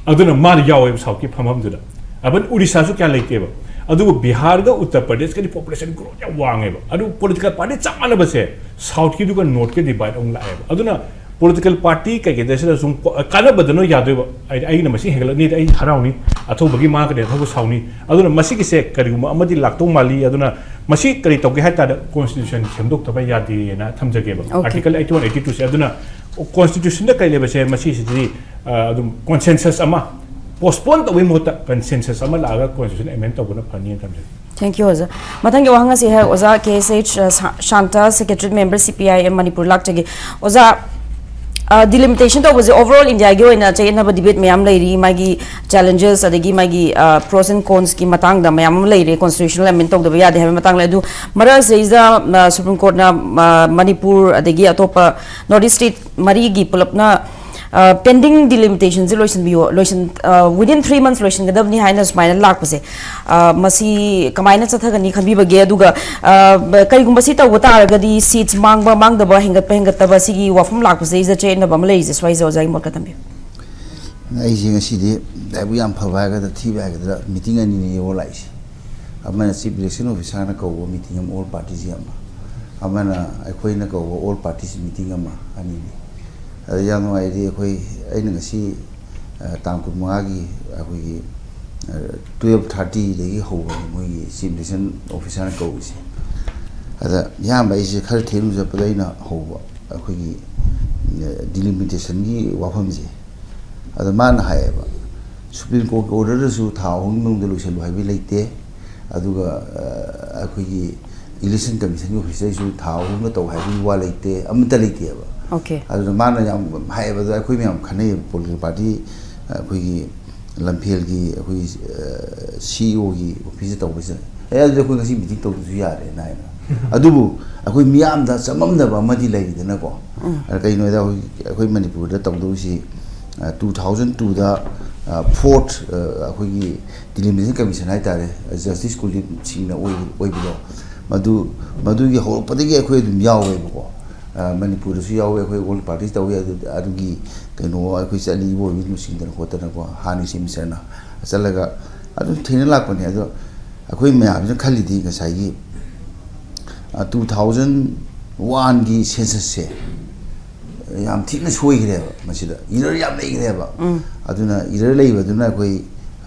ꯑꯗꯨꯅ ꯃꯥꯅ ꯌꯥꯎꯋꯦꯕ South ꯀꯤ ꯐꯝꯐꯝꯗꯨꯗ꯫ ꯑꯗꯨꯅ ꯎꯔꯤꯁꯥꯁꯨ ꯀꯌꯥ ꯂꯩꯇꯦꯕ꯫ ꯑꯗꯨꯕꯨ ꯕꯤꯍꯥꯔꯒ ꯎꯠꯇꯔ ꯄ꯭ꯔꯗꯦꯁꯀꯗꯤ population growth ꯌꯥꯝ ꯋꯥꯡꯉꯦꯕ꯫ ꯑꯗꯨ political party ꯆꯞ ꯃꯥꯟꯅꯕꯁꯦ South ꯀꯤꯗꯨꯒ North ꯀꯤ divide ꯑꯃꯨꯛ ꯂꯥꯛꯑꯦꯕ꯫ ꯑꯗꯨꯅ political party ꯀꯩꯀꯩꯗ ꯁꯤꯗ ꯁꯨꯝ ꯀꯣ-, ꯀꯥꯟꯅꯕꯗꯅ ꯌꯥꯗꯣꯏꯕ꯫ ꯑꯩ, ꯑꯩꯅ ꯃꯁꯤ ꯍꯦꯟꯒꯠꯂꯛꯅꯤꯗꯤ ꯑꯩ ꯍꯔꯥꯎꯅꯤ, ꯑꯊꯧꯕꯒꯤ ꯃꯥꯡꯉꯒꯗꯤ ꯑꯊꯧꯕ ꯁꯥꯎꯅꯤ꯫ ꯑꯗꯨꯅ ꯃꯁꯤꯒꯤꯁꯦ ꯀꯔꯤꯒꯨꯝꯕ ꯑꯃꯗꯤ ꯂꯥꯛꯇꯧ ꯃꯥꯜꯂꯤ꯫ ꯑꯗꯨꯅ ꯃꯁꯤ ꯀꯔꯤ ꯇꯧꯒꯦ ꯍꯥꯏ ꯇꯥꯔꯗꯤ, constitution ꯁꯦꯝꯗꯣꯛꯇꯕ ꯌꯥꯗꯦꯅ ꯊꯝꯖꯒꯦꯕ꯫ Okay. Article eighty one, eighty two ꯁꯦ꯫ ꯑꯗꯨꯅ constitution ꯗ ꯀꯔꯤ ꯂꯩꯕꯁꯦ, ꯃꯁꯤꯁꯤꯗꯤ, ꯑ, ꯑꯗꯨꯝ consensus ꯑꯃ, postpone ꯇꯧꯕꯒꯤ ꯃꯍꯨꯠꯇ consensus ꯑꯃ ꯂꯥꯛꯑꯒ constitution amend ꯇꯧꯕꯅ ꯐꯅꯤꯅ ꯊꯝꯖꯒꯦ꯫ Thank you, ꯑꯣꯖꯥ꯫ ꯃꯊꯪꯒꯤ ꯋꯥꯍꯪ ꯑꯁꯤ ꯍꯥꯏ, ꯑꯣꯖꯥ ꯀꯦ ꯑꯦꯁ ꯑꯩꯆ, ꯑ, ꯁꯥ-, Santa, secretary member C P I M Manipur, ꯂꯥꯛꯆꯒꯦ꯫ ꯑꯣꯖꯥ, ꯑ, delimitation ꯇꯧꯕꯁꯦ overall India ꯒꯤ ꯑꯣꯏꯅ ꯆꯌꯦꯠꯅꯕ debate ꯃꯌꯥꯝ ꯂꯩꯔꯤ, ꯃꯥꯒꯤ challenges ꯑꯗꯒꯤ ꯃꯥꯒꯤ, ꯑ, pros and cons ꯀꯤ ꯃꯇꯥꯡꯗ ꯃꯌꯥꯝ ꯑꯃ ꯂꯩꯔꯦ, constitutional amend ꯇꯧꯗꯕ ꯌꯥꯗꯦ ꯍꯥꯏꯕ ꯃꯇꯥꯡ ꯂꯩ꯫ ꯑꯗꯨ ꯃꯔꯛ ꯑꯁꯤꯗꯩꯁꯤꯗ, ꯑ, Supreme Court ꯅ, ꯑ, ꯃꯅꯤꯄꯨꯔ ꯑꯗꯒꯤ ꯑꯇꯣꯞꯄ North East state ꯃꯔꯤꯒꯤ ꯄꯨꯂꯞꯅ, ꯑ, pending delimitation ꯁꯦ ꯂꯣꯏꯁꯤꯟꯕꯤꯌꯣ, ꯂꯣꯏꯁꯤꯟ-, ꯑ, within three months ꯂꯣꯏꯁꯤꯟꯒꯗꯕꯅꯤ ꯍꯥꯏꯅ ꯁꯨꯃꯥꯏꯅ ꯂꯥꯛꯄꯁꯦ, ꯑ, ꯃꯁꯤ ꯀꯃꯥꯏꯅ ꯆꯠꯊꯒꯅꯤ ꯈꯟꯕꯤꯕꯒꯦ? ꯑꯗꯨꯒ, ꯑ, ꯕ-, ꯀꯔꯤꯒꯨꯝꯕ ꯁꯤ ꯇꯧꯕ ꯇꯥꯔꯒꯗꯤ seats ꯃꯥꯡꯕ ꯃꯥꯡꯗꯕ, ꯍꯦꯟꯒꯠꯄ ꯍꯦꯟꯒꯠꯇꯕ, ꯁꯤꯒꯤ ꯋꯥꯐꯝ ꯂꯥꯛꯄꯁꯤꯗꯩꯁꯤꯗ ꯆꯌꯦꯠꯅꯕ ꯑꯃ ꯂꯩꯔꯤꯁꯦ, ꯁ꯭ꯋꯥꯏꯁꯦ ꯑꯣꯖꯥꯒꯤ ꯃꯣꯠ ꯈꯔ ꯊꯝꯕꯤꯌꯨ꯫ ꯑꯩꯁꯦ ꯉꯁꯤꯗꯤ ꯂꯥꯏꯕꯛ ꯌꯥꯝ ꯐꯕ ꯍꯥꯏꯒꯗ꯭ꯔꯥ ꯊꯤꯕ ꯍꯥꯏꯒꯗ꯭ꯔꯥ, meeting ꯑꯅꯤꯅꯦ ꯌꯦꯡꯉꯣ ꯂꯥꯛꯏꯁꯦ꯫ ꯑꯃꯅ Chief Election Officer ꯅ ꯀꯧꯕ meeting ꯑꯃ, all parties ꯒꯤ ꯑꯃ, ꯑꯃꯅ ꯑꯩꯈꯣꯏꯅ ꯀꯧꯕ all parties meeting ꯑꯃ, ꯑꯅꯤꯅꯤ꯫ ꯑꯗ ꯌꯥꯝ ꯅꯨꯡꯉꯥꯏꯔꯗꯤ ꯑꯩꯈꯣꯏ, ꯑꯩꯅ ꯉꯁꯤ, ꯑ, ꯇꯥꯡ ꯀꯨꯟꯃꯉꯥꯒꯤ ꯑꯩꯈꯣꯏꯒꯤ, ꯑ, twelve thirty ꯗꯒꯤ ꯍꯧꯕꯅꯤ ꯃꯣꯏꯒꯤ Chief Election Officer ꯅ ꯀꯧꯕꯁꯦ꯫ ꯑꯗ ꯏꯌꯥꯝꯕ ꯑꯩꯁꯦ ꯈꯔ ꯊꯦꯡꯅ ꯆꯠꯄꯗ ꯑꯩꯅ ꯍꯧꯕ ꯑꯩꯈꯣꯏꯒꯤ, ꯑ, delimitation ꯒꯤ ꯋꯥꯐꯝꯁꯦ꯫ ꯑꯗ ꯃꯥꯅ ꯍꯥꯏꯌꯦꯕ, Supreme Court ꯀꯤ order ꯗꯁꯨ ꯊꯥ ꯑꯍꯨꯝꯒꯤ ꯃꯅꯨꯡꯗ ꯂꯣꯏꯁꯤꯜꯂꯨ ꯍꯥꯏꯕ ꯂꯩꯇꯦ, ꯑꯗꯨꯒ, ꯑ, ꯑꯩꯈꯣꯏꯒꯤ Election Commission ꯒꯤ office ꯇꯩꯁꯨ ꯊꯥ ꯑꯍꯨꯝꯗ ꯇꯧ ꯍꯥꯏꯕꯒꯤ ꯋꯥ ꯂꯩꯇꯦ, ꯑꯃꯠꯇ ꯂꯩꯇꯦꯕ꯫ Okay. ꯑꯗꯨꯅ ꯃꯥꯅ ꯌꯥꯝ ꯍꯥꯏꯌꯦꯕ, ꯑꯗꯣ ꯑꯩꯈꯣꯏ ꯃꯌꯥꯝ ꯈꯟꯅꯩꯌꯦꯕ, political party, ꯑꯩꯈꯣꯏꯒꯤ ꯂꯝꯐꯦꯜꯒꯤ ꯑꯩꯈꯣꯏꯒꯤ, ꯑ, C E O ꯒꯤ office ꯇ ꯇꯧꯕꯁꯤꯗ, "ꯑꯦ, ꯑꯗꯨꯗꯤ ꯑꯩꯈꯣꯏ ꯉꯁꯤ meeting ꯇꯧꯗ꯭ꯔꯁꯨ ꯌꯥꯔꯦꯅ" ꯍꯥꯏꯅ꯫ ꯑꯗꯨꯕꯨ ꯑꯩꯈꯣꯏ ꯃꯤꯌꯥꯝꯗ ꯆꯃꯝꯅꯕ ꯑꯃꯗꯤ ꯂꯩꯔꯤꯗꯅꯀꯣ꯫ ꯑꯗ ꯀꯩꯅꯣꯗ ꯍꯧꯖꯤꯛ ꯑꯩꯈꯣꯏ ꯃꯅꯤꯄꯨꯔꯗ ꯇꯧꯗꯧꯔꯤꯁꯤ, ꯇꯨ ꯊꯥꯎꯖꯟ ꯇꯨꯗ ꯐꯣꯔꯠ ꯑꯩꯈꯣꯏꯒꯤ ꯗꯤꯂꯤꯃꯤꯇꯦꯁꯟ ꯀꯃꯤꯁꯟ ꯍꯥꯏꯇꯥꯔꯦ, ꯖꯁꯇꯤꯁ ꯀꯨꯂꯗꯤꯞ ꯁꯤꯡꯅ ꯑꯣꯏ- ꯑꯣꯏꯕꯗꯣ, ꯃꯗꯨ ꯃꯗꯨꯒꯤ ꯍꯧꯔꯛꯄꯗꯒꯤ ꯑꯩꯈꯣꯏ ꯑꯗꯨꯝ ꯌꯥꯎꯋꯦꯕꯀꯣ꯫ ꯃꯅꯤꯄꯨꯔꯗꯁꯨ ꯌꯥꯎꯋꯦ, ꯑꯩꯈꯣꯏ ꯑꯣꯜ ꯄꯥꯔꯇꯤꯁ ꯇꯧꯋꯤ꯫ ꯑꯗꯨ ꯑꯗꯨꯒꯤ ꯀꯩꯅꯣ ꯑꯩꯈꯣꯏ ꯆꯠꯂꯤ, ꯏꯕꯣꯕꯤꯅ ꯂꯨꯆꯤꯡꯗꯅ ꯈꯣꯠꯇꯅꯀꯣ, ꯍꯥꯟꯅ ꯆꯤꯐ ꯃꯤꯅꯤꯁꯇꯔꯅ ꯆꯠꯂꯒ ꯑꯗꯨꯝ ꯊꯦꯡꯅ ꯂꯥꯛꯄꯅꯦ꯫ ꯑꯗꯣ ꯑꯩꯈꯣꯏ ꯃꯌꯥꯝꯁꯤꯅ ꯈꯜꯂꯤꯗꯤ ꯉꯁꯥꯏꯒꯤ ꯇꯨ ꯊꯥꯎꯖꯟ ꯋꯥꯟꯒꯤ ꯁꯦꯟꯁꯁꯁꯦ ꯌꯥꯝ ꯊꯤꯅ ꯁꯣꯏꯈ꯭ꯔꯦꯕ꯫ ꯃꯁꯤꯗ ꯏꯔꯔ ꯌꯥꯝ ꯂꯩꯈ꯭ꯔꯦꯕ꯫ ꯑꯗꯨꯅ ꯏꯔꯔ ꯂꯩꯕꯗꯨꯅ ꯑꯩꯈꯣꯏ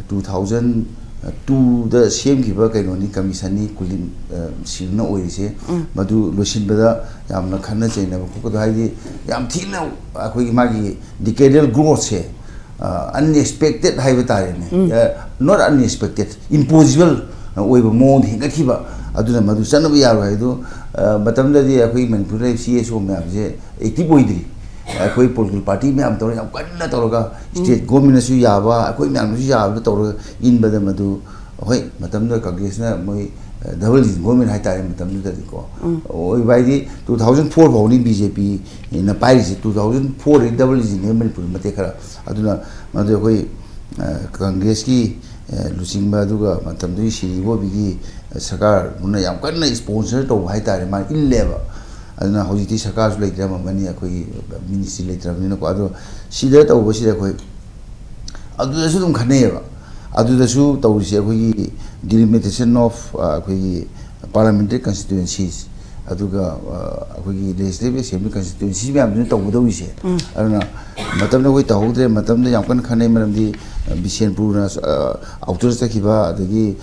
ꯇꯨ ꯊꯥꯎꯖꯟ ꯇꯨꯗ ꯁꯦꯝꯈꯤꯕ ꯀꯩꯅꯣꯅꯤ, ꯀꯃꯤꯁꯟꯅꯤ, ꯀꯨꯂꯤꯟ ꯁꯤꯡꯅ ꯑꯣꯏꯔꯤꯁꯦ꯫ ꯃꯗꯨ ꯂꯣꯏꯁꯤꯟꯕꯗ ꯌꯥꯝꯅ ꯈꯠꯅ ꯆꯩꯅꯕ ꯈꯣꯠꯄꯗꯣ, ꯍꯥꯏꯗꯤ ꯌꯥꯝ ꯊꯤꯅ ꯑꯩꯈꯣꯏꯒꯤ ꯃꯥꯒꯤ ꯗꯤꯀꯦꯗꯦꯜ ꯒ꯭ꯔꯣꯠꯁꯦ ꯑꯟꯑꯦꯛꯁꯄꯦꯛꯇꯦꯠ ꯍꯥꯏꯕ ꯇꯥꯔꯦꯅꯦ꯫ ꯅꯣꯠ ꯑꯟꯑꯦꯛꯁꯄꯦꯛꯇꯦꯠ, ꯏꯝꯄꯣꯁꯤꯕꯜ ꯑꯣꯏꯕ ꯃꯑꯣꯡꯗ ꯍꯦꯟꯒꯠꯈꯤꯕ꯫ ꯑꯗꯨꯅ ꯃꯗꯨ ꯆꯠꯅꯕ ꯌꯥꯔꯣꯏ ꯍꯥꯏꯗꯣ꯫ ꯃꯇꯝꯗꯗꯤ ꯑꯩꯈꯣꯏ ꯃꯅꯤꯄꯨꯔꯗ ꯂꯩꯔꯤꯕ ꯁꯤ ꯑꯦꯁ ꯑꯣ ꯃꯌꯥꯝꯁꯦ ꯑꯦꯛꯇꯤꯚ ꯑꯣꯏꯗ꯭ꯔꯤ꯫ ꯑꯩꯈꯣꯏ ꯄꯣꯂꯤꯇꯤꯀꯦꯜ ꯄꯥꯔꯇꯤ ꯃꯌꯥꯝ ꯇꯧꯔꯒ, ꯌꯥꯝ ꯀꯟꯅ ꯇꯧꯔꯒ, ꯁ꯭ꯇꯦꯠ ꯒꯣꯔꯃꯦꯟꯅꯁꯨ ꯌꯥꯕ, ꯑꯩꯈꯣꯏ ꯃꯌꯥꯝꯅꯁꯨ ꯌꯥꯕꯗ ꯇꯧꯔꯒ ꯏꯟꯕꯗ ꯃꯗꯨ, ꯍꯣꯏ, ꯃꯇꯝꯗꯨꯗ ꯀꯪꯒ꯭ꯔꯦꯁꯅ ꯃꯣꯏ ꯗꯕꯜ ꯏꯟꯖꯤꯟ ꯒꯣꯔꯃꯦꯟ ꯍꯥꯏꯇꯥꯔꯦ ꯃꯇꯝꯗꯨꯗꯗꯤꯀꯣ꯫ ꯑꯣꯏꯕ ꯍꯥꯏꯗꯤ ꯇꯨ ꯊꯥꯎꯖꯟ ꯐꯣꯔ ꯐꯥꯎꯅꯤ ꯕꯤ ꯖꯦ ꯄꯤꯅ ꯄꯥꯏꯔꯤꯁꯦ꯫ ꯇꯨ ꯊꯥꯎꯖꯟ ꯐꯣꯔꯗꯒꯤ ꯗꯕꯜ ꯏꯟꯖꯤꯟꯅꯦ ꯃꯅꯤꯄꯨꯔꯒꯤ ꯃꯇꯦꯛ ꯈꯔ꯫ ꯑꯗꯨꯅ ꯃꯗꯨ ꯑꯩꯈꯣꯏ ꯀꯪꯒ꯭ꯔꯦꯁꯀꯤ ꯂꯨꯆꯤꯡꯕ, ꯑꯗꯨꯒ ꯃꯇꯝꯗꯨꯒꯤ ꯁꯤꯔꯤ ꯏꯕꯣꯕꯤꯒꯤ ꯁꯔꯀꯥꯔꯗꯨꯅ ꯌꯥꯝ ꯀꯟꯅ ꯏꯁꯄꯣꯟꯁꯔ ꯇꯧꯕ ꯍꯥꯏꯇꯥꯔꯦ, ꯃꯥ ꯏꯜꯂꯦꯕ꯫ ꯑꯗꯨꯅ ꯍꯧꯖꯤꯛꯇꯤ ꯁꯔꯀꯥꯔꯁꯨ ꯂꯩꯇ꯭ꯔꯃꯕꯅꯤ, ꯑꯩꯈꯣꯏꯒꯤ ꯃꯤꯅꯤꯁꯇ꯭ꯔꯤ ꯂꯩꯇ꯭ꯔꯕꯅꯤꯅꯀꯣ꯫ ꯑꯗꯣ ꯁꯤꯗ ꯇꯧꯕꯁꯤꯗ ꯑꯩꯈꯣꯏ ꯑꯗꯨꯗꯁꯨ ꯑꯗꯨꯝ ꯈꯟꯅꯩꯌꯦꯕ꯫ ꯑꯗꯨꯗꯁꯨ ꯇꯧꯔꯤꯁꯦ ꯑꯩꯈꯣꯏꯒꯤ ꯗꯤꯂꯤꯃꯤꯇꯦꯁꯟ ꯑꯣꯐ ꯑꯩꯈꯣꯏꯒꯤ ꯄꯥꯔꯂꯥꯃꯦꯟꯇꯔꯤ ꯀꯟꯁꯇꯤꯇ꯭ꯋꯦꯟꯁꯤꯁ, ꯑꯗꯨꯒ ꯑꯩꯈꯣꯏꯒꯤ ꯂꯦꯖꯤꯁꯂꯦꯇꯤꯚ ꯑꯦꯁꯦꯝꯕ꯭ꯂꯤ ꯀꯟꯁꯇꯤꯇ꯭ꯋꯦꯟꯁꯤ ꯃꯌꯥꯝꯗꯨꯅ ꯇꯧꯒꯗꯧꯔꯤꯁꯦ꯫ ꯑꯗꯨꯅ ꯃꯇꯝꯗ ꯑꯩꯈꯣꯏ ꯇꯧꯍꯧꯗ꯭ꯔꯦ꯫ ꯃꯇꯝꯗ ꯌꯥꯝ ꯀꯟꯅ ꯈꯟꯅꯩ, ꯃꯔꯝꯗꯤ ꯕꯤꯁꯦꯟꯄꯨꯔꯅ ꯑꯥꯎꯇꯔ ꯆꯠꯈꯤꯕ, ꯑꯗꯒꯤ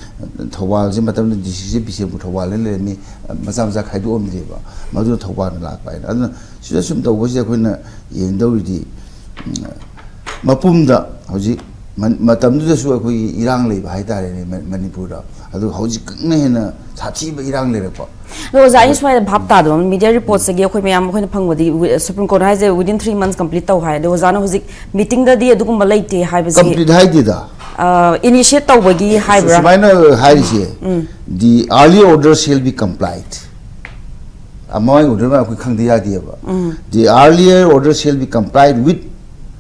ꯊꯧꯕꯥꯜꯁꯦ ꯃꯇꯝꯗ ꯗꯤ ꯁꯤꯁꯦ ꯕꯤꯁꯦꯟꯄꯨꯔ, ꯊꯧꯕꯥꯜꯗ ꯂꯩꯔꯝꯃꯤ꯫ ꯃꯆꯥ ꯃꯆꯥ ꯈꯥꯏꯗꯣꯛꯑꯝꯗ꯭ꯔꯦꯕ, ꯃꯗꯨꯅ ꯊꯧꯕꯥꯜꯗ ꯂꯥꯛꯄ ꯍꯥꯏꯅ꯫ ꯑꯗꯨꯅ ꯁꯤꯗ ꯁꯨꯝ ꯇꯧꯕꯁꯤꯗ ꯑꯩꯈꯣꯏꯅ ꯌꯦꯡꯗꯧꯔꯤꯗꯤ, ꯎꯝ, ꯃꯄꯨꯝꯗ ꯍꯧꯖꯤꯛ ꯃ-, ꯃꯇꯝꯗꯨꯗꯁꯨ ꯑꯩꯈꯣꯏꯒꯤ ꯏꯔꯥꯡ ꯂꯩꯕ ꯍꯥꯏꯇꯥꯔꯦꯅꯦ ꯃ-, ꯃꯅꯤꯄꯨꯔꯗ꯫ ꯑꯗꯨ ꯍꯧꯖꯤꯛꯅ ꯍꯦꯟꯅ ꯁꯥꯊꯤꯕ ꯏꯔꯥꯡ ꯂꯩꯔꯛꯄ꯫ ꯑꯗꯣ ꯑꯣꯖꯥ, ꯑꯩꯅ ꯁ꯭ꯋꯥꯏꯗ ꯚꯥꯞ ꯇꯥꯗꯕ ꯑꯃ, ꯃꯤꯗꯤꯌꯥ ꯔꯤꯄꯣꯔꯠꯁꯇꯒꯤ ꯑꯩꯈꯣꯏ ꯃꯌꯥꯝ ꯑꯩꯈꯣꯏꯅ ꯐꯪꯕꯗꯤ, ꯋꯤ-, ꯁꯨꯄ꯭ꯔꯤꯝ ꯀꯣꯔꯠ ꯍꯥꯏꯁꯦ within three months complete ꯇꯧ ꯍꯥꯏ꯫ ꯑꯗꯣ ꯑꯣꯖꯥꯅ ꯍꯧꯖꯤꯛ ꯃꯤꯇꯤꯡꯗꯗꯤ ꯑꯗꯨꯒꯨꯝꯕ ꯂꯩꯇꯦ ꯍꯥꯏꯕꯁꯤ, ꯀꯝꯄ꯭ꯂꯤꯠ ꯍꯥꯏꯗꯦꯗ꯫ ꯑ, initiate ꯇꯧꯕꯒꯤ ꯍꯥꯏꯕ꯭ꯔꯥ? ꯁꯨꯃꯥꯏꯅ ꯍꯥꯏꯔꯤꯁꯦ, "The early order shall be complied." ꯑꯃꯥꯏ ꯑꯣꯔꯗꯔ ꯑꯩꯈꯣꯏ ꯈꯪꯗ ꯌꯥꯗꯦꯕ꯫ The earlier order shall be complied with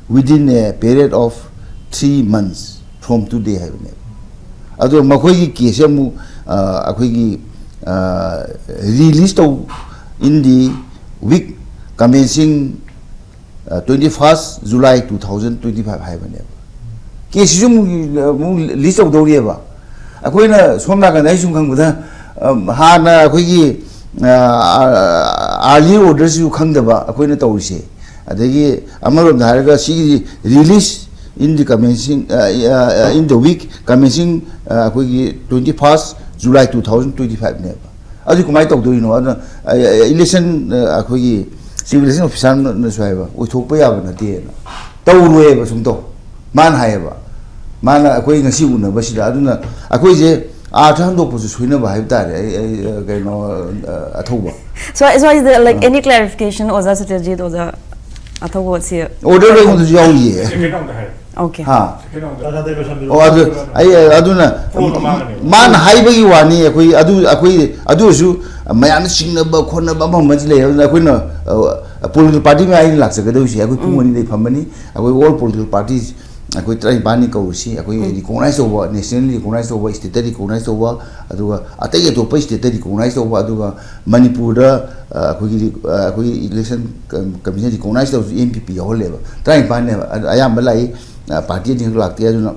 within a period of three months from today ꯍꯥꯏꯕꯅꯦꯕ꯫ ꯑꯗꯣ ꯃꯈꯣꯏꯒꯤ ꯀꯦꯁꯁꯦ ꯑꯃꯨꯛ ꯑ, ꯑꯩꯈꯣꯏꯒꯤ ꯔꯤꯂꯤꯁ ꯇꯧ in the week commencing twenty first July two thousand twenty five ꯍꯥꯏꯕꯅꯦꯕ꯫ ꯀꯦꯁꯁꯤꯁꯨ ꯑꯃꯨꯛ ꯑꯃꯨꯛ ꯂꯤꯁ ꯇꯧꯗꯧꯔꯤꯑꯕ꯫ ꯑꯩꯈꯣꯏꯅ ꯁꯣꯝ ꯅꯥꯀꯟꯗ ꯑꯩ ꯁꯨꯝ ꯈꯪꯕꯗ, ꯑꯝ, ꯍꯥꯟꯅ ꯑꯩꯈꯣꯏꯒꯤ ꯑꯥꯔꯂꯤ ꯑꯣꯔꯗꯔꯁꯤꯁꯨ ꯈꯪꯗꯕ ꯑꯩꯈꯣꯏꯅ ꯇꯧꯔꯤꯁꯦ꯫ ꯑꯗꯒꯤ ꯑꯃꯔꯣꯝꯗ ꯍꯥꯏꯔꯒ ꯁꯤꯒꯤ release in the commencing in the week commencing ꯑꯩꯈꯣꯏꯒꯤ twenty first July two thousand twenty five ꯅꯦꯕ꯫ ꯑꯗꯨ ꯀꯃꯥꯏꯅ ꯇꯧꯗꯣꯏꯅꯣ? ꯑꯗꯨꯅ ꯏꯂꯦꯛꯁꯟ ꯑꯩꯈꯣꯏꯒꯤ ꯆꯤꯐ ꯏꯂꯦꯛꯁꯟ ꯑꯣꯐꯤꯁꯥꯔꯅꯁꯨ ꯍꯥꯏꯕ ꯑꯣꯏꯊꯣꯛꯄ ꯌꯥꯕ ꯅꯠꯇꯦꯅ꯫ ꯇꯧꯔꯣꯏꯕ ꯁꯨꯝ ꯇꯧ꯫ ꯃꯥꯅ ꯍꯥꯏꯌꯦꯕ꯫ ꯃꯥꯅ ꯑꯩꯈꯣꯏ ꯉꯁꯤ ꯎꯅꯕꯁꯤꯗ꯫ ꯑꯗꯨꯅ ꯑꯩꯈꯣꯏꯁꯦ ꯑꯥꯔꯊ ꯍꯟꯗꯣꯛꯄꯁꯨ ꯁꯣꯏꯅꯕ ꯍꯥꯏꯕ ꯇꯥꯔꯦ꯫ ꯑꯩ ꯑꯩ, ꯑ, ꯀꯩꯅꯣ ꯑ, ꯑꯊꯧꯕ꯫ So, so is there like any clarification, ꯑꯣꯖꯥ ꯁꯇ꯭ꯌꯖꯤꯠ, ꯑꯣꯖꯥ ꯑꯊꯧꯕ ꯁꯤ? ꯑꯣꯔꯗꯔ ꯑꯩꯉꯣꯟꯗꯁꯨ ꯌꯥꯎꯔꯤꯌꯦ꯫ ꯁꯦꯀꯦꯟ ꯔꯥꯎꯟꯗ ꯍꯥꯏꯔꯦ꯫ Okay. ꯍꯥ꯫ ꯁꯦꯀꯦꯟ ꯔꯥꯎꯟꯗ꯫ ꯑꯣ ꯑꯗꯨ ꯑꯩ ꯑꯗꯨꯅ ꯄ꯭ꯔꯣꯒ꯭ꯔꯥꯝ ꯃꯥꯡꯉꯅꯦꯕ꯫ ꯃꯥꯅ ꯍꯥꯏꯕꯒꯤ ꯋꯥꯅꯤ꯫ ꯑꯩꯈꯣꯏ ꯑꯗꯨ ꯑꯩꯈꯣꯏ ꯑꯗꯨ ꯑꯣꯏꯔꯁꯨ ꯃꯌꯥꯝꯅ ꯆꯤꯡꯅꯕ ꯈꯣꯠꯅꯕ ꯑꯃ ꯑꯃꯁꯨ ꯂꯩ꯫ ꯑꯗꯨꯅ ꯑꯩꯈꯣꯏꯅ ꯄꯣꯂꯤꯇꯤꯀꯦꯜ ꯄꯥꯔꯇꯤ ꯃꯌꯥꯝ ꯑꯩꯅ ꯂꯥꯛꯆꯒꯗꯧꯔꯤꯁꯦ ꯑꯩꯈꯣꯏ ꯄꯨꯡ ꯑꯅꯤꯗꯩ ꯐꯝꯕꯅꯤ꯫ ꯑꯩꯈꯣꯏ all political parties ꯑꯩꯈꯣꯏ ꯇꯔꯥꯅꯤꯄꯥꯟꯅꯤ ꯀꯧꯔꯤꯁꯤ꯫ ꯑꯩꯈꯣꯏ ꯔꯤꯀꯣꯛꯅꯥꯏꯁ ꯇꯧꯕ, ꯅꯦꯁꯅꯦꯜꯂꯤ ꯔꯤꯀꯣꯛꯅꯥꯏꯁ ꯇꯧꯕ, ꯁ꯭ꯇꯦꯠꯇ ꯔꯤꯀꯣꯛꯅꯥꯏꯁ ꯇꯧꯕ, ꯑꯗꯨꯒ ꯑꯇꯩ ꯑꯇꯣꯞꯄ ꯁ꯭ꯇꯦꯠꯇ ꯔꯤꯀꯣꯛꯅꯥꯏꯁ ꯇꯧꯕ, ꯑꯗꯨꯒ ꯃꯅꯤꯄꯨꯔꯗ ꯑ, ꯑꯩꯈꯣꯏꯒꯤ ꯑ, ꯑꯩꯈꯣꯏꯒꯤ ꯏꯂꯦꯛꯁꯟ ꯀ-, ꯀꯃꯤꯁꯟ ꯔꯤꯀꯣꯛꯅꯥꯏꯁ ꯇꯧꯕꯁꯨ ꯑꯦꯟ ꯄꯤ ꯄꯤ ꯌꯥꯎꯍꯜꯂꯦꯕ꯫ ꯇꯔꯥꯅꯤꯄꯥꯟꯅꯦꯕ꯫ ꯑꯗꯨ ꯑꯌꯥꯝꯕ ꯂꯥꯛꯏ꯫ ꯑ, ꯄꯥꯔꯇꯤ ꯑꯅꯤꯈꯛ ꯂꯥꯛꯇꯦ꯫ ꯑꯗꯨꯅ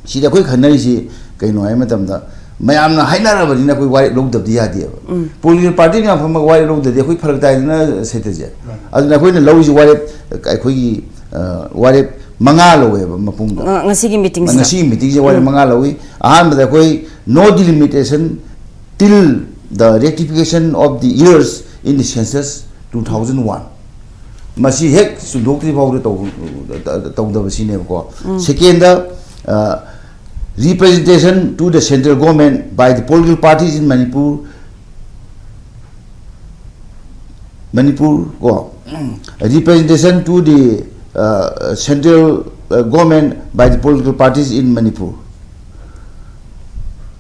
ꯁꯤꯗ ꯑꯩꯈꯣꯏ ꯈꯟꯅꯔꯤꯁꯤ ꯀꯩꯅꯣ ꯍꯥꯏ ꯃꯇꯝꯗ ꯃꯌꯥꯝꯅ ꯍꯥꯏꯅꯔꯕꯅꯤꯅ ꯑꯩꯈꯣꯏ ꯋꯥꯔꯦꯞ ꯂꯧꯗꯕꯗꯤ ꯌꯥꯗꯦꯕ꯫ ꯄꯣꯂꯤꯇꯤꯀꯦꯜ ꯄꯥꯔꯇꯤ ꯃꯌꯥꯝ ꯐꯝꯃꯒ ꯋꯥꯔꯦꯞ ꯂꯧꯗ꯭ꯔꯗꯤ ꯑꯩꯈꯣꯏ ꯐꯔꯛ ꯇꯥꯏꯗꯅ ꯁꯦꯇꯁꯦ꯫ ꯑꯗꯨꯅ ꯑꯩꯈꯣꯏꯅ ꯂꯧꯔꯤꯁꯤ ꯋꯥꯔꯦꯞ ꯑꯩꯈꯣꯏꯒꯤ ꯑ, ꯋꯥꯔꯦꯞ ꯃꯉꯥ ꯂꯧꯋꯦꯕ ꯃꯄꯨꯡꯗ꯫ ꯉ- ꯉꯁꯤꯒꯤ ꯃꯤꯇꯤꯡꯁꯤꯗ꯫ ꯉꯁꯤꯒꯤ ꯃꯤꯇꯤꯡꯁꯦ ꯋꯥꯔꯦꯞ ꯃꯉꯥ ꯂꯧꯏ꯫ ꯑꯍꯥꯟꯕꯗ ꯑꯩꯈꯣꯏ no delimitation till the rectification of the years in the census two thousand one꯫ ꯃꯁꯤ ꯍꯦꯛ ꯆꯨꯝꯊꯣꯛꯇ꯭ꯔꯤ ꯐꯥꯎꯗ ꯇꯧ-, ꯇꯧꯗꯕꯁꯤꯅꯦꯕꯀꯣ꯫ ꯁꯦꯀꯦꯟꯗ, ꯑ, representation to the central government by the political parties in Manipur, Manipur ꯀꯣ, representation to the uh, central uh, government by the political parties in Manipur꯫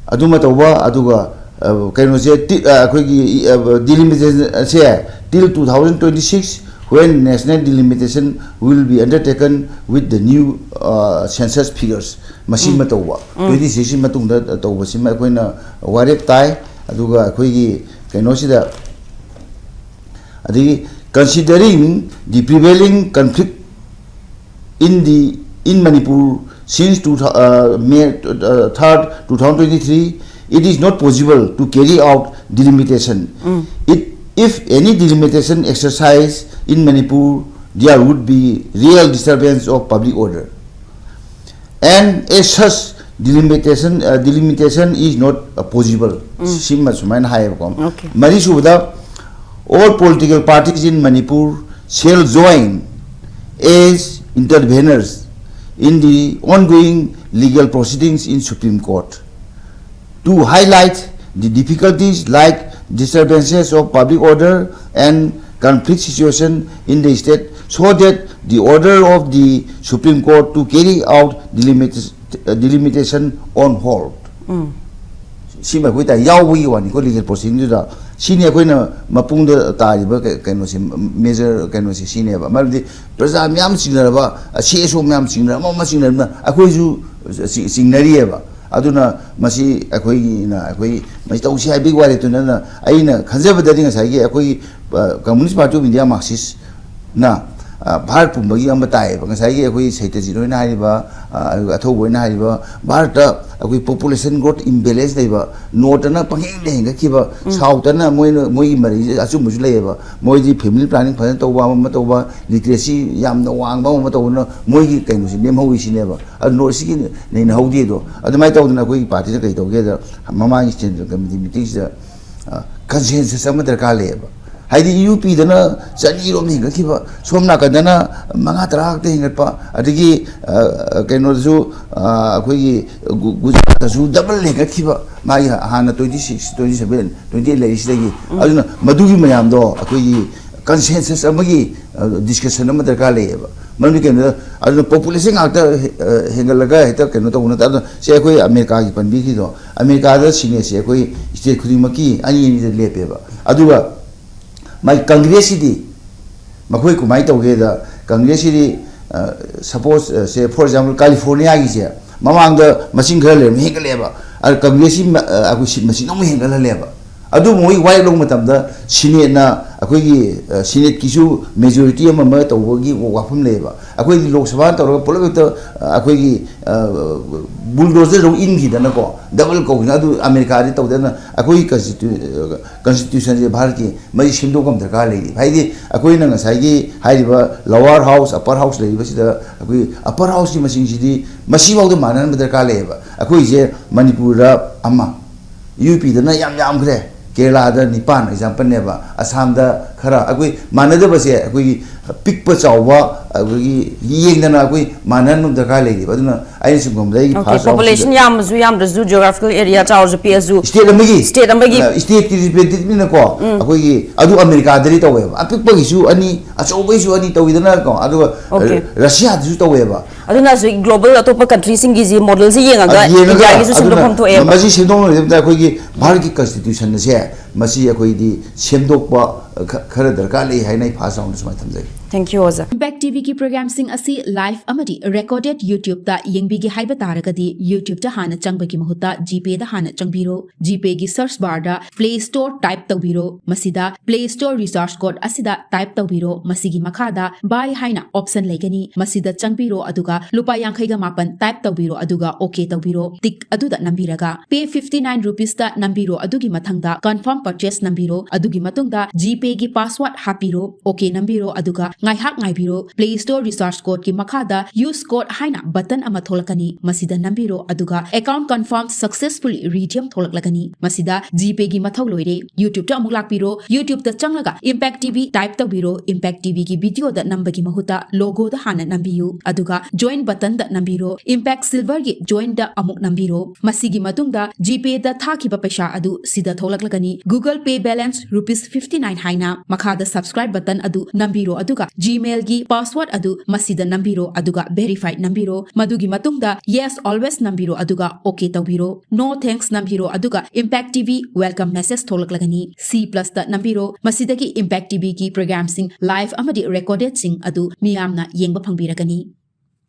ꯑꯗꯨꯃ ꯇꯧꯕ꯫ ꯑꯗꯨꯒ ꯑ, ꯀꯩꯅꯣꯁꯦ ꯇꯤ-, ꯑ, ꯑꯩꯈꯣꯏꯒꯤ, ꯑ, ꯗꯤꯂꯤꯃꯤꯇꯦꯁꯟꯁꯦ till two thousand twenty six, when national delimitation will be undertaken with the new, ꯑ, census figures, ꯃꯁꯤꯃ ꯇꯧꯕ, ꯇ꯭ꯋꯦꯟꯇꯤ ꯁꯤꯛꯁꯀꯤ ꯃꯇꯨꯡꯗ ꯇꯧꯕꯁꯤꯃ ꯑꯩꯈꯣꯏꯅ ꯋꯥꯔꯦꯞ ꯇꯥꯏ꯫ ꯑꯗꯨꯒ ꯑꯩꯈꯣꯏꯒꯤ ꯀꯩꯅꯣꯁꯤꯗ, ꯑꯗꯒꯤ considering the prevailing conflict in the, in Manipur since two, uh, May, uh, third, two thousand twenty-three, it is not possible to carry out delimitation. It, if any delimitation exercise in Manipur, there would be real disturbance of public order. And as such, delimitation, uh, delimitation is not, uh, possible. ꯁꯤꯃ ꯁꯨꯃꯥꯏꯅ ꯍꯥꯏꯌꯦꯕꯀꯣ꯫ Okay. ꯃꯔꯤꯁꯨꯕꯗ, all political parties in Manipur shall join as interveners in the ongoing legal proceedings in Supreme Court to highlight the difficulties like disturbances of public order and conflict situation in the state, so that the order of the Supreme Court to carry out delimit-, uh, delimitation on hold. ꯁꯤꯃ ꯑꯩꯈꯣꯏ ꯇꯥꯏ ꯌꯥꯎꯕꯒꯤ ꯋꯥꯅꯤꯀꯣ, legal proceedingꯗꯨꯗ꯫ ꯁꯤꯅꯤ ꯑꯩꯈꯣꯏꯅ ꯃꯄꯨꯡꯗ ꯇꯥꯔꯤꯕ ꯀꯩ-, ꯀꯩꯅꯣꯁꯦ, major ꯀꯩꯅꯣꯁꯦ ꯁꯤꯅꯦꯕ꯫ ꯃꯔꯝꯗꯤ ꯄ꯭ꯔꯖꯥ ꯃꯌꯥꯝ ꯆꯤꯡꯅꯔꯕ, ꯁꯤ ꯑꯦꯁ ꯑꯣ ꯃꯌꯥꯝ ꯆꯤꯡꯅꯔꯕ, ꯑꯃ ꯑꯃ ꯆꯤꯡꯅꯔꯕꯅ ꯑꯩꯈꯣꯏꯁꯨ ꯆꯤ-, ꯆꯤꯡꯅꯔꯤꯑꯕ꯫ ꯑꯗꯨꯅ ꯃꯁꯤ ꯑꯩꯈꯣꯏꯒꯤꯅ, ꯑꯩꯈꯣꯏ ꯃꯁꯤ ꯇꯧꯁꯤ ꯍꯥꯏꯕꯒꯤ ꯋꯥꯔꯦꯞꯇꯨ ꯅꯠꯇꯅ, ꯑꯩꯅ ꯈꯟꯖꯕꯗꯗꯤ ꯉꯁꯥꯏꯒꯤ ꯑꯩꯈꯣꯏꯒꯤ, ꯑ, Communist Party of India, Marxist ꯅ, ꯑ, ꯚꯥꯔꯠ ꯄꯨꯝꯕꯒꯤ ꯑꯃ ꯇꯥꯏꯌꯦꯕ꯫ ꯉꯁꯥꯏꯒꯤ ꯑꯩꯈꯣꯏ ꯁꯩꯇꯖꯤꯠ ꯍꯣꯏꯅ ꯍꯥꯏꯔꯤꯕ, ꯑ, ꯑꯊꯧꯕ ꯍꯣꯏꯅ ꯍꯥꯏꯔꯤꯕ, ꯚꯥꯔꯠꯇ ꯑꯩꯈꯣꯏ population growth imbalance ꯂꯩꯕ, ꯅꯣꯔꯠꯇꯅ ꯄꯪꯍꯦꯟꯗ ꯍꯦꯟꯒꯠꯈꯤꯕ, ꯁꯥꯎꯠꯇꯅ ꯃꯣꯏꯅ, ꯃꯣꯏꯒꯤ ꯃꯔꯩꯁꯦ ꯑꯆꯨꯝꯕꯁꯨ ꯂꯩꯌꯦꯕ꯫ ꯃꯣꯏꯗꯤ family planning ꯐꯖꯅ ꯇꯧꯕ, ꯑꯃ ꯑꯃ ꯇꯧꯕ, literacy ꯌꯥꯝꯅ ꯋꯥꯡꯕ, ꯑꯃ ꯑꯃ ꯇꯧꯕꯅ ꯃꯣꯏꯒꯤ ꯀꯩꯅꯣꯁꯦ ꯅꯦꯝꯍꯧꯔꯤꯁꯤꯅꯦꯕ꯫ ꯑꯗꯨ ꯅꯣꯔꯠ ꯏꯁꯀꯤ ꯅꯩꯅꯍꯧꯗꯦ ꯑꯗꯣ꯫ ꯑꯗꯨꯃꯥꯏꯅ ꯇꯧꯗꯅ ꯑꯩꯈꯣꯏꯒꯤ ꯄꯥꯔꯇꯤꯅ ꯀꯩ ꯇꯧꯒꯦꯗ, ꯃꯃꯥꯡꯒꯤ central committee meetingꯁꯤꯗ, ꯑ, consensus ꯑꯃ ꯗꯔꯀꯥꯔ ꯂꯩꯌꯦꯕ꯫ ꯍꯥꯏꯗꯤ ꯌꯨ ꯄꯤꯗꯅ ꯆꯅꯤꯔꯣꯝ ꯍꯦꯟꯒꯠꯈꯤꯕ, ꯁꯣꯝ ꯅꯥꯀꯟꯗꯅ ꯃꯉꯥ ꯇꯔꯥ ꯈꯛꯇ ꯍꯦꯟꯒꯠꯄ, ꯑꯗꯒꯤ, ꯑ, ꯀꯩꯅꯣꯗꯁꯨ, ꯑ, ꯑꯩꯈꯣꯏꯒꯤ ꯒꯨ-, ꯒꯨꯖꯔꯥꯠꯇꯁꯨ double ꯍꯦꯟꯒꯠꯈꯤꯕ, ꯃꯥꯒꯤ ꯍꯥꯟꯅ twenty six, twenty seven, twenty eight ꯂꯩꯔꯤꯁꯤꯗꯒꯤ꯫ ꯑꯗꯨꯅ ꯃꯗꯨꯒꯤ ꯃꯌꯥꯝꯗꯣ ꯑꯩꯈꯣꯏꯒꯤ consensus ꯑꯃꯒꯤ, ꯑ, discussion ꯑꯃ ꯗꯔꯀꯥꯔ ꯂꯩꯌꯦꯕ꯫ ꯃꯔꯝꯗꯤ ꯀꯩꯅꯣꯗ, ꯑꯗꯨꯅ ꯄꯣꯄꯨꯂꯦꯁꯟ ꯉꯥꯛꯇ ꯍꯦ-, ꯑ, ꯍꯦꯟꯒꯠꯂꯒ ꯍꯦꯛꯇ ꯀꯩꯅꯣ ꯇꯧꯕ ꯅꯠꯇꯦ꯫ ꯑꯗꯨꯅ ꯁꯤ ꯑꯩꯈꯣꯏ ꯑꯃꯦꯔꯤꯀꯥꯒꯤ ꯄꯟꯕꯤꯈꯤꯗꯣ, ꯑꯃꯦꯔꯤꯀꯥꯗ ꯁꯤꯅꯦꯠꯁꯦ ꯑꯩꯈꯣꯏ ꯁ꯭ꯇꯦꯠ ꯈꯨꯗꯤꯡꯃꯛꯀꯤ ꯑꯅꯤ ꯑꯅꯤꯗ ꯂꯦꯞꯄꯦꯕ꯫ ꯑꯗꯨꯒ ꯃꯥꯏ ꯀꯪꯒ꯭ꯔꯦꯁꯁꯤꯗꯤ ꯃꯈꯣꯏ ꯀꯃꯥꯏꯅ ꯇꯧꯒꯦꯗ, ꯀꯪꯒ꯭ꯔꯦꯁꯁꯤꯗꯤ, ꯑ, ꯁꯄꯣꯁ, ꯑ, ꯁꯦ, ꯐꯣꯔ ꯑꯦꯛꯖꯥꯝꯄꯜ, ꯀꯥꯂꯤꯐꯣꯔꯅꯤꯌꯥꯒꯤꯁꯦ ꯃꯃꯥꯡꯗ ꯃꯁꯤꯡ ꯈꯔ ꯂꯩꯔꯝꯃꯤ ꯍꯦꯟꯒꯠꯂꯛꯑꯦꯕ꯫ ꯑꯗ ꯀꯪꯒ꯭ꯔꯦꯁꯁꯤ ꯃ-, ꯑ, ꯑꯩꯈꯣꯏ ꯁꯤꯠ ꯃꯁꯤꯡ ꯑꯃꯨꯛ ꯍꯦꯟꯒꯠꯍꯜꯂꯦꯕ꯫ ꯑꯗꯨ ꯃꯣꯏ ꯋꯥꯔꯦꯞ ꯂꯧꯕ ꯃꯇꯝꯗ ꯁꯤꯅꯦꯠꯅ ꯑꯩꯈꯣꯏꯒꯤ, ꯑ, ꯁꯤꯅꯦꯠꯀꯤꯁꯨ ꯃꯦꯖꯣꯔꯤꯇꯤ ꯑꯃ ꯑꯃ ꯇꯧꯕꯒꯤ ꯋꯥ-, ꯋꯥꯐꯝ ꯂꯩꯌꯦꯕ꯫ ꯑꯩꯈꯣꯏꯗꯤ ꯂꯣꯛ ꯁꯚꯥ ꯇꯧꯔꯒ ꯄꯨꯂꯞ ꯍꯦꯛꯇ, ꯑ, ꯑꯩꯈꯣꯏꯒꯤ, ꯑ, ꯕꯨꯜꯗꯣꯖꯔꯗꯧ ꯏꯟꯈꯤꯗꯅꯀꯣ, ꯗꯕꯜ ꯀꯧꯈꯤꯅ, ꯑꯗꯨ ꯑꯃꯦꯔꯤꯀꯥꯗꯤ ꯇꯧꯗꯅ ꯑꯩꯈꯣꯏꯒꯤ ꯀꯟꯁꯇꯤꯇ꯭ꯌꯨ-, ꯑ, ꯀꯟꯁꯇꯤꯇ꯭ꯌꯨꯁꯟꯁꯦ ꯚꯥꯔꯠꯀꯤ ꯃꯁꯤ ꯁꯦꯝꯗꯣꯛꯄ ꯑꯃ ꯗꯔꯀꯥꯔ ꯂꯩꯔꯤ꯫ ꯍꯥꯏꯗꯤ ꯑꯩꯈꯣꯏꯅ ꯉꯁꯥꯏꯒꯤ ꯍꯥꯏꯔꯤꯕ ꯂꯣꯋꯔ ꯍꯥꯎꯁ, ꯑꯄꯔ ꯍꯥꯎꯁ ꯂꯩꯔꯤꯕꯁꯤꯗ ꯑꯩꯈꯣꯏ ꯑꯄꯔ ꯍꯥꯎꯁꯀꯤ ꯃꯁꯤꯡꯁꯤꯗꯤ ꯃꯁꯤꯐꯥꯎꯗ ꯃꯥꯟꯅꯍꯟꯕ ꯗꯔꯀꯥꯔ ꯂꯩꯌꯦꯕ꯫ ꯑꯩꯈꯣꯏꯁꯦ ꯃꯅꯤꯄꯨꯔꯗ ꯑꯃ, ꯌꯨ ꯄꯤꯗꯅ ꯌꯥꯝ ꯌꯥꯝꯈ꯭ꯔꯦ, ꯀꯦꯔꯂꯥꯗ ꯅꯤꯄꯥꯟ ꯑꯦꯛꯖꯥꯝꯄꯜꯅꯦꯕ, ꯑꯁꯥꯝꯗ ꯈꯔ꯫ ꯑꯩꯈꯣꯏ ꯃꯥꯟꯅꯗꯕꯁꯦ ꯑꯩꯈꯣꯏꯒꯤ ꯄꯤꯛꯄ ꯆꯥꯎꯕ ꯑꯩꯈꯣꯏꯒꯤ ꯌꯦꯡꯗꯅ ꯑꯩꯈꯣꯏ ꯃꯥꯟꯅꯍꯟꯕ ꯗꯔꯀꯥꯔ ꯂꯩꯔꯤꯕ꯫ ꯑꯗꯨꯅ ꯑꯩꯅ ꯁꯨꯝ ꯈꯟꯕꯗ ꯑꯩꯒꯤ ꯑꯣꯀꯦ, ꯐꯥꯔꯁ ꯄꯣꯄꯨꯂꯦꯁꯟ ꯌꯥꯎꯕꯁꯤꯗ ꯌꯥꯝꯕꯁꯨ ꯌꯥꯝꯗ꯭ꯔꯁꯨ, ꯖꯤꯑꯣꯒ꯭ꯔꯥꯐꯤꯀꯦꯜ ꯑꯦꯔꯤꯌꯥ ꯆꯥꯎꯔꯁꯨ ꯄꯤꯛꯑꯁꯨ, ꯁ꯭ꯇꯦꯠ ꯑꯃꯒꯤ, ꯁ꯭ꯇꯦꯠ ꯑꯃꯒꯤ ꯑ, ꯁ꯭ꯇꯦꯠꯀꯤ ꯔꯤꯄ꯭ꯔꯦꯖꯦꯟꯇꯦꯇꯤꯚꯅꯤꯅꯀꯣ, ꯎꯝ꯫ ꯑꯩꯈꯣꯏꯒꯤ ꯑꯗꯨ ꯑꯃꯦꯔꯤꯀꯥꯗꯗꯤ ꯇꯧꯋꯦꯕ, ꯑꯄꯤꯛꯄꯒꯤꯁꯨ ꯑꯅꯤ, ꯑꯆꯧꯕꯒꯤꯁꯨ ꯑꯅꯤ ꯇꯧꯋꯤꯗꯅꯀꯣ, ꯑꯗꯨꯒ ꯑꯣꯀꯦ꯫ ꯔ-, ꯔꯁꯤꯌꯥꯗꯁꯨ ꯇꯧꯋꯦꯕ꯫ ꯑꯗꯨꯅ ꯍꯧꯖꯤꯛ ꯒ꯭ꯂꯣꯕꯜ ꯑꯇꯣꯞꯄ ꯀꯟꯇ꯭ꯔꯤꯁꯤꯡꯒꯤꯁꯤ ꯃꯣꯗꯦꯜꯁꯤ ꯌꯦꯡꯉꯒ ꯑ, ꯌꯦꯡꯉꯒ ꯏꯟꯗꯤꯌꯥꯒꯤꯁꯨ ꯑꯗꯨꯅ ꯁꯦꯝꯗꯣꯛꯐꯝ ꯊꯣꯛꯑꯦꯕ꯫ ꯃꯁꯤ ꯁꯦꯝꯗꯣꯛꯅꯕꯒꯤꯗꯃꯛꯇ ꯑꯩꯈꯣꯏꯒꯤ ꯚꯥꯔꯠꯀꯤ ꯀꯟꯁꯇꯤꯇ꯭ꯌꯨꯁꯟ ꯑꯁꯦ ꯃꯁꯤ ꯑꯩꯈꯣꯏꯗꯤ ꯁꯦꯝꯗꯣꯛꯄ ꯈ-, ꯈꯔ ꯗꯔꯀꯥꯔ ꯂꯩ ꯍꯥꯏꯅ ꯑꯩ ꯐꯥꯔꯁ ꯔꯥꯎꯟꯗ ꯁꯨꯃꯥꯏꯅ ꯊꯝꯖꯒꯦ꯫ Thank you, ꯑꯣꯖꯥ꯫ Impact ꯇꯤꯚꯤꯒꯤ ꯄ꯭ꯔꯣꯒ꯭ꯔꯥꯝꯁꯤꯡ ꯑꯁꯤ ꯂꯥꯏꯚ ꯑꯃꯗꯤ ꯔꯦꯀꯣꯔꯗꯦꯗ YouTube-ꯇ ꯌꯦꯡꯕꯤꯒꯦ ꯍꯥꯏꯕ ꯇꯥꯔꯒꯗꯤ, YouTube-ꯇ ꯍꯥꯟꯅ ꯆꯪꯕꯒꯤ ꯃꯍꯨꯠꯇ GPay-ꯗ ꯍꯥꯟꯅ ꯆꯪꯕꯤꯔꯣ꯫ GPay-ꯒꯤ ꯁꯔꯆ ꯕꯥꯔꯗ Play Store ꯇꯥꯏꯞ ꯇꯧꯕꯤꯔꯣ꯫ ꯃꯁꯤꯗ Play Store ꯔꯤꯆꯥꯔꯖ ꯀꯣꯗ ꯑꯁꯤꯗ ꯇꯥꯏꯞ ꯇꯧꯕꯤꯔꯣ꯫ ꯃꯁꯤꯒꯤ ꯃꯈꯥꯗ Buy ꯍꯥꯏꯅ ꯑꯣꯞꯁꯟ ꯂꯩꯒꯅꯤ꯫ ꯃꯁꯤꯗ ꯆꯪꯕꯤꯔꯣ, ꯑꯗꯨꯒ ꯂꯨꯄꯥ ꯌꯥꯡꯈꯩꯒ ꯃꯥꯄꯟ ꯇꯥꯏꯞ ꯇꯧꯕꯤꯔꯣ, ꯑꯗꯨꯒ ꯑꯣꯀꯦ ꯇꯧꯕꯤꯔꯣ꯫ ꯇꯤꯛ ꯑꯗꯨꯗ ꯅꯝꯕꯤꯔꯒ Pay fifty nine rupees-ꯇ ꯅꯝꯕꯤꯔꯣ, ꯑꯗꯨꯒꯤ ꯃꯊꯪꯗ Confirm Purchase ꯅꯝꯕꯤꯔꯣ, ꯑꯗꯨꯒꯤ ꯃꯇꯨꯡꯗ GPay-ꯒꯤ ꯄꯥꯁꯋꯥꯔꯗ ꯍꯥꯞꯄꯤꯔꯣ꯫ ꯑꯣꯀꯦ ꯅꯝꯕꯤꯔꯣ, ꯑꯗꯨꯒ ꯉꯥꯏꯍꯥꯛ ꯉꯥꯏꯕꯤꯔꯣ꯫ Play Store ꯔꯤꯆꯥꯔꯖ ꯀꯣꯗꯀꯤ ꯃꯈꯥꯗ Use Code ꯍꯥꯏꯅ ꯕꯇꯟ ꯑꯃ ꯊꯣꯛꯂꯛꯀꯅꯤ꯫ ꯃꯁꯤꯗ ꯅꯝꯕꯤꯔꯣ, ꯑꯗꯨꯒ Account Confirm Successfully Redeem ꯊꯣꯛꯂꯛꯂꯒꯅꯤ꯫ ꯃꯁꯤꯗ GPay-ꯒꯤ ꯃꯊꯧ ꯂꯣꯏꯔꯦ꯫ YouTube-ꯇ ꯑꯃꯨꯛ ꯂꯥꯛꯄꯤꯔꯣ꯫ YouTube-ꯇ ꯆꯪꯂꯒ Impact TV ꯇꯥꯏꯞ ꯇꯧꯕꯤꯔꯣ꯫ Impact TV-ꯒꯤ ꯚꯤꯗꯤꯑꯣꯗ ꯅꯝꯕꯒꯤ ꯃꯍꯨꯠꯇ logo-ꯗ ꯍꯥꯟꯅ ꯅꯝꯕꯤꯌꯨ, ꯑꯗꯨꯒ Join ꯕꯇꯟꯗ ꯅꯝꯕꯤꯔꯣ꯫ Impact Silver-ꯒꯤ Join-ꯗ ꯑꯃꯨꯛ ꯅꯝꯕꯤꯔꯣ꯫ ꯃꯁꯤꯒꯤ ꯃꯇꯨꯡꯗ GPay-ꯗ ꯊꯥꯈꯤꯕ ꯄꯩꯁꯥ ꯑꯗꯨ ꯁꯤꯗ ꯊꯣꯛꯂꯛꯂꯒꯅꯤ꯫ Google Pay balance rupees fifty nine ꯍꯥꯏꯅ꯫ ꯃꯈꯥꯗ Subscribe ꯕꯇꯟ ꯑꯗꯨ ꯅꯝꯕꯤꯔꯣ, ꯑꯗꯨꯒ Gmailꯒꯤ password ꯑꯗꯨ ꯃꯁꯤꯗ ꯅꯝꯕꯤꯔꯣ, ꯑꯗꯨꯒ verify ꯅꯝꯕꯤꯔꯣ꯫ ꯃꯗꯨꯒꯤ ꯃꯇꯨꯡꯗ yes always ꯅꯝꯕꯤꯔꯣ, ꯑꯗꯨꯒ OK ꯇꯧꯕꯤꯔꯣ꯫ No thanks ꯅꯝꯕꯤꯔꯣ, ꯑꯗꯨꯒ Impact TV welcome message ꯊꯣꯛꯂꯛꯂꯒꯅꯤ꯫ C plus ꯇ ꯅꯝꯕꯤꯔꯣ, ꯃꯁꯤꯗꯒꯤ Impact TVꯒꯤ programꯁꯤꯡ live ꯑꯃꯗꯤ recordedꯁꯤꯡ ꯑꯗꯨ ꯃꯤꯌꯥꯝꯅ ꯌꯦꯡꯕ ꯐꯪꯕꯤꯔꯒꯅꯤ꯫